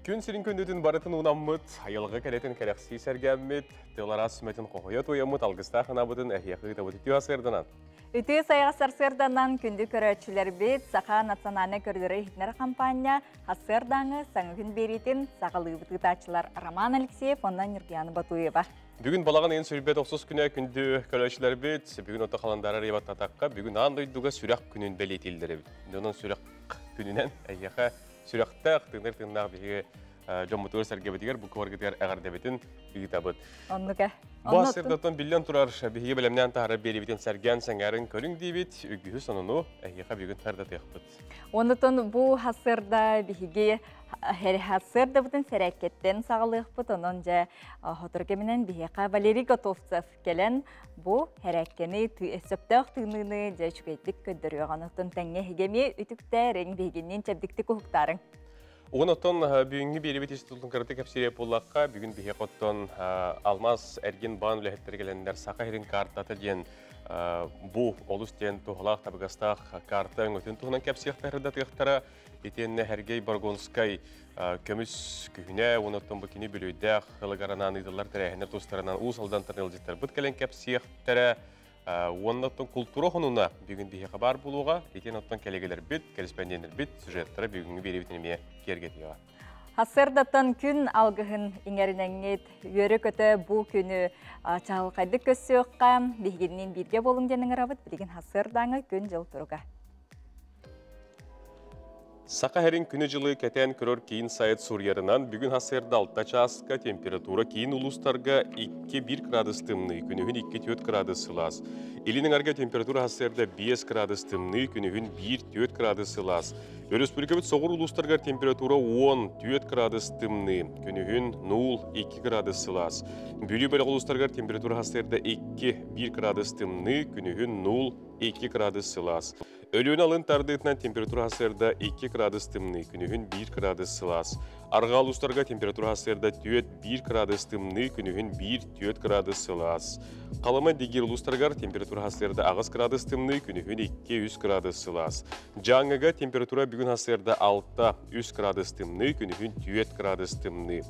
Күн сирин күндүтүн барытын уунаммыт, айылҕа кэрэтин кэрэхсии сэргээммит, тыл араас сүмэтин хоһуйа туойаммыт алгыстаах анаабытын эһиэхэ ыытабыт үтүө сарсыарданан. Үтүө сайаҕас сарсыарданан күндү көрөөччүлэрбит, Саха национальнай көрдөрөр-иһитиннэр хампаанньа Хассыардааҥы саҥа күн биэриитин саҕалыыбыт ыытааччылар Роман Алексеев уонна Ньургуяна Батуева. Бүгүн балаҕан ыйын сүүрбэ тохсус күнэ күндү көрөөччүлэрбит, бүгүн ото халандаары арыйбаттатахха, бүгүн аан дойдуга сүрэх күнүн бэлиэтииллэр эбит. Онон сүрэх күнүнэн эһиэхэ сүрэхтээх, тыынар тыыннаах биһиги дьоммутугар сэргэбитигэр бу куоргытыгар эҕэрдэбитин ыытабыт. Оннука. Бу сырдаттан биллэн турар биһиги бэлэмнээн таһаарар биэрибитин сэргээн сэҥээрин көрүҥ диибит, үгүһү сонуну эһиэхэ бүгүн тардатыахпыт. Онутун бу хасырда биһиги хасырдабытын сэрээккэттэн саҕалыахпыт, онон дьэ хотору кэминэн биһиэхэ Валерий Готовцев кэлэн бу хэрээккэни сөптөөх тыыныыны дьэ үчүгэйдик көрдөрүөҕүн, оттон тэҥҥэ эһиги үтүктээриҥ, биһигинниин чэбдиктик уһуктаарыҥ. Угун оттон бүгүҥҥү биэрибит институтун кыраты кэпсиирэ буоллахха, бүгүн биһиэхэ оттон Алмаз эргин баан үлэһиттэрэ кэлэннэр Саха сирин картата диэн бу олус диэн туһалаах табыгастаах карта өҥөтүн туһунан кэпсиэхтэрэ итиэннэ Сергей Боргонскай көмүс күһүнэ уонна бу кини бүлүйдээх хылыгаранаан ыытыллар тэрээһиннэр тустарынан Уус Алдантан ыалдьыттарбыт кэлэн кэпсиэхтэрэ уонна култуура хонуна бүгүн биһиэхэ баар буолуоҕа итиэн оттон кэлэгилэрбит, кэриспэндиэннэрбит сюжеттара бүгүҥҥү биэрибитин эмиэ киэргэтиэҕэ. Хассырдаттан күн алгыһын иҥэринэҥҥит үөрэ-көтө бу күнү чаҕылхайдык көссүөххэ, биһигинниин бииргэ буолуҥ диэн ыҥырабыт, билигин хассырдааҥы күн-дьыл туруга. Саха сирин күнү-дьылы кэтээн көрөр киин сайт суруйарынан, бүгүн хассыарда 6 чааска температура киин улуустарга 2-1 градус тымныы, күнүһүн 2-4 градус сылаас. Илин эҥэргэ температура хассыарда 5 градус тымныы, күнүһүн 1-4 градус сылаас. Өрөспүүбүлүкэбит соҕуруу улуустарыгар температура 10-4 градус тымныы, күнүһүн 0-2 градус сылаас. Бүлүү бөлөх улуустарыгар температура хассыарда 2-1 градус тымныы, күнүһүн 0-2 градус сылаас. Өлүөнэ алын тардыытынан температура хассыарда 2 градус тымныы, күнүһүн 1 градус сылаас. Арҕаа улуустарга температура хассыарда 4-1 градус тымныы, күнүһүн 1-4 градус сылаас. Халыма Дигир улуустарыгар температура хассыарда 8 градус тымныы, күнүһүн 2-3 градус сылаас. Дьааҥыга температура бүгүн хассыарда 6-3 градус тымныы, күнүһүн 4 градус тымныы.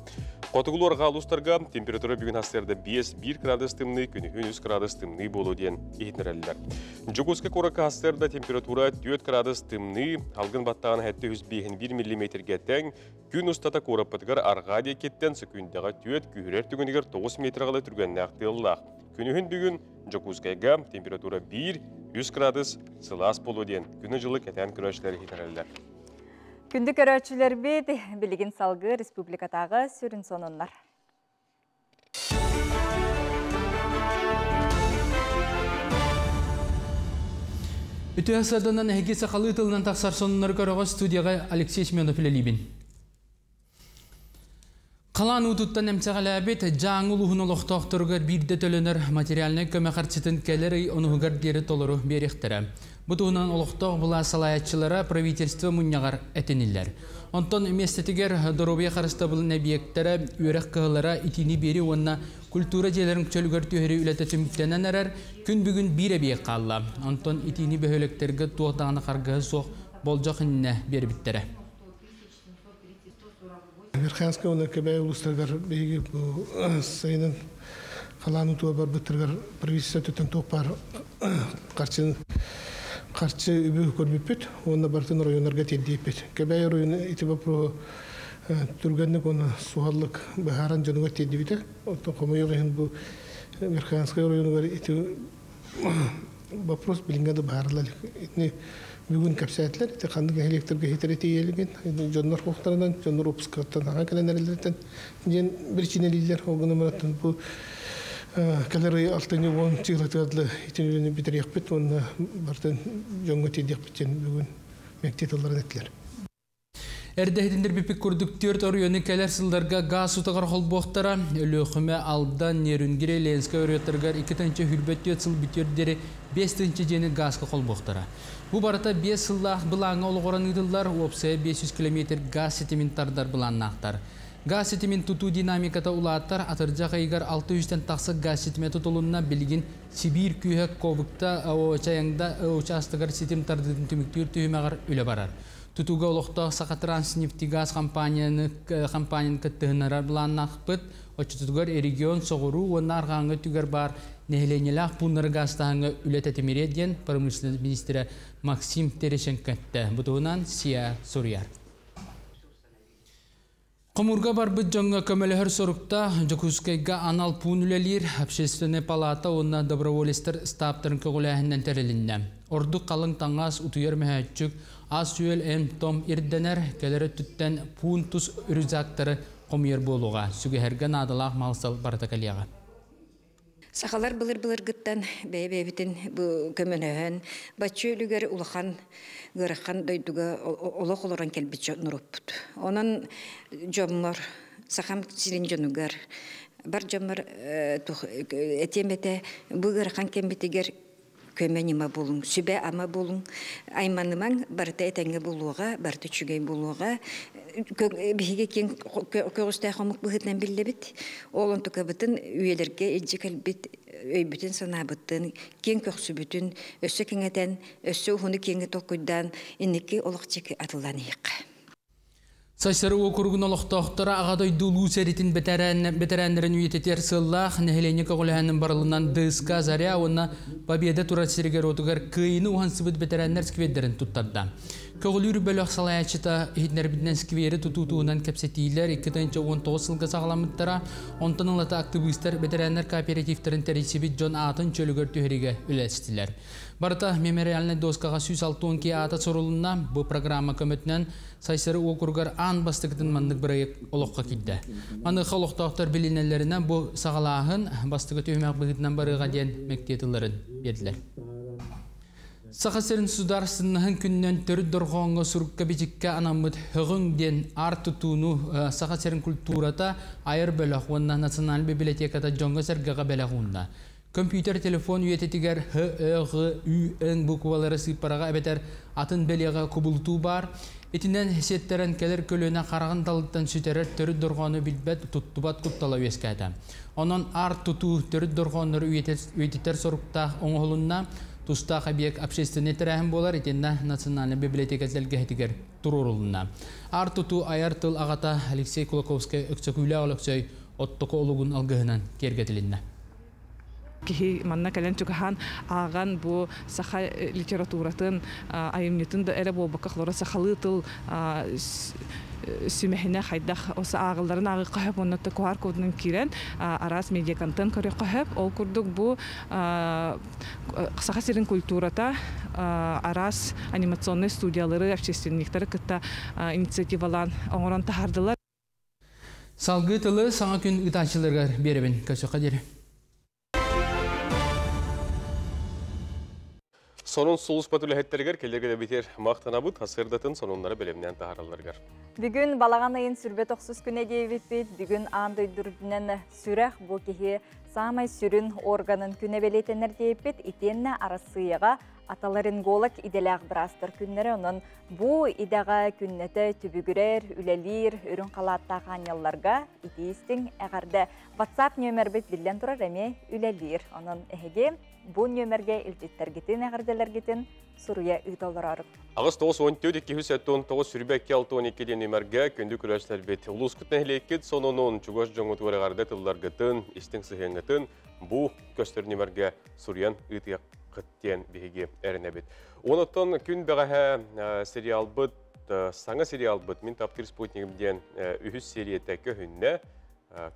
Хотугулуу арҕаа улуустарга температура бүгүн хассыарда 5-1 градус тымныы, күнүһүн 3 градус тымныы буолуо диэн иһитиннэрэллэр. Дьокуускай куоракка хассыарда температура 4 градус тымныы, алгын баттаҕын 751 миллиметргэ тэҥ, күн устата куораппытыгар арҕаа диэкиттэн сөкүүндэҕэ 4, күүһүрэр түгэнигэр 9 метрҕа түргэннээх тыаллаах. Күнүһүн бүгүн Дьокуускайга температура 1, 3 градус сылаас буолуо диэн күнү-дьылы кэтээн көрөөччүлэр иһитиннэрэллэр. Күндү көрөөччүлэрбит, билигин салгыы республикатааҕы сүрүн сонуннар. Үтүө сарданан эһиги сахалыы тылынан тахсар сонуннары көрөҕө студияға Алексей Семенов үлэлиибин. Халаан уутуттан эмсэҕэлээбит Дьааҥы улууһун олохтоохторугар биирдэ төлөнөр материальнай көмө харчытын кэлэр ый онуһугар диэри толору биэриэхтэрэ. Бу туһунан олохтоох былаас салайааччылара правительство мунньаҕар этиниллэр. Онтон миэстэтигэр доруобуйа харыстабылын эбийиэктэрэ, үөрэх кыһалара, итиини биэрии уонна культура дьиэлэрин чөлүгэр түһэрии үлэтэ түмүктэнэн эрэр, күн бүгүн биир эбийиэк хаалла. Онтон итиини бөһүөлэктэргэ туох даҕаны харгыһа суох болдьох иннинэ биэрбиттэрэ. Верхоянскай уонна Кэбээйи улуустарыгар биһиги бу сайынын халаан уутугар барбыттарыгар правительство өттүттэн туох баар харчыны харчы үбү көрбүппүт уонна барытын оройуоннарга тиэрдиэппит. Кэбээйи оройуона ити боппуруоһу түргэнник уонна суһаллык быһааран дьонугар тиэрдибитэ. Оттон хомойуох иһин бу Верхоянскай оройуонугар ити вопрос билиҥҥэ да быһаарылла илик. Итини бүгүн кэпсээтилэр. Ити ханнык нэһилиэктэргэ хитэрэ тиийэлигин, дьоннор хуохтарынан, дьоннор выпускаттан аҕа кэлэн эрэллэриттэн диэн биричиинэлииллэр. Ол гынан баран бу кэлэр ый алтынньы уон чыылатыгар дылы итин үлэни бүтэриэхпит уонна барытын дьоҥҥо тиэрдиэхпит диэн бүгүн мэктиэ тылларын эттилэр. Эрдэ иһитиннэрбиппит курдук түөрт оройуону кэлэр сылларга гаас утаҕар холбуохтара. Өлүөхүмэ, Алдан, Нерюнгри, Ленскэй оройуоттарыгар 2 024 сыл бүтүөр диэри 5 тыһыынча дьиэни гааска холбуохтара. Бу барыта 5 сыллаах былааҥҥа олоҕуран ыытыллар, уопсайа 500 километр гаас ситимин тардар былааннаахтар. Гаас ситимин тутуу динамиката улаатар, атырдьах ыйыгар 600 тахса гаас ситимэ тутулунна, билигин Сибиир күүһэ Ковыкта Чайаҥда учаастагар ситим тардыытын түмүктүүр түһүмэҕэр үлэ барар. Тутууга олохтоох Сахатранснефтегаз компанияны компанияны кыттыһыннарар былааннаахпыт. Оччотугар регион соҕуруу уонна арҕааҥҥы өттүгэр баар нэһилиэнньэлээх пууннары гаастааһыҥҥа үлэ тэтимириэ диэн промышленность министрэ Максим Терещенко эттэ. Бу туһунан СИА суруйар. Хомуурга барбыт дьоҥҥо көмөлөһөр соруктаах Дьокуускайга анал пуун үлэлиир Общественная палата уонна доброволецтар ыстааптарын көҕүлээһининэн тэрилиннэ. Ордук халыҥ таҥас, утуйар мөһөөччүк, ас-үөл, эм-том ирдэнэр, кэлэр өттүттэн пуун тус рюкзактары хомуйар буолуоҕа. Сүгэһэргэ наадалаах мал-сал барыта кэлиэҕэ. Сахалар былыр-былыргыттан бэйэ-бэйэбитин бу көмөлөһөн, бачча үлүгэр улахан ыарахан дойдуга олох олорон кэлбит дьонноруппут. Онон дьоммор, сахам сирин дьонугар, бар дьоммор этиэм этэ, бу ыарахан кэммитигэр көмө-ньыма булуҥ, сүбэ-ама булуҥ, айманымаҥ, барыта этэҥҥэ буолуоҕа, барыта үчүгэй буолуоҕа. Биһиги киэҥ көҕүстээх омук быһыытынан биллэбит. Ол онтукабытын үйэлэргэ илдьэ кэлбит өйбүтүн-санаабытын, киэҥ көхсүбүтүн өссө кэҥэтэн, өссө уһуну киэҥи толкуйдаан инники олох диэки атыллаан иһиэххэ. Сайсары уокуругун олохтоохторо Аҕа дойду Улуу сэриитин бэтэрээннэрин үйэтитэр сыаллаах нэһилиэнньэ көҕүлээһинин барылынан ДСК «Заря» уонна Победа турар сиригэр-уотугар Кыайыыны уһансыбыт бэтэрээннэр сквердэрин туттарда. Көҕүлүүр бөлөх салайааччыта иһитиннэрбитинэн сквери тутуу туһунан кэпсэтиилэр 2019 сылга саҕаламмыттара. Онтон ылата актыбыыстар бэтэрээннэр кооперативтарын тэрийсибит дьон аатын чөлүгэр түһэриигэ үлэлэстилэр. Барыта мемориальнай доскаҕа 162 аата сурулунна. Бу программа көмөтүнэн Сайсары уокуругар аан бастакытын маннык бырайыак олоххо киирдэ. Маныаха олохтоохтор билинэллэринэн бу саҕалааһын бастакы түһүмэх быһыытынан барыаҕа диэн мэктиэ тылларын биэрдилэр. Саха сирин судаарыстыннаһын күнүнэн төрүт дорҕооҥҥо сурукка-бичиккэ анаммыт «Һөҕүҥ» диэн аар тутууну Саха сирин культурата айар бөлөх уонна Национальнай библиотеката дьоҥҥо-сэргэҕэ бэлэх уунна. Компьютер телефон үйэтитигэр Һ, Ө, Ҕ, Ү, Н буквалары сыыппараҕа эбэтэр атын бэлиэҕэ кубулутуу баар. Итинэн сиэттэрэн кэлэр көлүөнэ хараҕын далыттан сүтэрэр төрүт дорҕоону билбэт, туттубат куттала үөскээтэ. Онон аар тутуу төрүт дорҕооннору үйэтитэр соруктаах оҥоһулунна. Тустаах объект общественнай тэрээһин буолар итиэннэ Национальнай библиотека тэлгэһэтигэр туруорулунна. Аар тутуу айар тыл аҕата Алексей Кулаковскай Өксөкүүлээх Өлөксөй оттоку олугун алгыһынан киэргэтилиннэ. Киһи манна кэлэн чугаһаан ааҕан бу саха литературатын айымньытын да эрэ буолбакка холоро сахалыы тыл сүмэһинэ хайдах ааҕылларын ааҕыахха сөп уонна QR кодунан киирэн араас медиаконтент көрүөххэ сөп. Ол курдук бу Саха сирин культурата араас анимационнай студиялары, общественниктары кытта инициативалаан оҥорон таһаардылар. Салгыы тылы саҥа күн ыытааччыларыгар биэрэбин. Көрсөххө диэри. Сонун сулууспа үлэһиттэригэр кэлэргэ битер махтанабыт хасырдатын сонуннары бэлэмнээн таһааралларыгар. Бүгүн балаҕан ыйын сүрбэ тохсус күнэ диэбиппит. Бүгүн аан дойду үрдүнэн сүрэх бу киһи саамай сүрүн органын күнэ бэлиэтэнэр диэбиппит. Итиэннэ Арассыыйаҕа аталаринголог идэлээх быраастар күннэрэ. Онон бу идэҕэ күннэтэ түбүгүрэр, үлэлиир, үрүҥ халааттаах аанньалларга итии истиҥ эҕэрдэ. WhatsApp нүөмэрбит биллэн турар эмиэ үлэлиир. Онон эһиги бу нүөмэргэ илдьиттэргитин, эҕэрдэлэргитин суруйа ыыта олорорут. 8 94 279 22 62 диэн нүөмэргэ күндү көрөөччүлэрбит улуускут нэһилиэккит сонунун чугас дьоҥҥутугар эҕэрдэ тылларгытын, истиҥ сыһыаҥҥытын бу көстөр нүөмэргэ суруйан ыытыаххыт диэн биһиги эрэнэбит. Онон күн бэҕэһээ сериалбыт, саҥа сериалбыт «Мин таптыыр спутнигым» диэн үһүс серията көһүннэ.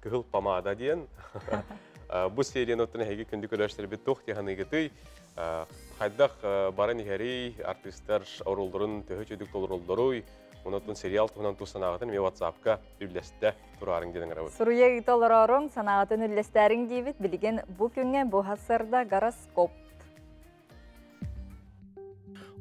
Кыһыл помада диэн. Бу серияны оттон эһиги күндү көрөөччүлэрбит туох дии хайдах баран иһэрий, артыыстар оруолларын төһө үчүгэйдик толороллоруй, онон сериал туһунан тус санааҕытын эмиэ WhatsApp-ка үллэстэ тураарыҥ диэн ыҥырабыт. Суруйа ыыта олорооруҥ, санааҕытын үллэстээриҥ диибит. Билигин бу күҥҥэ бу сарсыарда гороскоп.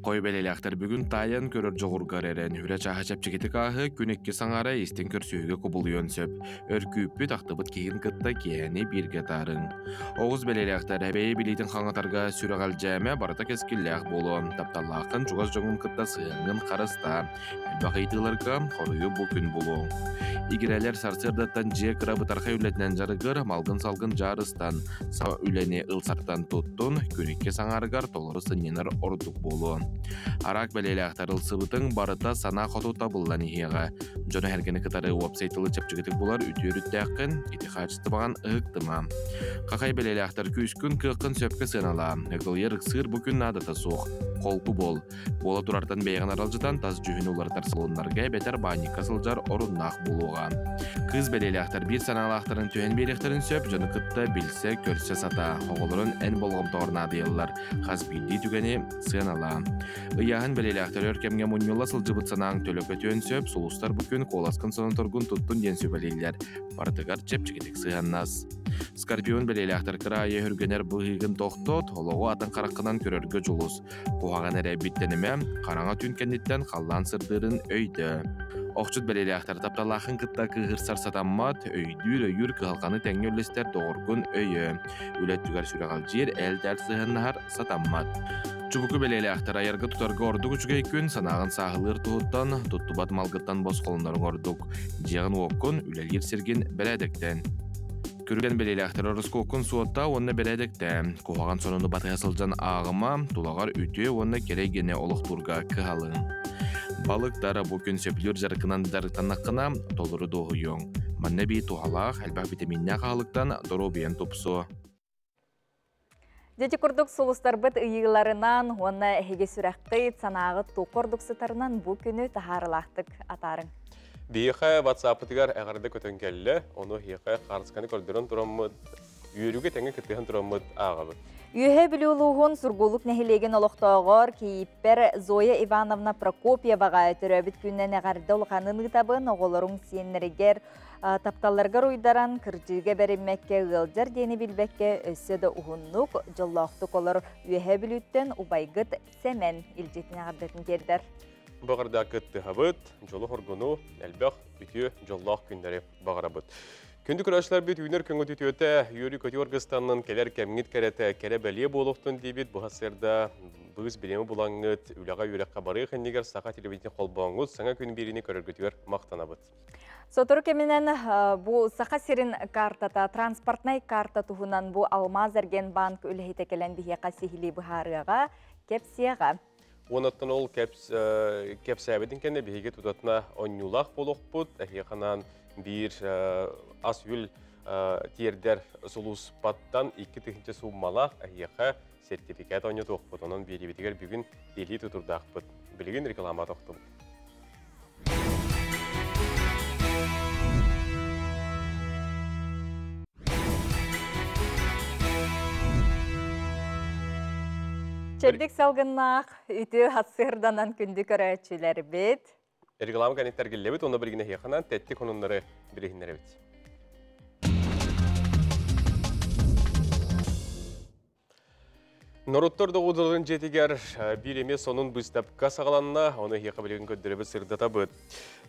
Хой бэлэлээхтэр бүгүн таайан көрөр дьоҕургар эрэн, үлэ чааһа чэпчэкитик ааһы, күн икки саҥара истиҥ көрсүһүүгэ кубулуйуон сөп. Өркүүппүт ахтыбыт киһин кытта киэһэни бииргэ таарыҥ. Оҕус бэлэлээхтэр эбэйи билиитин хаҥатарга сүрэҕэлдьээмэ барыта кэскиллээх буолуо. Тапталлааххын чугас дьоҥҥун кытта сыһыаҥҥын харыстаа. Элбэх ыйытыыларга хоруйу бу күн булуоҥ. Игирэлэр сарсыардаттан дьиэ кыра бытархай үлэтинэн дьарыгыр, малгын-салгын дьаарыстан, саҥа үлэни ылсартан туттун, күн икки саҥарыгар толору сынньанар ордук буолуо. Араак бэлиэлээхтэр ылсыбытыҥ барыта санаа хоту табыллан иһиэҕэ. Дьону эргэни кытары уопсай тылы чэпчэкитик булар үтүө өрүттээххин, ити хаачыстыбаҕын ыһыктыма. Хахай бэлиэлээхтэр күүскүн, кыаххын сөпкө сыаналаа. Ыгылыйар ыксыыр бу күн наадата суох. Холку буол. Буола турартан бэйэҕин аралдьытан тас дьүһүн уларытар салоннарга эбэтэр баанньыкка сылдьар оруннаах буолуоҕа. Кыыс бэлиэлээхтэр биир санаалаахтарын түһэн биэриэхтэрин сөп, дьону кытта билсэ, көрсө сатаа. Оҕолорун эн болҕомтоҕор наадыйаллар. Хас биирдии түгэни сыаналаа. Ыйааһын бэлиэлээхтэр өр кэмҥэ мунньулла сылдьыбыт санааҥ төлөкөтүөн сөп, сулустар бу күн куоласкын соноторгун туттун диэн сүбэлииллэр. Барытыгар чэпчэкитик сыһыаннас. Скорпион бэлиэлээхтэр кыра аайы өһүргэнэр быһыыгын тохтот, олоҕу атын хараххынан көрөргө дьулус. Куһаҕан эрэ биттэнимэ, хараҥа түүн кэнниттэн халлаан сырдыырын өйдөө. Охчут бэлиэлээхтэр тапталаахын кытта кыыһырсар сатаммат, өйдүүр-өйүүр кыһалҕаны тэҥҥэ үллэстэр доҕоргун өйөө. Үлэ өттүгэр сүрэҕэлдьиир, ээл-дээл сыһыаннаһар сатаммат. Чубуку бэлиэлээхтэр айарга-тутарга ордук үчүгэй күн, санааҕын сааһылыыр туһуттан, туттубат малгыттан босхолоноруҥ ордук. Дьиэҕин-уоккун, үлэлиир сиргин бэрээдэктэн. Күргэн бэлиэлээхтэр ороскуоккун суоттаа уонна бэрээдэктээ. Куһаҕан сонуну батыһа сылдьан ааҕыма, тулаҕар үтүө уонна кэрэ эйгэни олохтуурга кыһалыҥ. Балыктар бу күн сөбүлүүр дьарыккынан дьарыктаннаххына, толору дуоһуйуоҥ. Манна эбии туһалаах, элбэх витаминнээх аһылыктан доруобуйаҥ тупсуо. Дьэ курдук сулустарбыт ыйыыларынан уонна эһиги сүрэххит, санааҕыт туохха ордук сытарынан бу күнү таһаарылаахтык атаарыҥ. Биһиэхэ WhatsApp-ытыгар эҕэрдэ көтөн кэллэ. Ону эһиэхэ хаарысканы көрдөрөн тураммыт, үөрүүгэ тэҥҥэ кыттыһан тураммыт ааҕабыт. Үөһээ Бүлүү улууһун Сургуулук нэһилиэгин олохтооҕор кийииппэр Зоя Ивановна Прокопьеваҕа төрөөбүт күнүнэн эҕэрдэ улаханын ыытабын. Оҕолоруҥ сиэннэригэр тапталларыгар уйдаран, кырдьыыга бэриммэккэ, ыалдьар диэни билбэккэ өссө да уһуннук, дьоллоохтук олор Үөһээ Бүлүүттэн убайгыт Сэмэн илдьитин эҕэрдэтин тиэрдэр. Баҕарда кыттыһабыт, дьолу-хоргуну, элбэх үтүө дьоллоох күннэри баҕарабыт. Күндү көрөөччүлэрбит үүнэр көҥү түтүөтэ, үөрүү-көтүү аргыстаннын кэлэр кэмҥит кэрэтэ, кэрэ бэлиэ буолуохтун диибит. Бу сарсыарда быыс билими булаҥҥыт, үлэҕэ үөрэххэ барыах иннигэр саха телевидение холбооҥҥут саҥа күн биэриини көрөргүтүгэр махтанабыт. Сотору кэминэн бу Саха сирин картата, транспортнай карта туһунан бу Алмаз Эргенбанк үлэһитэ кэлэн биһиэхэ сиһилии быһаарыаҕа, кэпсиэҕэ. Уонаттан ол кэпсээбитин кэннэ биһиги тутатына онньуулаах буолуохпут. Эһиэхэ биир ас-үөл тиэрдэр сулууспаттан 2000 сууммалаах эһиэхэ сертификат оонньотуохпут. Онон биэриибитигэр бүгүн илии тутурдаахпыт. Билигин реклама тохтубут. Чэбдик салгыннаах, үтүө хатсыырданан күндү көрөөччүлэрбит. Реклама кэнниттэр киллэбит, онно билигин эһиэхэнэн тэттик хонуннары билиһиннэрэбит. Норуттар доҕудаларын дьиэтигэр биир эмиэ сонун быыстапка саҕаланна, ону эһиэхэ билигин көрдөрөбүт сырдатабыт.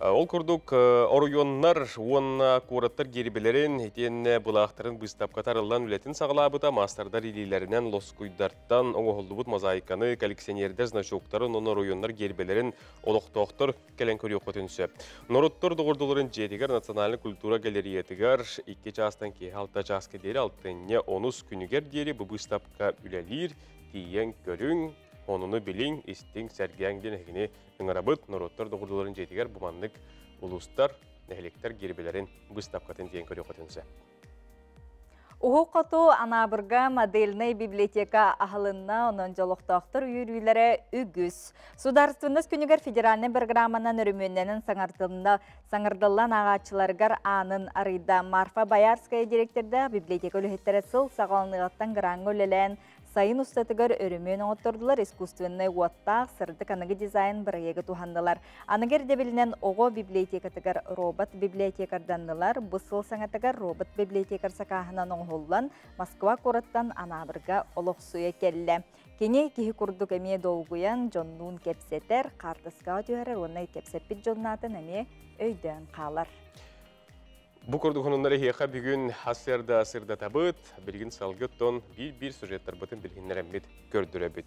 Ол курдук оройуоннар уонна куораттар гиэрбэлэрин итиэннэ былаахтарын быыстапката арыллан үлэтин саҕалаабыта маастардар илиилэринэн лоскуйдартан оҥоһуллубут мозаиканы, коллекционердэр значоктарын уонна оройуоннар гиэрбэлэрин олохтоохтор кэлэн көрүөххүтүн сөп. Норуттар доҕордууларын дьиэтигэр Национальнай культура галереятыгар 2 чаастан киэһэ 6 чааска диэри алтынньы онус күнүгэр диэри бу быыстапка үлэлиир. Тиийэн көрүҥ, онуну билиҥ, истиҥ, сэргээҥ диэн эһигини ыҥырабыт. Норуоттар доҕордууларын дьиэтигэр бу маннык улуустар, нэһилиэктэр гиэрбэлэрин быыстапкатын тиийэн көрүөххүтүн сөп. Уһук хоту Анаабырга модельнай библиотека аһылынна, онон дьолохтоохтор үөрүүлэрэ үгүс. Сударственность күнүгэр федеральнай программанан өрөмүөннэнэн саҥардылла, саҥардыллан ааҕааччыларыгар аанын арыйда. Марфа Боярская директордаах библиотека үлэһиттэрэ сыл саҕаланыаҕыттан граҥҥа үлэлээн Сайын устатыгар өрөмүөн оҥоттордулар, искусственнай уоттаах, сырдык аныгы дизайн бырайыагы туһаннылар. Аныгы ирдэбилинэн оҕо библиотекатыгар робот библиотекарданнылар. Бу сыл саҥатыгар робот библиотекар сакааһынан оҥоһуллан, Москва куораттан Анаабырга олохсуйа кэллэ. Кини киһи курдук эмиэ долгуйан, дьоннуун кэпсэтэр, хаартыскаҕа түһэрэр уонна кэпсэппит дьоннаатын эмиэ өйдөөн хаалар. Бу курдук хонуннар эһиэхэ бүгүн сарсыарда сырдатабыт, билигин салгы оттон биир-биир сюжеттарбытын билиһиннэрэммит көрдөрөбүт.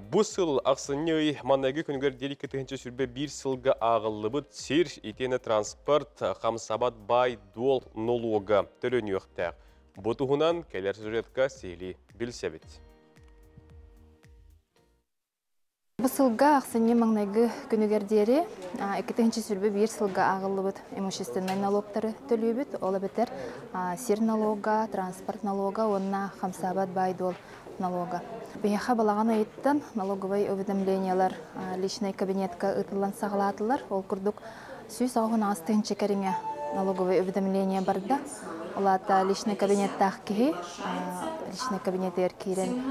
Бу сыл ахсынньы ый манныгы күнүгэр диэри 2021 сылга ааҕыллыбыт сир итиэнэ транспорт хамсабат баай-дуол нолуога төлөнүөхтээх. Бу туһунан кэлэр сюжетка сиһилии билсэбит. Бу сылга ахсынньы маҥнайгы күнүгэр диэри 2021 сылга ааҕыллыбыт имущественнай налогтары төлүүбүт. Ол эбэтэр сир налога, транспорт налога уонна хамсаабат баай-дуол налога. Биһиэхэ балаҕан ыйыттан налоговай уведомлениелар личный кабинетка ыытыллан саҕалаатылар. Ол курдук 188 тыһыынча кэриҥэ налоговай уведомление барда. Ол аата личный кабинеттаах киһи личный кабинетигэр киирэн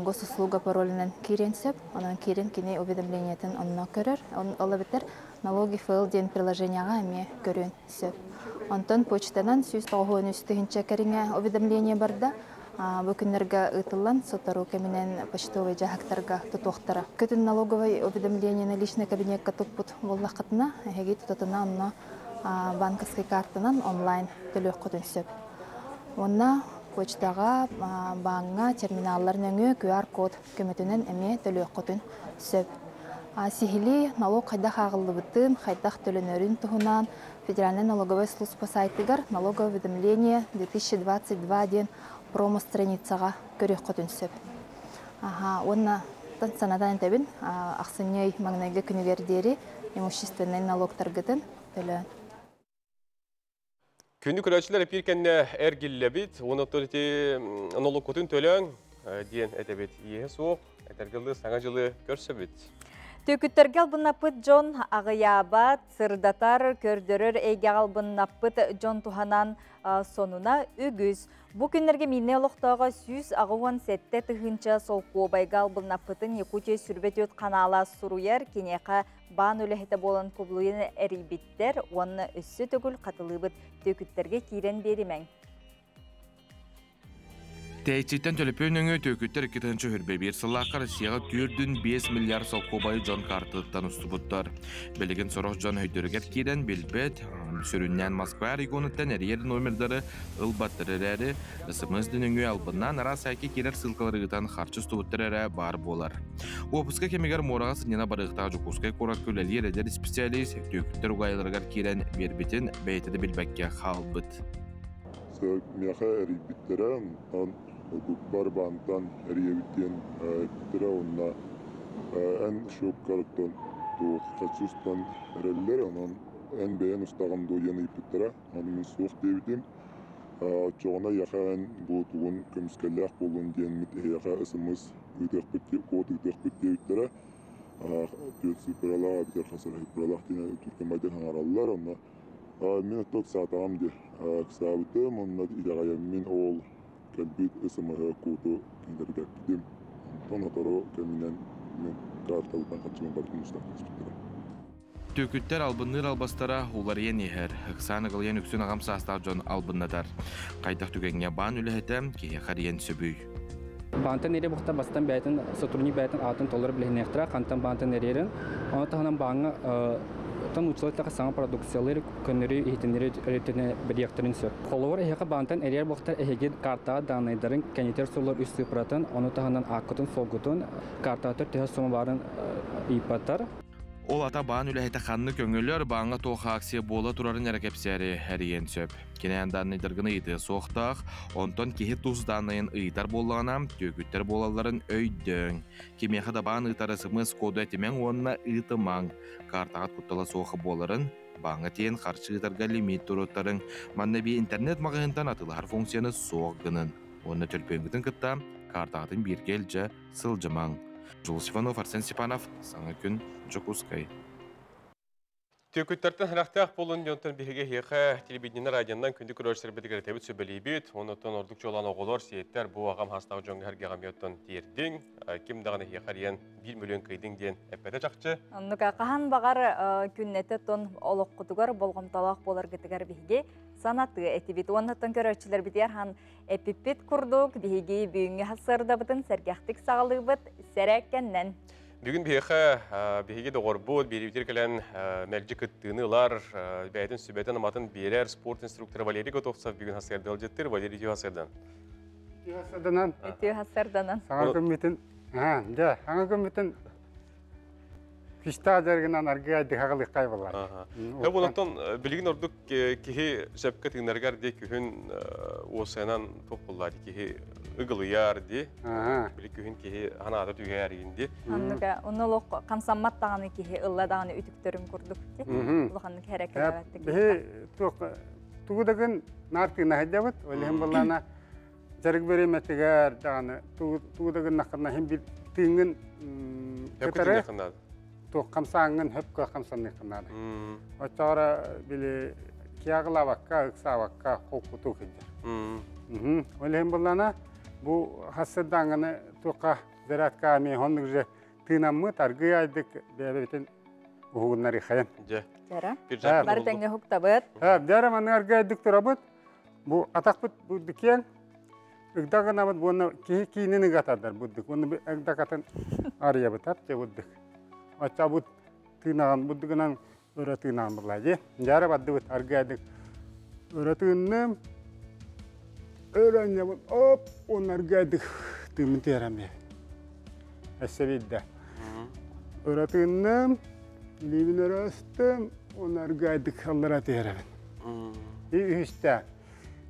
госуслуга паролунан киириэн сөп. Онон киирэн кини уведомлениетын онно көрөр. Ол эбэтэр налоги файл диэн приложениеҕа эмиэ көрүөн сөп. Онтон почтанан 193 тыһыынча кэриҥэ уведомление барда. Бу күннэргэ ыытыллан сотору кэминэн почтовый дьаһыктарга тутуохтара. Көтүн налоговай уведомлениены личный кабинекка туппут буоллаххытына, эһиги тутатына онно банковскай картанан онлайн төлүөххүтүн сөп. Уонна почтаҕа, бааҥҥа терминаллар нөҥүө QR-код көмөтүнэн эмиэ төлүөххүтүн сөп. Сиһилии налог хайдах ааҕыллыбытын, хайдах төлөнөрүн туһунан Федеральнай налоговай служба сайтыгар «Налоговое уведомление 2022» диэн промо-страницаҕа көрүөххүтүн сөп. Уонна санатан этэбин, ахсынньы ый маҥнайгы күнүгэр диэри имущественнай налогтаргытын төлөөн. Күндү көрөөччүлэр эпир кэннэ эргиллэбит, онон ити налогкутун төлөөн диэн этэбит. Иэһэ суох, этэргэлы саҥа дьылы көрсөбүт. Төкүттэргэ албыннаппыт дьон аҕыйаабат, сырдатар, көрдөрөр эйгэҕэ албыннаппыт дьон туһанан сонуна үгүс. Бу күннэргэ Миирнэй олохтооҕо 187 тыһыынча солкуобайга албыннаппытын Якутия сүрбэ ханаала суруйар, киниэхэ баан үлэһитэ буолан кубулуйан эрийбиттэр уонна өссө төгүл хатылыыбыт төкүттэргэ киирэн биэримэҥ. Тэйчиттэн төлөпүөн өҥө төкүттэр 2021 сыллаахха Россияҕа түүрдүн 5 миллиард солкуобайы дьон картыттан устубуттар. Билигин сорох дьон өйдөрүгэр киирэн билбэт, сүрүннээн Москва регионуттан эрийэр номердары ылбаттар эрээри, СМС өҥүө албыннаан араас сайка киирэр ссылкалары ыытан харчы устубуттар эрэ баар буолар. Уоппуска кэмигэр муораҕа сынньана барыахтаах Дьокуускай куоракка үлэлиир эдэр специалист төкүттэр угаайыларыгар киирэн биэрбитин бэйэтэ да билбэккэ хаалбыт. Миэхэ эрийбиттэрэ, онтон гуппар баантан эрийэбит диэн эппиттэрэ уонна эн счеккарыттан туох харчы устан эрэллэр, онон эн бэйэн устаҕын дуо диэн ыйыппыттара. Ону мин суох диэбитим. Оччоҕуна эйиэхэ эн бу тугун көмүскэллээх буоллун диэммит эһиэхэ СМС ыытыахпыт, код ыытыахпыт диэбиттэрэ. Түөрт цифралаах эбэтэр хас эрэ цифралаах диэн түргэн хаҥараллар. Онно мин оттон ыксаатаҕым дии. Ыксаабытым уонна итэҕэйэммин ол кэлбит СМС коду кинилэргэ эппитим. Онтон сотору кэминэн мин картабыттан харчыбын барытын устан кэбиспиттэрэ. Түөкүттэр албынныыр албастара уларыйан иһэр. Ыксаан ыгылыйан үксүн аҕам саастаах дьон албыннатар. Хайдах түгэҥҥэ баан үлэһитэ киһиэхэ эрийэн сөбүй? Баантан эрэ бухта бастан бэйэтин сотрудник бэйэтин аатын толору билиһиннэхтэрэ, хантан баантан эрийэрин. Ону таһынан бааҥҥа тон учуоттаха саҥа продукциялары көннөрүү иһитиннэри өрүтүнэ бириэхтэрин сөп. Холобур, эһиэхэ баантан эрийэр буохтар эһиги картаҕа дааннайдарын кэнитэр сыллар үс цифратын, ону таһынан ааккытын-суолгутун, картаҕа төһө сума баарын ыйыппаттар. Ол ата баан үлэһитэ ханнык көҥүллэр бааҥҥа туох акция буола турарын эрэ кэпсээри эрийэн сөп. Кинээн дааннайдаргын ыйытыа суохтаах, онтон киһи тус дааннайын ыйытар буоллаҕына, түөкүттэр буолалларын өйдөөҥ. Кимиэхэ да баан ыытар СМС коду этимэҥ уонна ыытымаҥ. Картаҕыт куттала суох буоларын, бааҥҥа тиийэн харчы ыытарга лимиит туруоттарыҥ. Манна эбии интернет маҕаһыынтан атыылаһар функцияны суох гынын. Уонна төлөпүөҥҥүтүн кытта картаҕытын бииргэ илдьэ сылдьымаҥ. Жулус Иванов, Арсен Степанов, Саҥа күн, Дьокуускай. Түөкүттэртэн харахтаах буолун дьонтон биһиги эһиэхэ телевидение радионан күндү көрөөччүлэрбитигэр этэбит сүбэлиибит. Онуттан ордук чуолаан оҕолор, сиэттэр бу аҕам хастаах дьоҥҥо эргэҕэм оттон тиэрдиҥ. Ким даҕаны эһиэхэ эрийэн 1 миллион кыйдыҥ диэн эппэтэ чахчы. Оннука хаһан баҕар күннэтэ тон олоххутугар болҕомтолоох буоларгытыгар биһиги санатыы этибит. Уоннаттан көрөөччүлэрбитигэр хан эпиппит курдук биһиги бүгүҥҥү сырдабытын сэргэхтик саҕалыыбыт сэрээккэннэн. Бүгүн биһиэхэ биһиги доҕорбут, биэриибитигэр кэлэн мэлдьи кыттыыны ылар, бэйэтин сүбэтин аматын биэрэр спорт инструктора Валерий Готовцев бүгүн хасыарда ыалдьыттыыр. Валерий үтүө хасыардан. Үтүө хасыарданан. Үтүө хасыарданан. Саҥа күммүтүн, дьэ, саҥа күммүтүн күстээх дьарыгынан аргыай дыхаҕылыххай болар. Хэ онтон билигин ордук киһи сөпкө тыынарыгар дии күһүн уосайынан туох буллаа киһи Ыгылыйар ди. Били күһүн киһи ханаата түһэр ди. Анныга онно олох хамсаммат даҕаны киһи ылла даҕаны үтүктөрүн курдук ди. Улаханнык хәрәкәләбәттик. Биһи туох тугу дагын наар тыына сылдьабыт. Ол иһин буллаана жарык береметигэр даҕаны тугу дагын нахына хим бир тыыҥын кытары туох хамсааҥҥын хөпкө хамсаныаххын наада. Оччоҕо били киаҕылаабакка, ыксаабакка холкутуу сылдьар. Ол иһин буллаана бу хассырдаанганы туохха зарядка ами хоннук же тыынаммыт аргый айдык бэйэбитин уһугуннарыхайын. Дьэ. Дьара. Бары тэҥҥэ уһуктабыт. Дьара маннык аргый айдык турабыт. Бу атахпыт бурдукиэн ыгда гынабыт буонна киһи киинин ыгатардар бурдук. Уонна ыгдакатын арыйабыт те бурдук. Оччобут тыынаҕын бурдугунан өрө тыынаан бурлаа дии. Дьара бардыбыт аргыайдык өрө тыынным. Өрө анньабын оп уонна аргыайдык тыыммын тиэрэн биэбин. Өссө биирдэ. Өрө тыынным, илиибин өрө ыстым, уонна аргыайдык аллара тиэрэбин. Үһүстэ.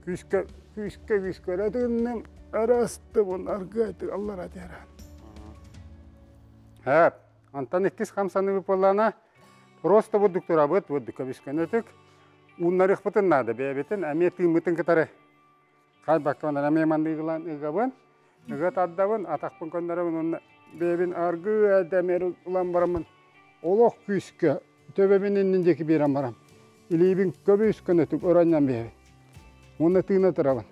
Күүскэ күүскэ күүскэ өрө тыынным, өрө ыстым, уонна аргыайдык аллара тиэрэбин. Хэп. Онтон иккис хамсаныы буоллаана просто бурдук турабыт, бурдук көбүскөнөтүк ууннарыахпытын наада бэйэбитин эмиэ тыыммытын кытары хайбакка онон эмиэ манныгылаан ыгабын, ыга тардабын, атахпын көннөрөбүн уонна бэйэбин аргыы эмиэ ылан бараммын олох күүскэ төбөбүн иннин диэки биэрэн баран илиибин көбүс көнөтүк оронньон биэрэбин. Уонна тыына турабын.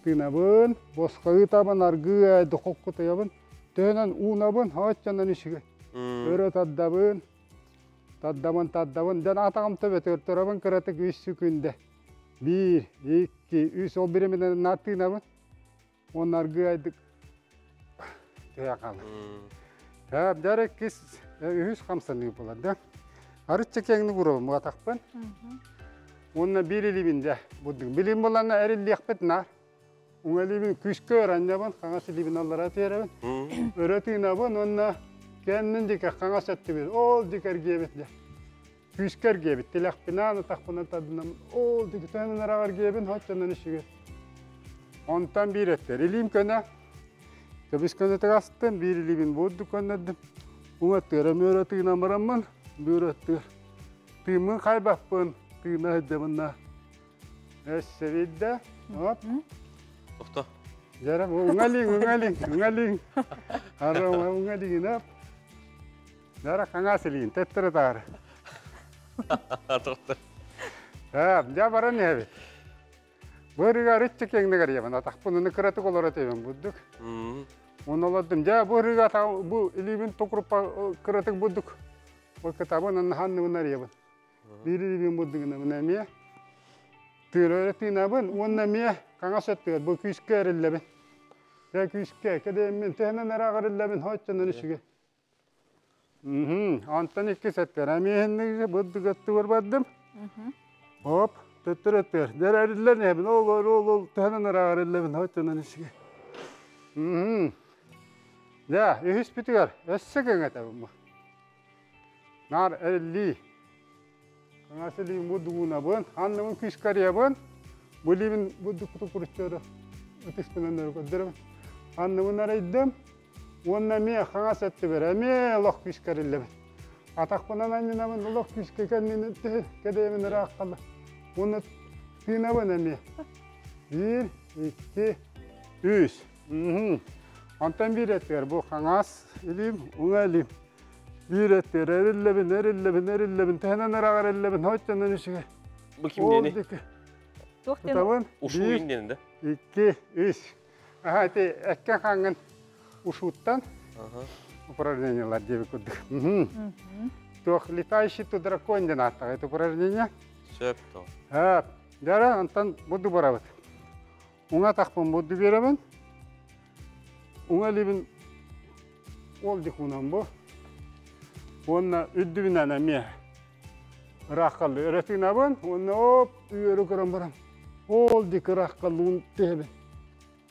Тыынабын, босхо ыытабын, аргыы дохоккутуйабын. Төһөнөн уунабын, оччонон үчүгэй. Өрө тардабын, тардабын, тардабын. Дьон атаҕым төбөтүгэр турабын кыратык үс секунда. Биир, икки, үс, ол бириэмэнэн наар тыынабын. Уонна аргыайдык түһэ хаалар. Дьэ иккис, үһүс хамсаныы буолар да. Арычча киэҥник уурабын атахпын. Уонна биир илиибин дьэ бурдук. Билим буланна эриллиэхпит наар. Уҥа илиибин күүскэ ыранньабын, хаҥас илиибин аллара түһэрэбин. Өрө тыынабын уонна кэннин диэки хаҥас өттүбүн ол диэки эргийэбит дьэ. Күүскэ эргийэбит. Тилэхпинээн, атахпынан тардынаммын ол диэки төһөнөн араҕар эргийэбин, оччонон үчүгэй. Онтон биир өттөр. Илиим көнө. Көбүс көнөтүк астым, биир илиибин бурдук көннөрдүм. Уҥа өттүгэр эмиэ өрө тыынан бараммын, биир өттүгэр тыыммын хайбаппын, тыына сылдьабын Өссө биирдэ. Оп. Тохто. Дьара, уҥа илиҥ, уҥа илиҥ, уҥа илиҥ. Ара уҥа илиҥин оп. Дьара хаҥас илиин, төттөрү таары. Тохто. Дьэ баран иһэбит. Бу ырыга арыччы киэҥник арыйабын, атахпын уну кыратык олоро тэбэн бурдук. Уну олордум. Дьэ бу ырыга бу илиибин тукуруппа кыратык бурдук. Бу кытабын онно ханныбын арыйабын. Биир илиибин бурдугунабын эмиэ. Тыырары тыынабын уонна эмиэ хаҥас өттүгэр бу күүскэ эриллэбин. Дьэ күүскэ кэдээммин төһөнөн ыраах эриллэбин оччонон үчүгэй. Онтон иккис өттүгэр эмиэ иһиннигигэ бурдук өттүгэр бардым. Оп, төттөрү өттүгэр. Дьэ эриллэн иһэбин. Ол ол ол ол төһөнөн ыраах эриллэбин оччонон үчүгэй. Дьэ, үһүспүтүгэр өссө кэҥэтэбин бу. Наар эриллии. Хаҥас илиим бу дугунабын, анныбын күүскэ арыйабын. Бу илиибин бу куруччары ытыспынан өрө көрдөрөбүн. Анныбын арыйдым. Уонна эмиэ хаҥас өттүбэр эмиэ олох күүскэ арыллабын. Атахпынан анньынабын, олох күүскэ кэннин кэдэйэбин ыраах хаалла. Уонна тыынабын эмиэ. Биир, икки, үс. Онтон биир өттүгэр бу хаҥас илиим, уҥа илиим. Биир өттүгэр эриллэбин, эриллэбин, эриллэбин, төһөнөн ыраах эриллэбин, оччонон үчүгэй. Бу ким диэни? Туох диэн? Ушуу диэн да? Икки, үс. Аха, ити эккен хаҥҥын ушууттан упражнениялар диэби курдук. Туох летающий то дракон диэн ааттаах это упражнение. Сөп то. Дьара, онтон буду барабыт. Уҥа атахпын буду биэрэбин. Уҥа илиибин ол дикунан бу. Уонна үрдүбүнэн эмиэ ыраах халлы өрө тыынабын уонна оп үөрү көрөн баран ол дик ыраах халлыын түһэбин.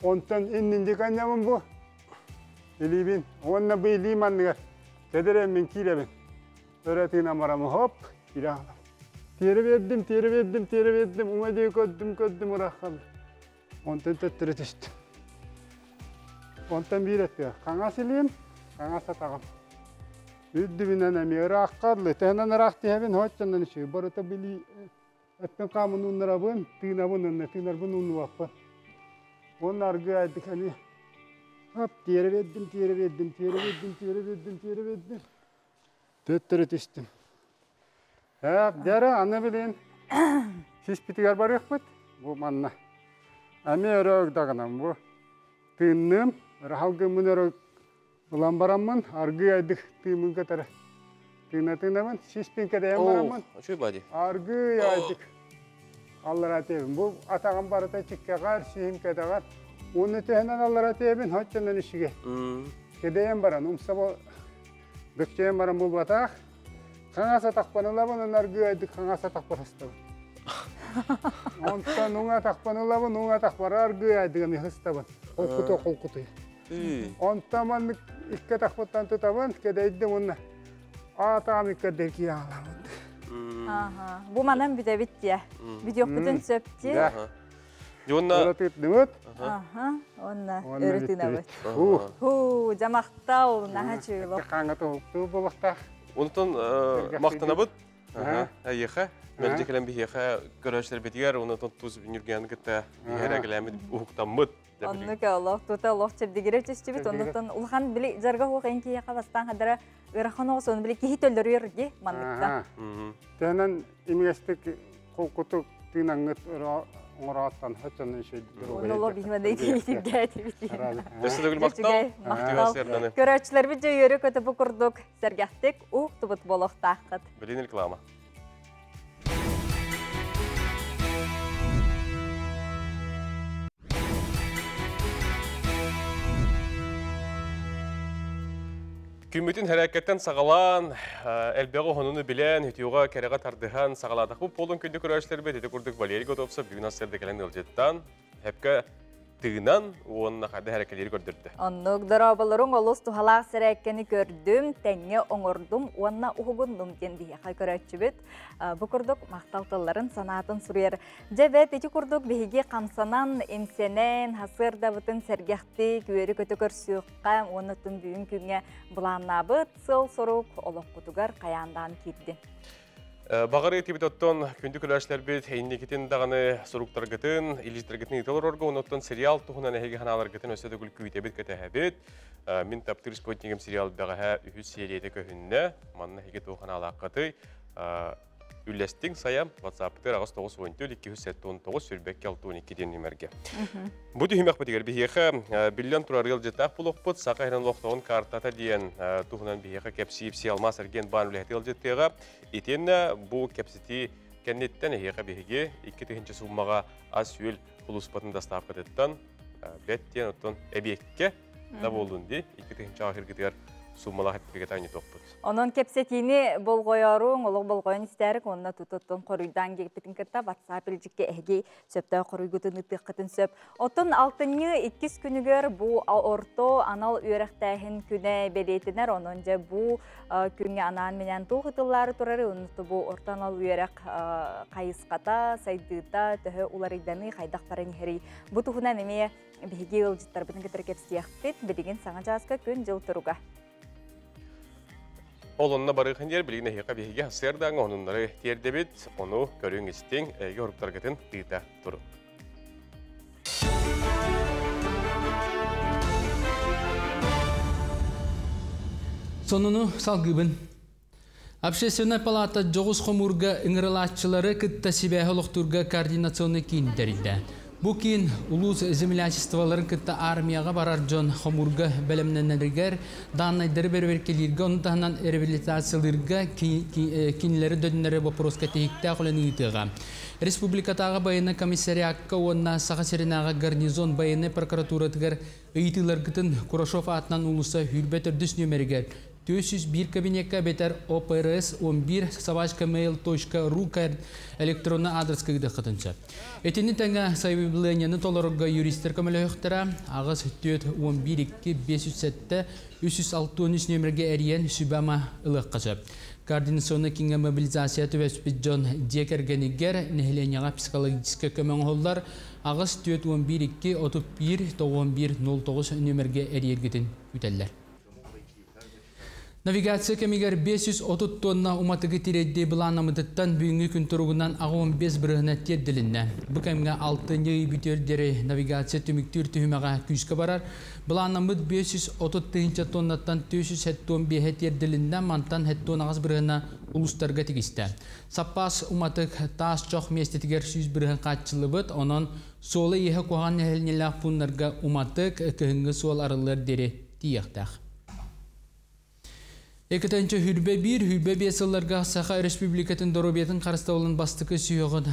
Онтон иннин дик анньабын бу илиибин уонна бу илиим анныгар кэдэрэммин киирэбин. Өрө тыынан бараммын хоп киирэ хаалабын. Тиэрэ биэрдим, тиэрэ биэрдим, тиэрэ биэрдим, уҥа диэки көрдүм, көрдүм ыраах халлы. Онтон төттөрү түстүм. Онтон биир өттүгэр хаҥас илиим, хаҥас атаҕым. Үрдүбүнэн эмиэ ыраахха дылы, төһөнөн ыраах түһэбин, оччонон үчүгэй. Барыта билии өттүн хаамын ууннарабын, тыынабын уонна тыынарбын ууннубаппын. Уонна аргыый айдык эмиэ Хоп, тиэрэ биэрдим, тиэрэ биэрдим, тиэрэ биэрдим, тиэрэ биэрдим, тиэрэ биэрдим. Төттөрү түстүм. Эп, дьэрэ, аны билин сиспитигэр барыахпыт. Бу манна. Эмиэ өрө ыгдагынан бу. Тыынным, ырахалгыммын өрө ылан бараммын, аргыый айдык тыыммын кытары. Тыына тыынабын, сиспин кэдэйэн бараммын. Аргыый айдык. Аллара тиэбин. Бу атаҕым барыта чиккэҕэр, сиһим кэтэҕэр. Уонна төһөнөн аллара тиэбин, оччонон үчүгэй. Кэдэйэн баран, умса бөкчөйөн баран булбатах. Хаҥас атахпын ылабын, уонна аргыый хаҥас атахпар ыстабын. Онтон уҥа атахпын ылабын, уҥа атахпар аргыый айдыгым ыһыстабын. Холкуту холкутуй. Онтон маннык икки атахпыттан тутабын, кэдэйдим уонна аатаҕым икки киһи аалабын. Бу манан бүтэбит дии. Бүтүөхпүтүн сөп дии. Уонна Өрө Аха, онна өрө тыынабыт. Ху, жамактал, наһаа чуйлок. Хаҥа туһуктуу буолуохтаах. Онтон мактанабыт. Эйиэхэ, мэлдьи кэлэн биһиэхэ көрөөччүлэрбитигэр, онтон тус нүргээн кытта биһиэрэ кэлэммит уһуктаммыт. Оннук олох тута олох чэбдигирэ түстүбүт. Оннуктан улахан били жарга хуох эн киһиэхэ бастаан хадара ыарахан оҕус оны били киһи төлөрүөр ди манныктан. Тэнэн имигэстик холкутук тыынаңҥыт оҥороттан хочонун шөйдүр. Оноло биһимэдэй киһитиргээтибит. Өссө төгүл махтал. Махтал. Көрөөччүлэрбит дьөйүөрү көтөбу курдук сэргэхтик уһуктубут болохтааххыт. Билин реклама. Күммүтүн хэрээккэттэн саҕалаан, элбэҕи хонуну билэн, үтүөҕэ кэрэҕэ тардыһан саҕалаатахпыт буолун күндү көрөөччүлэрбит ити курдук Валерий Готовцев бүгүн ассырда кэлэн ыалдьыттан хэпкэ тыынан уонна харды хэрекелери көрдөрдө. Оннук дорооболоруҥ олус туһалаах сэрээккэни көрдүм, тэҥҥэ оҥордум уонна уһугуннум диэн биһиэхэ көрөөччүбүт. Бу курдук махтал тылларын санаатын суруйар. Дьэ бэт ити курдук биһиги хамсанан, имсэнэн, хасыардабытын сэргэхтик, үөрү-көтө көрсүөххэ уонна тун бүгүн күҥҥэ былааннаабыт сыл-сорук олохпутугар хайаандаан киирдин. Бағары этибит оттон күндү күләшләрбит инникитин даҕаны суруктаргытын, илиистэргитин ыыталар оттон сериал туһунан эһиги ханааларгытын өссө төгүл күүтэбит кэтэһэбит. Мин таптыыр спутнигым сериал бэҕэһээ үһүс серияте көһүннэ. Манна эһиги туох ханаалааххытый? Үллэстиҥ сайам WhatsApp-тыр 8 9 14 279 22 62 диэн нүмерге. Бу түһүмэхпитигэр биһиэхэ биллэн турар ыалдьыттаах булуохпут Саха иһинэн олохтоҕун картата диэн туһунан биһиэхэ кэпсиип Алмаас эргиэн баан үлэһити ыалдьыттыаҕа. Итиэннэ бу кэпсэтии кэнниттэн эһиэхэ биһиги 2000 суммаҕа ас-үөл хулуспатын доставкатыттан бэттиэн оттон эбиэккэ да буоллун ди 2000 ахыргытыгар суммалаах эппигэ таанньы тохпут. Онон кэпсэтиини болҕойоруҥ, олох болҕойон истээрик, онно тутуттун хоруйдаан киирбитин кытта WhatsApp илдьикке эһиги сөптөөх хоруйгутун ытыаххытын сөп. Оттон алтынньы иккис күнүгэр бу орто анал үөрэхтээһин күнэ бэлиэтинэр, онон дьэ бу күҥҥэ анаан минээн туох ытыллаары турары, оннутту бу орто анал үөрэх хайысхата, сайдыыта, төһө уларыйданыы, хайдах баран иһэрий. Бу туһунан эмиэ биһиги ыалдьыттарбытын кытары кэпсиэхпит, билигин саҥа чааска күн-дьыл туруга. Ол онно барыхын дер билигин эһиэхэ биһиги хасыардаҥ онуннары тиэрдэбит, ону көрүҥ истиҥ, эйгэ хоруктаргытын тыыта турун. Сонуну салгыбын. Общественная палата жоғыз хомурга ыңырылааччылары кытта сибэһи олохтуурга координационный киин тэрилдэ. Бу киин улуус землячестволарын кытта армияға барар дьон хомурга бэлэмнэнэригэр дааннайдары бэрбэркелииргэ ону таһынан реабилитациялыырга кинилэри дөдүннэри вопроска тиһиктээх үлэни ыытыаҕа. Республикатааҕы байыаннай комиссариакка уонна Саха сиринээҕи гарнизон байыаннай прокуратуратыгар ыйытыыларгытын Курашов аатынан уулусса сүүрбэ төрдүс нүөмэригэр 401 кабинекка бетер OPRS 11 собачка mail.ru электронный адреска ыытыаххытын сөп. Итини тэҥэ сайвлениены толорорго юристер көмөлөһүөхтэрэ 8 4 11 2 507 363 нүөмэргэ эрийэн сүбэ-ама ылыахха сөп. Координационнай кииҥҥэ мобилизация түбэспит дьон дьиэ кэргэнигэр, нэһилиэнньэҕэ психологическай көмө оҥоһуллар. 8 411 2 31 91 09 нүөмэргэ эрийэргитин күүтэллэр. Навигация кэмигэр 530 тонна уматыгы тириэрдии былааннаммытыттан бүгүҥҥү күн туругунан 85 бырыһыана тиэрдилиннэ. Бу кэмҥэ алтынньы ый бүтүөр диэри навигация түмүктүүр түһүмэҕэ күүскэ барар. Былааннаммыт 530 тыһыынча тоннаттан 475-э тиэрдилиннэ, мантан 78 бырыһыана улуустарга тигистэ. Саппаас уматык таас чох миэстэтигэр 100 бырыһыан хааччыллыбыт, онон суола-ииһэ куһаҕан нэһилиэнньэлээх пууннарга уматык кыһыҥҥы суол арыллыар диэри тиийиэхтээх. Экитэнчэ хүрбэ биир, хүрбэ биэс сылларга Саха Өрөспүүбүлүкэтин доруобуйатын харыстабылын бастакы сүһүөҕүн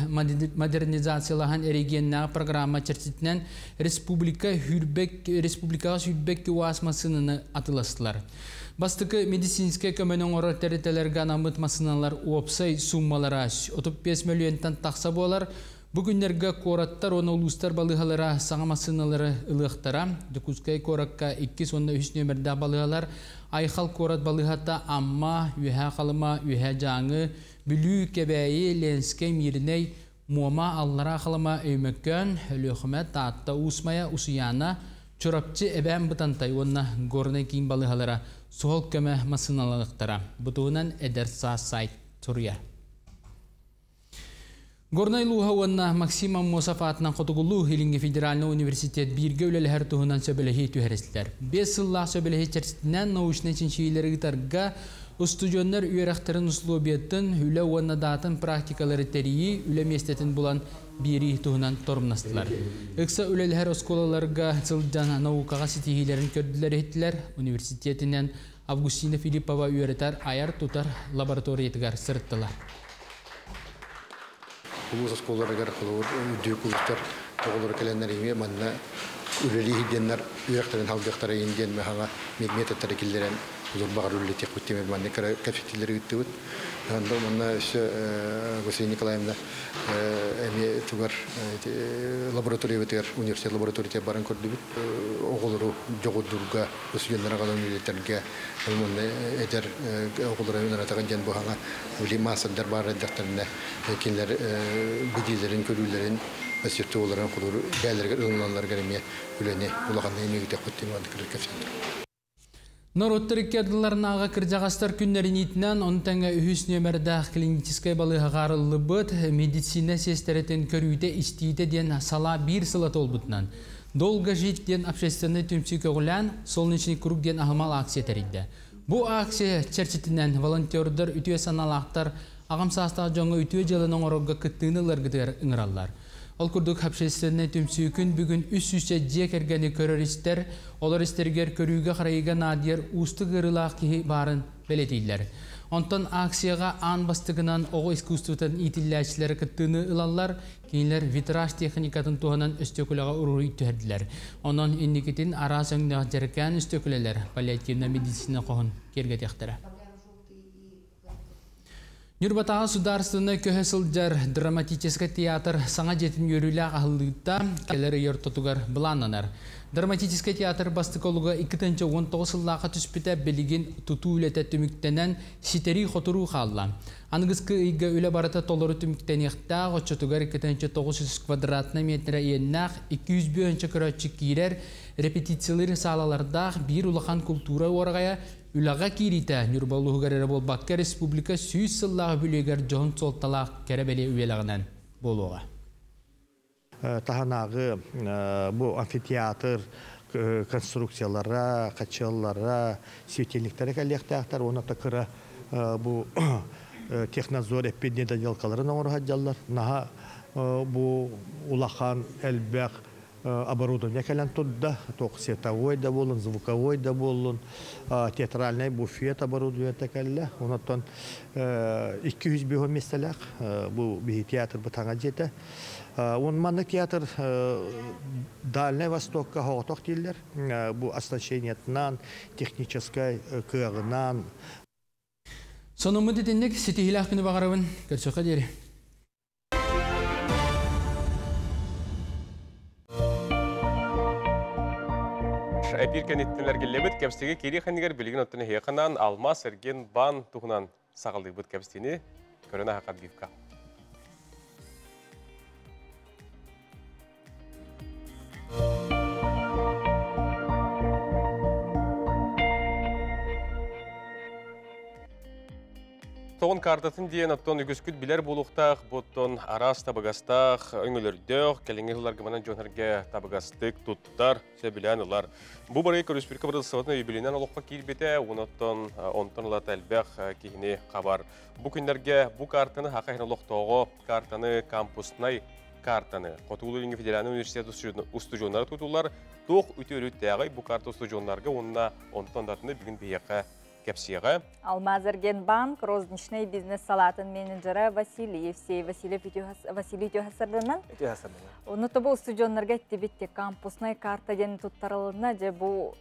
модернизациялаһан эрэгийиэннээҕи программа чэрчитинэн республика хүрбэк, республикаҕа сүүрбэкки УАЗ массыынаны атыыластылар. Бастакы медицинскэй көмөнү оҥорор тэрилтэлэргэ анаммыт массыыналар уопсай сууммалара 35 мөлүйүөнтэн тахса буолар. Бу күннэргэ куораттар уонна улуустар балыыһалара саҥа массыыналары ылыахтара. Дьокуускай куоракка иккис уонна үһүс нүөмэрдээх балыыһалар Айхал куорат балыыһата Амма, Үөһээ Халыма, Үөһээ Дьааҥы, Бүлүү, Кэбээйи, Ленскэй, Мииринэй, Муома, Аллараа Халыма, Өймөкөөн, Өлүөхүмэ, Таатта, Уус Майа, Усуйаана, Чурапчы, Эбээн Бытантай уонна Горнай киин балыыһалара суһал көмө массыыналаныахтара. Бу туһунан Эдэр саас сайт суруйар. Горнай улууһа уонна Максим Аммосов аатынан Хотугулуу Илиҥҥи федеральнай университет бииргэ үлэлэһэр туһунан сөбүлэһии түһэристилэр. Биэс сыллаах сөбүлэһии чэрчитинэн научнай чинчийиилэри ыытарга устудьуоннар үөрэхтэрин условиятын, үлэ уонна даатын практикалары тэрийии, үлэ миэстэтин булан биэрии туһунан торумнастылар. Ыкса үлэлэһэр оскуолаларга сылдьан наукаҕа ситиһиилэрин көрдүлэр-иһиттилэр. Университетинэн Августина Филиппова үөрэтэр айар-тутар лабораториятыгар сырыттылар. Улуус оскуолаларыгар холобур үрдүк улуустар оҕолоро кэлэннэр эмиэ манна үлэлии диэннэр үөрэхтэрин халгыахтара иин диэн хаҥа методтары киллэрэн улур баҕар үлэлэтиэхпит диэн манна кыра кэпсэтиилэри ыыттыбыт. Онно манна өссө Василий Николаевна эмиэ тугар лабораториябытыгар университет лабораториятыгар баран көрдүбүт. Оҕолору дьоҕурдуурга, студеннары аҕалан үлэлэтэргэ уонна эдэр оҕолору ынаратаҕын диэн бу хаҥа били маастардар баар эрдэхтэринэ кинилэр билиилэрин, көрүүлэрин, мастерстволарын холуур бэйэлэригэр ылыналларыгар эмиэ үлэни улаханнык эмиэ ыытыахпыт диэн маннык кэпсэттим. Норуоттар икки ардыларынааҕы кырдьаҕастар күннэрин иитинэн, ону тэҥэ үһүс нүөмэрдээх клиническэй балыыһаҕа арыллыбыт медицина сиэстэрэтин көрүүтэ-истиитэ диэн салаа биир сыла туолбутунан «Долго жить» диэн общественнай түмсүү көҕүлээн «Солнечный круг» диэн аһымал акция тэрийдэ. Бу акция чэрчитинэн волонтердар үтүө санаалаахтар аҕам саастаах дьоҥҥо үтүө дьыаланы оҥорорго кыттыыны ыларгытыгар ыҥыраллар. Ол курдук общественнай түмсүү күн бүгүн үс сүүсчэ дьиэ кэргэни көрөр-истэр, олор истэригэр көрүүгэ-харайыыга наадыйар уустук ыарыылаах киһи баарын бэлиэтииллэр. Онтон акцияҕа аан бастакынан оҕо искусствотын иитиллээччилэрэ кыттыыны ылаллар, кинилэр витраж техникатын туһанан өстүөкүлэҕэ уруһуй түһэрдилэр. Онон инникитин араас өҥнөөх дьэрэкээн өстүөкүлэлэр паллиативнай медицина хоһун киэргэтиэхтэрэ. Ньурбатааҕы судаарыстыбаннай көһө сылдьар драматическай театр саҥа дьиэтин үөрүүлээх аһыллыыта кэлэр ый ортотугар былааннанар. Драматическай театр бастакы олуга 2019 сыллаахха түспүтэ билигин тутуу үлэтэ түмүктэнэн ситэрии-хоторуу хаалла. Аныгыскы ыйга үлэ барыта толору түмүктэниэхтээх, оччотугар 2900 квадратнай метрэ иэннээх 200 бөөнчө көрөөччү киирэр репетициялыыр саалалардаах биир улахан култуура уораҕайа Үлэҕэ киириитэ Ньурба улууһугар эрэ буолбакка, республика 100 сыллаах үбүлүөйүгэр дьоһун суолталаах кэрэ-бэлиэ үйэлэҕинэн буолуоҕа. Таһынааҕы бу амфитеатр конструкциялара, хачыаллара, светильниктэрэ кэлиэхтээхтэр уонна кыра бу технадзор эппит недоделкаларын оҥоро сылдьаллар. Наһаа бу улахан элбэх оборудование кэлэн турда, туох световой да буоллун, звуковой да буоллун, театральный буфет оборудованиета кэллэ. Онтон 200 миэстэлээх бу биһи театрбыт хаҥа дьиэтэ. Он маннык театр Дальнай Востокка соҕотох дииллэр. Бу оснащениетынан, техническай кыаҕынан. Сонуммут итинник ситиһиилээх күнү баҕарабын. Көрсүөххэ диэри. Эпир кэнниттэн эргиллибит кэпсиги кири ханигар билигин оттон эһиэханан Алмаз Эрген бан туһунан. саҕалыыбыт кэпсэтиини көрөн аһака бивка. Тоҕун картатын диэн оттон үгүскүт билэр буолуохтаах, буттон араас табыгастаах, өҥөлөрдөөх, кэлиҥҥи сылларга манан дьон-сэргэ табыгастык туттар, сөбүлээн ылар. Бу барыйы Республика Быралысыбатын өйөбүлүнэн олоххо киирбитэ, онон онтон ылата элбэх киһини хабар. Бу күннэргэ бу картаны Хаха иһин олохтооҕо картаны кампуснай картаны Хотугулуу-Илиҥҥи федеральнай университет устудьуоннара тутуллар. Туох үтүө өрүттээҕий бу карта устудьуоннарга уонна онтон да атыны бүгүн биһиэхэ кэпсиэҕэ. Алмазэргиэнбанк розничный бизнес салаатын менеджера Василий Евсей Васильев Василий Үтүөһасырданан. Үтүөһасырданан. Ону тобу устудьуоннарга эттибит кампуснай карта диэн туттарылына же бу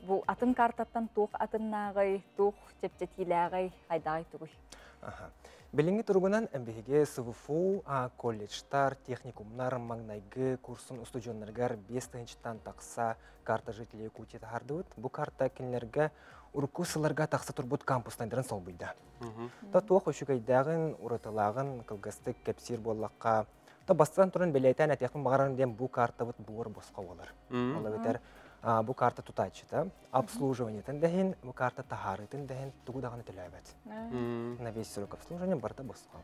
бу атын картаттан туох атыннааҕый, туох чэпчэтиилээҕий, хайдааҕый тугуй? Билиҥҥи туругунан биһиги СВФУ колледжтар, техникумнар маҥнайгы курсун устудьуоннарыгар 5 тыһыынчаттан тахса карта жителей Якутии таһаардыбыт. Бу карта кинилэргэ урукку сылларга тахса турбут кампуснайдарын солбуйда. Та туох үчүгэйдээҕин, уратылааҕын кылгастык кэпсиир буоллахха, то бастан туран бэлиэтээн этиэхпин баҕарарым диэн бу картабыт буор босхо буолар. Ол эбэтэр бу карта тутааччыта обслуживаниетын дэһин, бу карта таһаарыытын дэһин тугу даҕаны төлөөбөт. На весь срок обслуживания барыта босхо.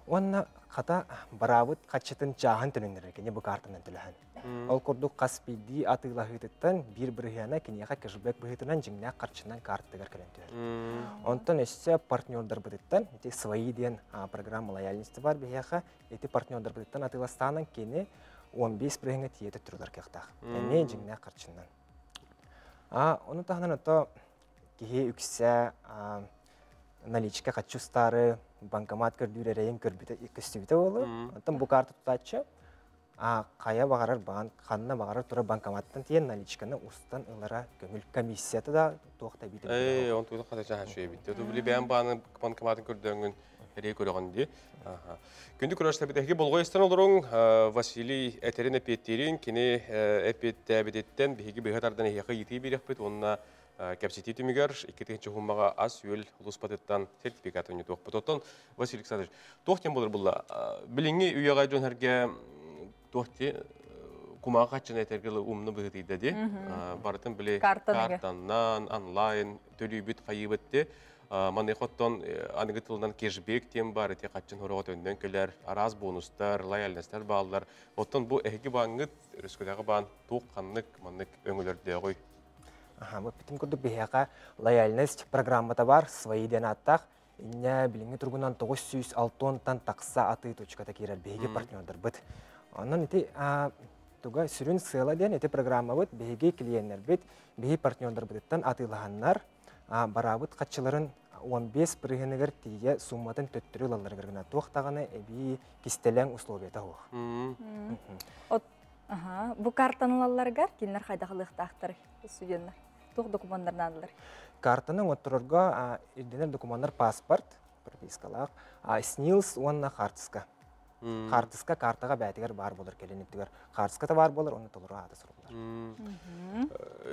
Уонна хата бараабыт хаччытын чааһын төлөннөрөр кини бу картанан төлөһөн. Ол курдук хас биирдии атыылаһыытыттан 1 бырыһыана киниэхэ кэшбэк быһыытынан дьиҥнээх харчынан картыгар кэлэн түһэр. Онтон өссө партнердарбытыттан ити свои диэн программа лояльности бар биһиэхэ, ити партнердарбытыттан атыыластаанан кини 15 бырыһыаҥҥа тиийэ турулар кыахтаах. Эмиэ дьиҥнээх харчынан. А ону таһынан ото киһи үксэ наличка харчы устаары банкомат көрдүүр эрэйин көрбүтэ көстүбүтэ буолуо. Онтон бу карта тутааччы хайа баҕарар банк, ханна баҕарар тура банкоматтан тиийэн наличканы устан ылара көҥүл, комиссията да туох да битэ. Ээ, он тугу хата чаһа шуйбит. Ту били бэйэн бааны банкоматын көрдөңүн эрей көрөҕүн ди. Күндү көрөштөбүт болҕойстан олоруҥ Василий этерин эпиэттиирин кини эпиэттээбититтэн биһиги быһа тардан эһиэхэ ыйытыы биэриэхпит уонна кэпсэтии түмүгэр 2 тыһыынча уһуммаҕа ас үөл улууспатыттан сертификат ойнотуохпут. Оттон Василий Александрович, туох тем болар булла? Билиҥҥи үйэҕэ дьон эрге туох ти кумаҕа хаччына этэргилы умну быһытыйда ди. Барытын били картаннан, онлайн төлүүбүт хайыбыт ти. Маны хоттон аныгы тылынан кэшбэк тем бар, ити хаччын хороҕо төннөн кэлэр, араас бонустар, лояльностар бааллар. Оттон бу эһиги бааҥҥыт, Өрөскөдәҕи баан туох ханнык маннык өҥөлөрдөөҕүй? Аха, бу бүтүн курдук биһиэхэ лояльность программата бар, свои диэн ааттаах. Иннэ билиҥҥи тургунан 906-тан тахса атыы точката киирэр биһиги партнердарбыт. Онон ити туга сүрүн сыала диэн ити программабыт биһиги клиеннербит, биһи партнердарбытыттан атыылаһаннар, бараабыт хаччыларын 15 бырыһыныгар тиийэ сумматын төттөрү ылалларыгар гына туох даҕаны эбии кистэлэҥ условията суох. Бу картаны ылалларыгар кинилэр хайдах ылыахтаахтар студенттар? Туох докумуоннар наадалар? Картаны оҥотторорго ирдэнэр докумуоннар паспорт, пропискалаах, СНИЛС уонна хаартыска. Хаартыска картаҕа бээтигэр баар болар кэлин үттүгэр. Хаартыската баар болар, оны толору аата суруллар.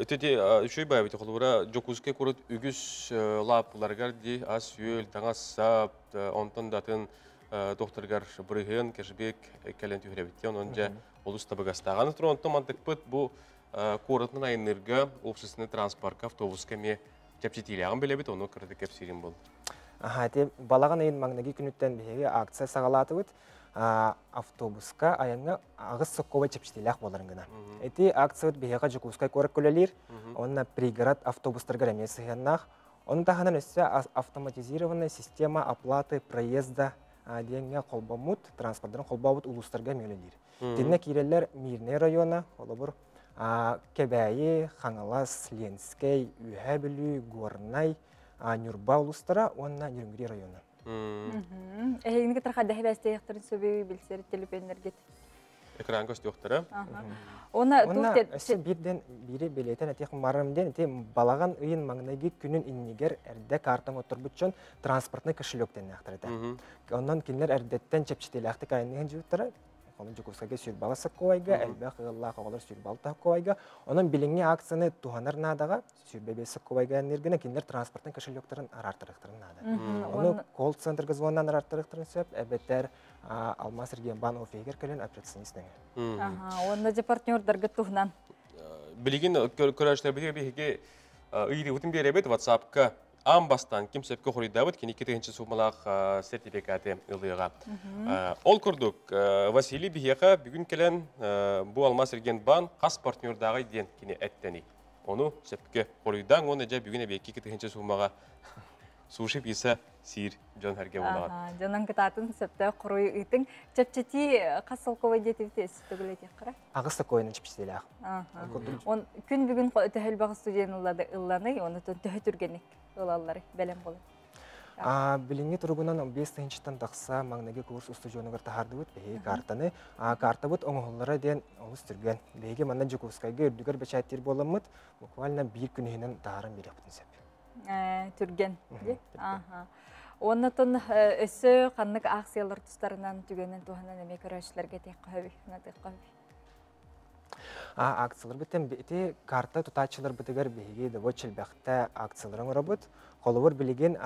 Өтөти үчүй баабит холура Дьокуускай куорат үгүс лааппыларыгар ди ас үөл, таҥас сап, онтон датын докторгар бырыһын, кэшбэк кэлэн түһүрэбит. Онон дьэ олус табыгастааҕын туран онтон мантыкпыт бу куоратынан айыннырга общественный транспортка, автобуска эмиэ чэпчэтиилээҕин билэбит, ону кыраты кэпсиирин бол. Аха, ити балаҕан ыйын маҥнайгы күнүттэн биһиги акция саҕалаатыбыт. Автобуска айаҥҥа аҕыс соккуоба чэпчэтиилээх буоларын гына. Ити акциябыт биһиэхэ Дьокуускай куорат үлэлиир, онно пригород автобустарга эмиэ сыһыаннаах. Ону таһынан өссө автоматизированная система оплаты проезда диэҥҥэ холбоммут, транспорттарын холбообут улуустарга эмиэ үлэлиир. Тиннэ киирэллэр Мирный района, холобур, Кэбээйи, Хаҥалас, Ленскэй, Үөһээ Бүлүү, Горнай, Ньурба улуустара уонна Нерюнгри района. Эһигини кытары хайдах бэстиэхтэрин сөбүй билсэр телефоннэргит? Экран көстүөхтэрэ. Она Уонна өссө биирден биири билетен этих марым ден ити балаҕан ыйын маҥнайгы күнүн иннигэр эрдэ картаң отторбутчон транспортный кошелек деннээхтэр этэ. Онон кинилэр эрдэттэн чэпчэтиилээхтик айанныһын жуттара. Онон Дьокуускайга сүрбаҕа соккуойга, элбэх ыаллаах оҕолор сүрбалта соккуойга. Онон билиҥҥи акцияны туһанар наадаҕа сүрбэ соккуойга гына кинилэр транспортын кошелектарын араартарыахтарын наада. Ону колл-центрга звоннан араартарыахтарын сөп, эбэтэр Алмаз Регионбан офиһигэр кэлэн операционист нөҥө. Онно же партнердарга туһунан. Билигин көрөштөрбүтүгэр биһиги ыйытыыбытын биэрэбит WhatsApp-ка аан бастаан ким сөпкө хоруйдаабыт кини 2 суумалаах сертификаты ылыаҕа. Ол курдук, Василий биһиэхэ бүгүн кэлэн бу Алмаз Регенбан хас партнердааҕый диэн кини эттени. Ону сөпкө хоруйдаан уонна дьэ бүгүн эбиэкки 2 суумаҕа суши пицца сиир дьон хэргэ буолаҕат. Дьонон кытаатын сөптөөх хоруй ыытыҥ. Чэпчэтии хас солковой диэтибит өссө Аҕыс сокуойунан чэпчэтиилээх. Он күн бүгүн төһөлбөх студент ылланы, оны төһө түргенник ылаллары бэлэм болун. Билиҥҥи туругунан 5 тыһыынчаттан тахса маҥнайгы курс устудьуонугар таһаардыбыт биһиги картаны. Картабыт оҥоһуллара диэн олус түргэн. Биһиги манна Дьокуускайга үрдүгэр бэчээттиир буоламмыт, буквально биир күн иһинэн таһааран биэриэхпитин сөп. Түргэн. Оннотон өссө ханнык акциялар тустарынан түгэнин туһанан эмиэ көрөөччүлэргэ тиэххэ хөбүй. Акциялар битен ити карта тутааччыларбытыгар биһиги довод чилбэхтэ акцияларын оҥоробут. Холобур билигин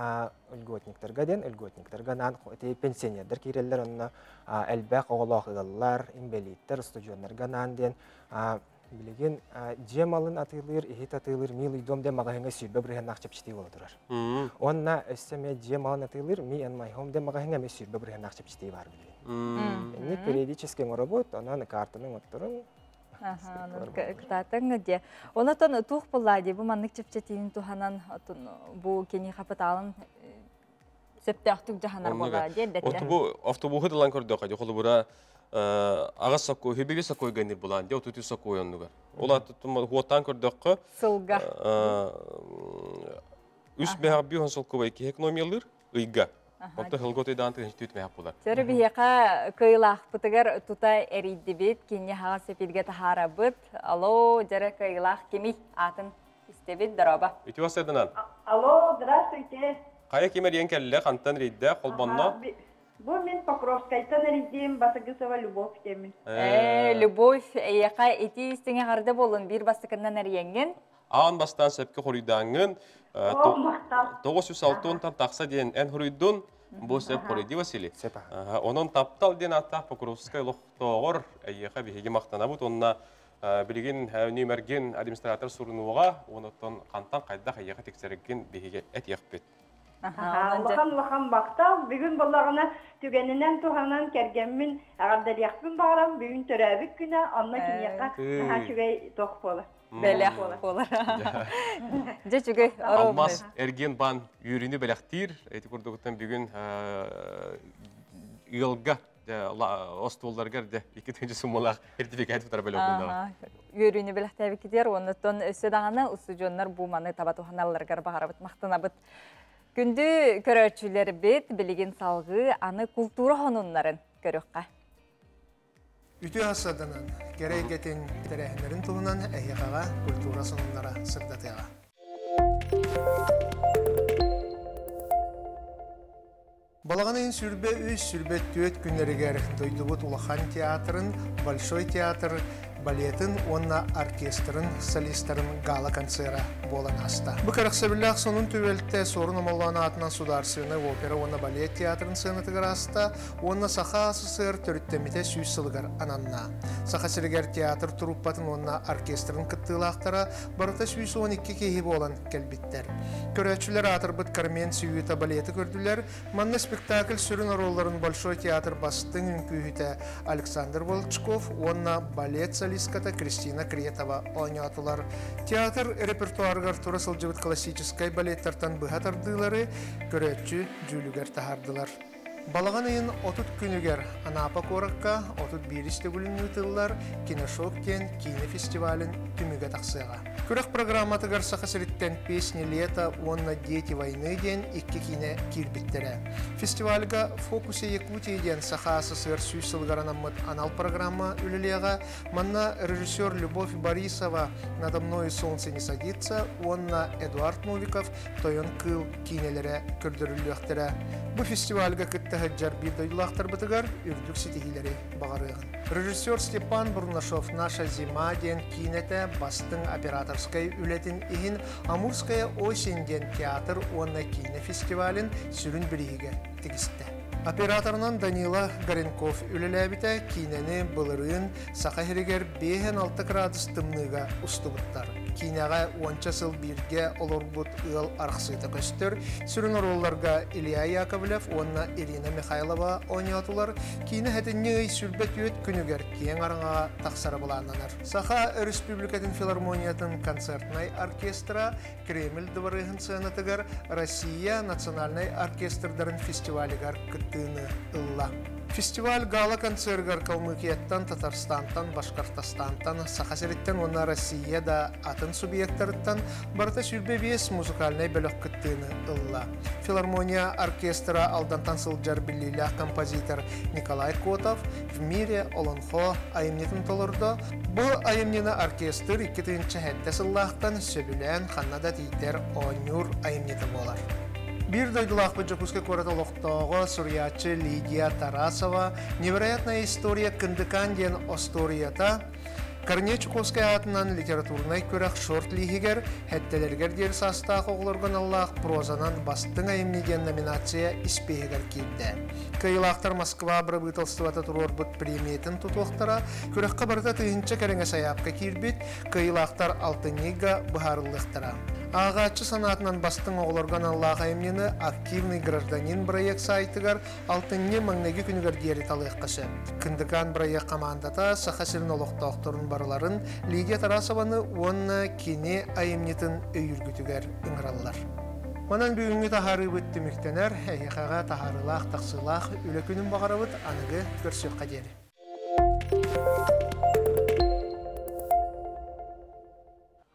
льготниктарга диэн льготниктарга наан ити пенсионердар киирэллэр онно элбэх оҕолоох ыаллар, инбэлииттэр, устудьуоннарга наан диэн билигин дьиэ малын атыылыыр, иһит атыылыыр Милый дом диэн маҕаһыыҥҥа сүүрбэ бырыһыаннаах чэпчэтии буола турар. Уонна өссө эмиэ дьиэ малын атыылыыр Me and My Home диэн маҕаһыыҥҥа эмиэ сүүрбэ бырыһыаннаах чэпчэтии баар билигин. Инник периодически оҥоробут, онон картаны оҥотторун Кытаатаҥ дии. Онотон туох буолла дии бу маннык чэпчэтиини туһанан бу кини хапытаалын сөптөөхтүк дьаһанар буолла дии эрдэттэн. Автобуһу тылан көрдөххө дии холобура аҕас сокуой, хүбүгү сокуой гэнир булаан дии отуту сокуой оннугар. Ол хуоттаан көрдөххө сылга үс мэһэх бүүһөн солкубай киһи экономиялыыр ыйга. Онто хылго тыйдаан тыһынчы түүт мэһэх булар. Сөрү биһиэхэ кыйлаахпытыгар тута эрийдибит, кинни хаҕа сепилге таһаарабыт. Алло, дьэрэ кыйлаах кимий? Атын истэбит, дороба. Үтүө асырданан. Алло, здравствуйте. Хайа ким эрийэн кэллэ, хантан эрийдэ, холбонно? Бу мин Покровскайтан эрийдим, Басагысова Любовь темин. Любовь, эйэхэ ити истиҥэ харды болун биир бастакыннан эрийэҥҥин. Аан бастаан сөпкө хоруйдааҥҥын, 906-тан тахса диэн эн хоруйдун, бу сөп хоруйди Василий. Онон таптал диэн ааттаах Покровскай олохтооҕор эйиэхэ биһиги махтанабыт уонна билигин нүмергин администратор сурунууга, онуттан хантан хайдах эйиэхэ тиксэргин биһиги этиэхпит. Улахан улахан махтал. Бүгүн боллаҕына түгэнинэн туһанан кэргэммин аҕардалиэхпин баҕарам. Бүгүн төрөөбүт күнэ, онно киниэхэ наһаа үчүгэй тох буолар. Бэлэх буолар. Дьэ үчүгэй. Алмаз эргиэн баан үөрүүнү бэлэхтиир. Эти курдугуттан бүгүн ыалга остуолларгар де икки тыынчы суммалаах сертификат тутар бэлэх булнаҕа. Үөрүүнү бэлэхтээбиккитигэр оннуттан өссө даҕаны устудьуоннар бу маны таба туһаналларыгар баҕарабыт, махтанабыт. Күндү көрөөччүлэрбит билигин салгыы аны култуура хонуннарын көрүөххэ. Үтүө асаданан, кэрэ эйгэтин тэрээһиннэрин туһунан эһиэхэҕэ культура сонуннара сырдатыаҕа. Балаҕан ыйын сүрбэ үс, сүрбэ түөрт күннэригэр дойдубут улахан театрын, Большой театр балетын уонна оркестрын солистарын гала-концера буолан ааста. Бу кэрэхсэбиллээх сонун түбэлтэ Суорун Омоллоон аатынан Сударственнай опера уонна балет театрын сценатыгар ааста уонна Саха СССР төрүттэммитэ сүүс сылыгар ананна. Саха сиригэр театр труппатын уонна оркестрын кыттыылаахтара барыта 112 киһи буолан кэлбиттэр. Көрөөччүлэр аатырбыт Кармен Сюита балеты көрдүлэр. Манна спектакль сүрүн оруолларын Большой театр бастыҥ үҥкүүһүтэ Александр Волчков уонна балет солистката Кристина Кретова оонньоотулар. Театр репертуарыгар тура сылдьыбыт классическай балеттартан быһа тардыылары көрөөччү дьүүлүгэр таһаардылар. Балаҕан ыйын 30 күнүгэр Анапа куоракка 31 төгүлүн ыытыллар Киношок диэн киинэ фестивалын түмүгэ тахсыаҕа. Күрэх программатыгар Саха сириттэн «Песни лета» уонна «Дети войны» диэн икки киинэ киирбиттэрэ. Фестивальга «Фокусе Якутии» диэн Саха СССР сүүс сылыгар анаммыт анал программа үлэлиэҕэ. Манна режиссер Любовь Борисова «Надо мною солнце не садится» уонна Эдуард Новиков «Тойон кыыл» киинэлэрэ көрдөрүллүөхтэрэ. Бу фестивальга кытта сылдьар биир дойдулаахтарбытыгар үрдүк ситиһиилэри баҕарыаҕын. Режиссер Степан Бурнашов «Наша зима» диэн киинэтэ бастыҥ операторскай үлэтин иһин «Амурская осень» диэн театр уонна киинэ фестивалын сүрүн бирииһигэр тигистэ. Операторынан Данила Горенков үлэлээбитэ киинэни былырыын Саха сиригэр 56 градус тымныыга устубуттар. Киинэҕэ уонча сыл бииргэ олорбут ыал арахсыыта көстөр. Сүрүн оруолларга Илья Яковлев уонна Ирина Михайлова оонньоотулар. Киинэ сэтинньи ый 24 күнүгэр киэҥ араҥаҕа тахсара былааннанар. Саха Өрөспүүбүлүкэтин филармониятын концертнай оркестра Кремль дыбарыаһын сыанатыгар Россия национальнай оркестрдарын фестивалыгар кыттыыны ылла. Фестиваль гала-концергар Калмыкияттан, Татарстантан, Башкортостантан, Саха сириттэн уонна Россия да атын субъектарыттан барыта 25 музыкальнай бөлөх кыттыыны ылла. Филармония оркестра Алдантан сылдьар биллиилээх композитор Николай Котов «В мире Олонхо» айымньытын толордо. Бу айымньыны оркестр 2007 сыллаахтан сөбүлээн ханна да тиийдэр оонньуур айымньыта буолар. Биир дойдулаахпыт Дьокуускай куорат олохтооҕо суруйааччы Лидия Тарасова «Невероятная история Кындыкан» диэн остуоруйата Корней Чуковскай аатынан литературнай күрэх шорт-лииһигэр сэттэлэригэр диэри саастаах оҕолорго аналлаах прозанан бастыҥ айымньы диэн номинация испииһэгэр киирдэ. Кыайыылаахтар Москва бырабыыталыстыбата туруорбут премиятын тутуохтара, күрэххэ барыта тыһыынча кэриҥэ сайаапка киирбит, кыайыылаахтар алтынньыга быһаарыллыахтара. Ааҕааччы санаатынан бастыҥ оҕолорго аналлаах айымньыны «Активный гражданин» бырайыак саайтыгар алтынньы маҥнайгы күнүгэр диэри талыахха сөп. Кындыкаан бырайыак хамаандата Саха сирин олохтоохторун барыларын Лидия Тарасованы уонна кини айымньытын өйүүргүтүгэр ыҥыраллар. Манан бүгүҥҥү таһаарыыбыт түмүктэнэр. Эһиэхэҕэ таһаарыылаах, тахсыылаах үлэ күнүн баҕарабыт. Аныгы көрсүөххэ диэри.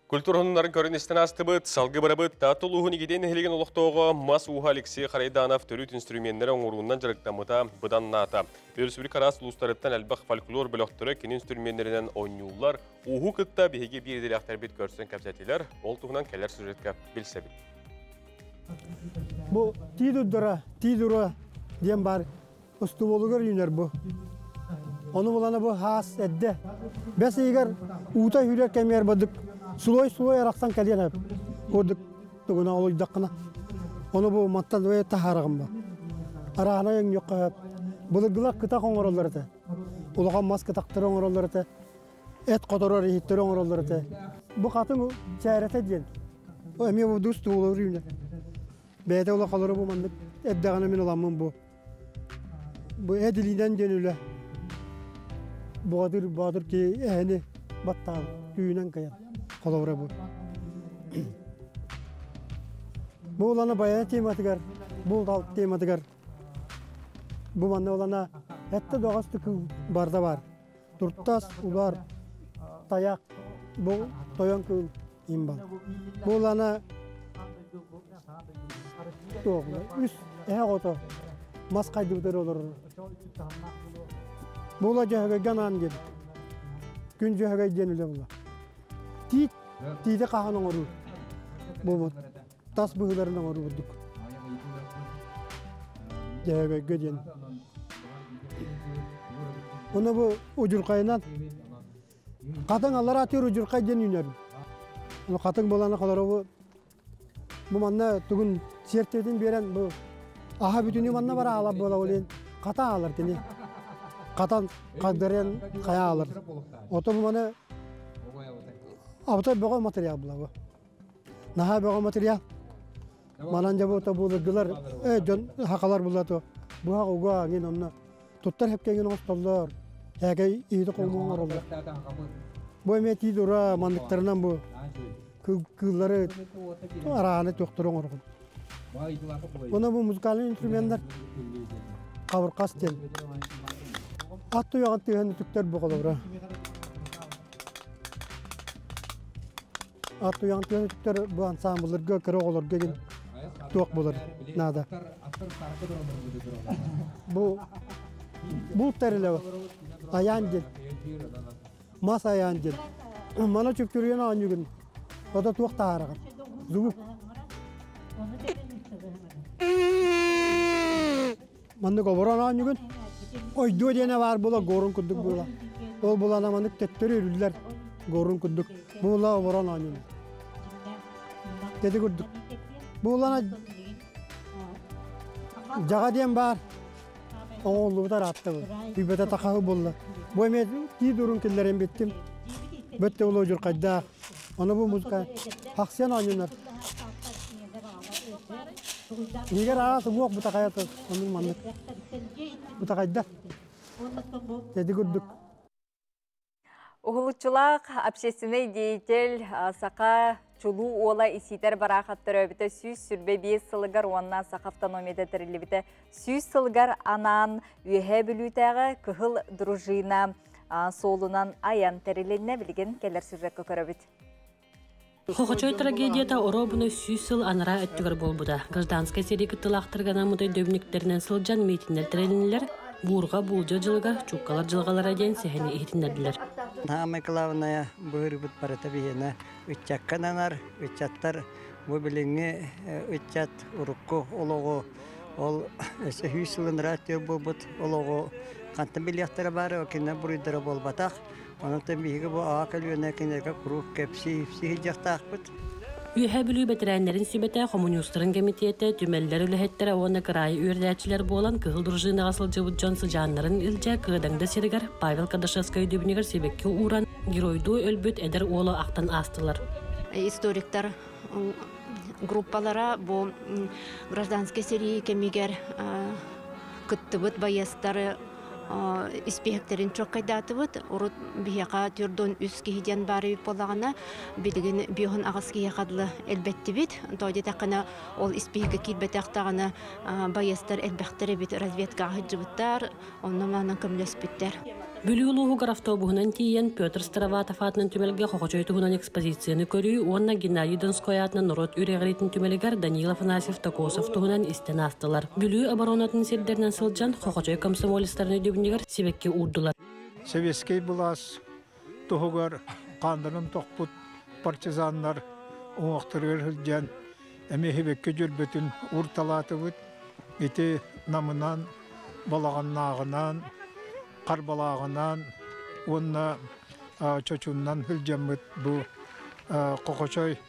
Культура хонуннарын көрөн истэн астыбыт, салгы барабыт, Таатта улууһун Игидэй нэһилиэгин олохтооҕо мас ууһа Алексей Харайданов төрүт инструменнары оҥоруунан дьарыктаммыта быданнаата. Өрөспүүбүлүкэ араас улуустарыттан элбэх фольклор бөлөхтөрө кини инструменнэринэн оонньууллар. Ууһу кытта биһиги биир идэлээхтэрбит көрсөн кэпсэтилэр. Ол туһунан кэлэр сюжетка билсэбит. Бу тиидурдара, тиидура диэн бар устуболугар үүнэр бу. Ону булана бу хаас эдде. Бэс ыйыгар уута хүрэр кэмигэр бадык сулой-сулой арахсан кэлиэн курдук тугуна олуйдаххына. Ону бу мантан бу таһаарагым ба. Араана өҥньөххө былыргылар кытах оҥороллор этэ. Улахан мас кытахтары оҥороллор этэ. Эт хоторор иһиттэри оҥороллор этэ. Бу хатыҥ чээрэтэ диэн. Эмиэ бу дус туулар үүнэр. Бэйэтэ улахалары бу маннык эрдэҕинэ мин ыламмын бу. Бу эдилинэн диэн үлэ. Боотур боотур ки эһэни баттаан күүнэн кайан холобура бу. Бу улана баян тематыгар, бу тал тематыгар бу манна улана этте доҕас түкү барда бар. Туртас, улар, таяк, бу тойон кыыл имбал. Бу улана үс эһэ оҕото мас хайдыбытыр олорор. Була дьөһөгөйгө анаан диэн. Күн дьөһөгөй диэн үлэ була. Тиит, тиити хаһан оҥоруу. Бу тас быһыыларын оҥоруу курдук. Дьөһөгөйгө диэн. Оны бу удьурхайынан хатыҥ аллараа түөр удьурхай диэн үүнэр. Хатыҥ буолан холоробу Бу манна тугун сиэртибэтин биэрэн бу аһа бүтүнүү манна бара аалар буола олин хата аалар кини хатан хагдарыан хайа аалар. Ото бу маны абытай бөҕө материал була бу. Наһаа бөҕө материал. Манан дьэ бу булыргылар э дьон хакалар була то буһах уга ангин онно туттар хепкеңин оҥостоллор. Хээкэй иити колму оҥороллор. Бу эмиэ тиит ура манныктарынан бу кыыллары арааны туохтары оҥоргун. Уна бу музыкальный инструменттар хабырқас диэн. Ат туйаҕын тыаһын үтүктэр бу холобура. Ат туйаҕын тыаһын үтүктэр бу ансамблларга кыра оҕолорго гин туох булар наада. Бу бу тэрилэ аян диэн. Мас айаан диэн. Мана чүптүрүйэн оонньуугун. Ото туох таһаараҕын? Звук. Маннык оборон оонньугун. Ойдуо диэнэ баар була горун курдук буола. Ол булана маннык төттөрү үрүллэр горун курдук. Була оборон оонньуну. Деди курдук. Булана Дьаҕа диэн баар. Оҥоһуллубута ыраатта бу. Түйбэтэ тахаһы буолла. Бу эмиэ тии дурун киллэрэн биттим. Бөттө улуу дьурхайдаах. Ону бу музыка хахсыан оонньунар. Игер араас уҥуох бутахайа оннук маннык. Бутахайда. Деди курдук. Уһулуччулаах общественный деятель саха чулуу уола Иситер Барахов төрөөбүтэ 125 сылыгар уонна саха автономията тэриллибитэ 100 сылыгар анаан Үөһээ Бүлүүтээҕи Кыһыл дружина суолунан айан тэрилиннэ билигин кэлэр сюжекка көрөбүт. Хохочой трагедията оруобуна 100 сыл анараа өттүгэр буолбута. Гражданскай сэрии кыттыылаахтарга анаммыт өйдөбүнньүктэринэн сылдьан миитиннэр тэрилиннилэр, буурҕа буулдьа дьылыгар чууккалар дьылҕалара диэн сэһэни иһитиннэрдилэр. Самое главное, быһырбыт барыта биһиэнэ ыччакка ананар, ыччаттар бу билиҥҥи ыччат урукку олоҕу ол өссө 100 сылын ыраат буолбут олоҕу хантан билиэхтэрэ баара, кинилэр буруйдара буолбатах. Онон биһиги бу аҕа көлүөнэ кинилэргэ куруук кэпсии-ипсии сылдьыахтаахпыт. Үөһээ Бүлүү бэтэрээннэрин сүбэтэ, хомуньуустарын кэмитиэтэ, түмэллэр үлэһиттэрэ уонна кыраайы үөрэтээччилэр буолан Кыһыл дружинаҕа сылдьыбыт дьон сыдьааннарын илдьэ Кыадаҥда сиригэр Павел Кадашевскай өйдөбүнньүгэр сибэкки ууран, геройдуу өлбүт эдэр уолу ахтан аастылар. Историктар группалара бу гражданскай сэрии кэмигэр кыттыбыт байыастары испииһэктэрин чуоккайдаатыбыт. Урут биһиэхэ түрдун үс киһи диэн баар эбит буоллаҕына, билигин биоһун аҕыс киһиэхэ дылы элбэттибит. Тоҕо диэтэххинэ, ол испииһэккэ киирбэтэх даҕаны байыастар элбэхтэр эбит, разведкаҕа сылдьыбыттар, онно-манан көмөлөспүттэр. Бүлүү улууһугар автобуһунан тиийэн Петр Староватов аатынан түмэлгэ Хохочой туһунан экспозицияны көрүү уонна Геннадий Донской аатынан норуот үөрэҕириитин түмэлигэр Данил Афанасьев Токосов туһунан истэн аастылар. Бүлүү оборонатын сирдэринэн сылдьан Хохочой комсомолецтарын өйдөбүнньүгэр сибэкки уурдулар. Сэбиэскэй былаас туһугар хааннарын тохпут партизаннар уҥуохтарыгар сылдьан эмиэ сибэкки дьөрбөтүн уурталаатыбыт. Ити намынан, балаҕаннааҕынан, Харбалааҕынан уонна Чочуннан сылдьаммыт бу Хохочой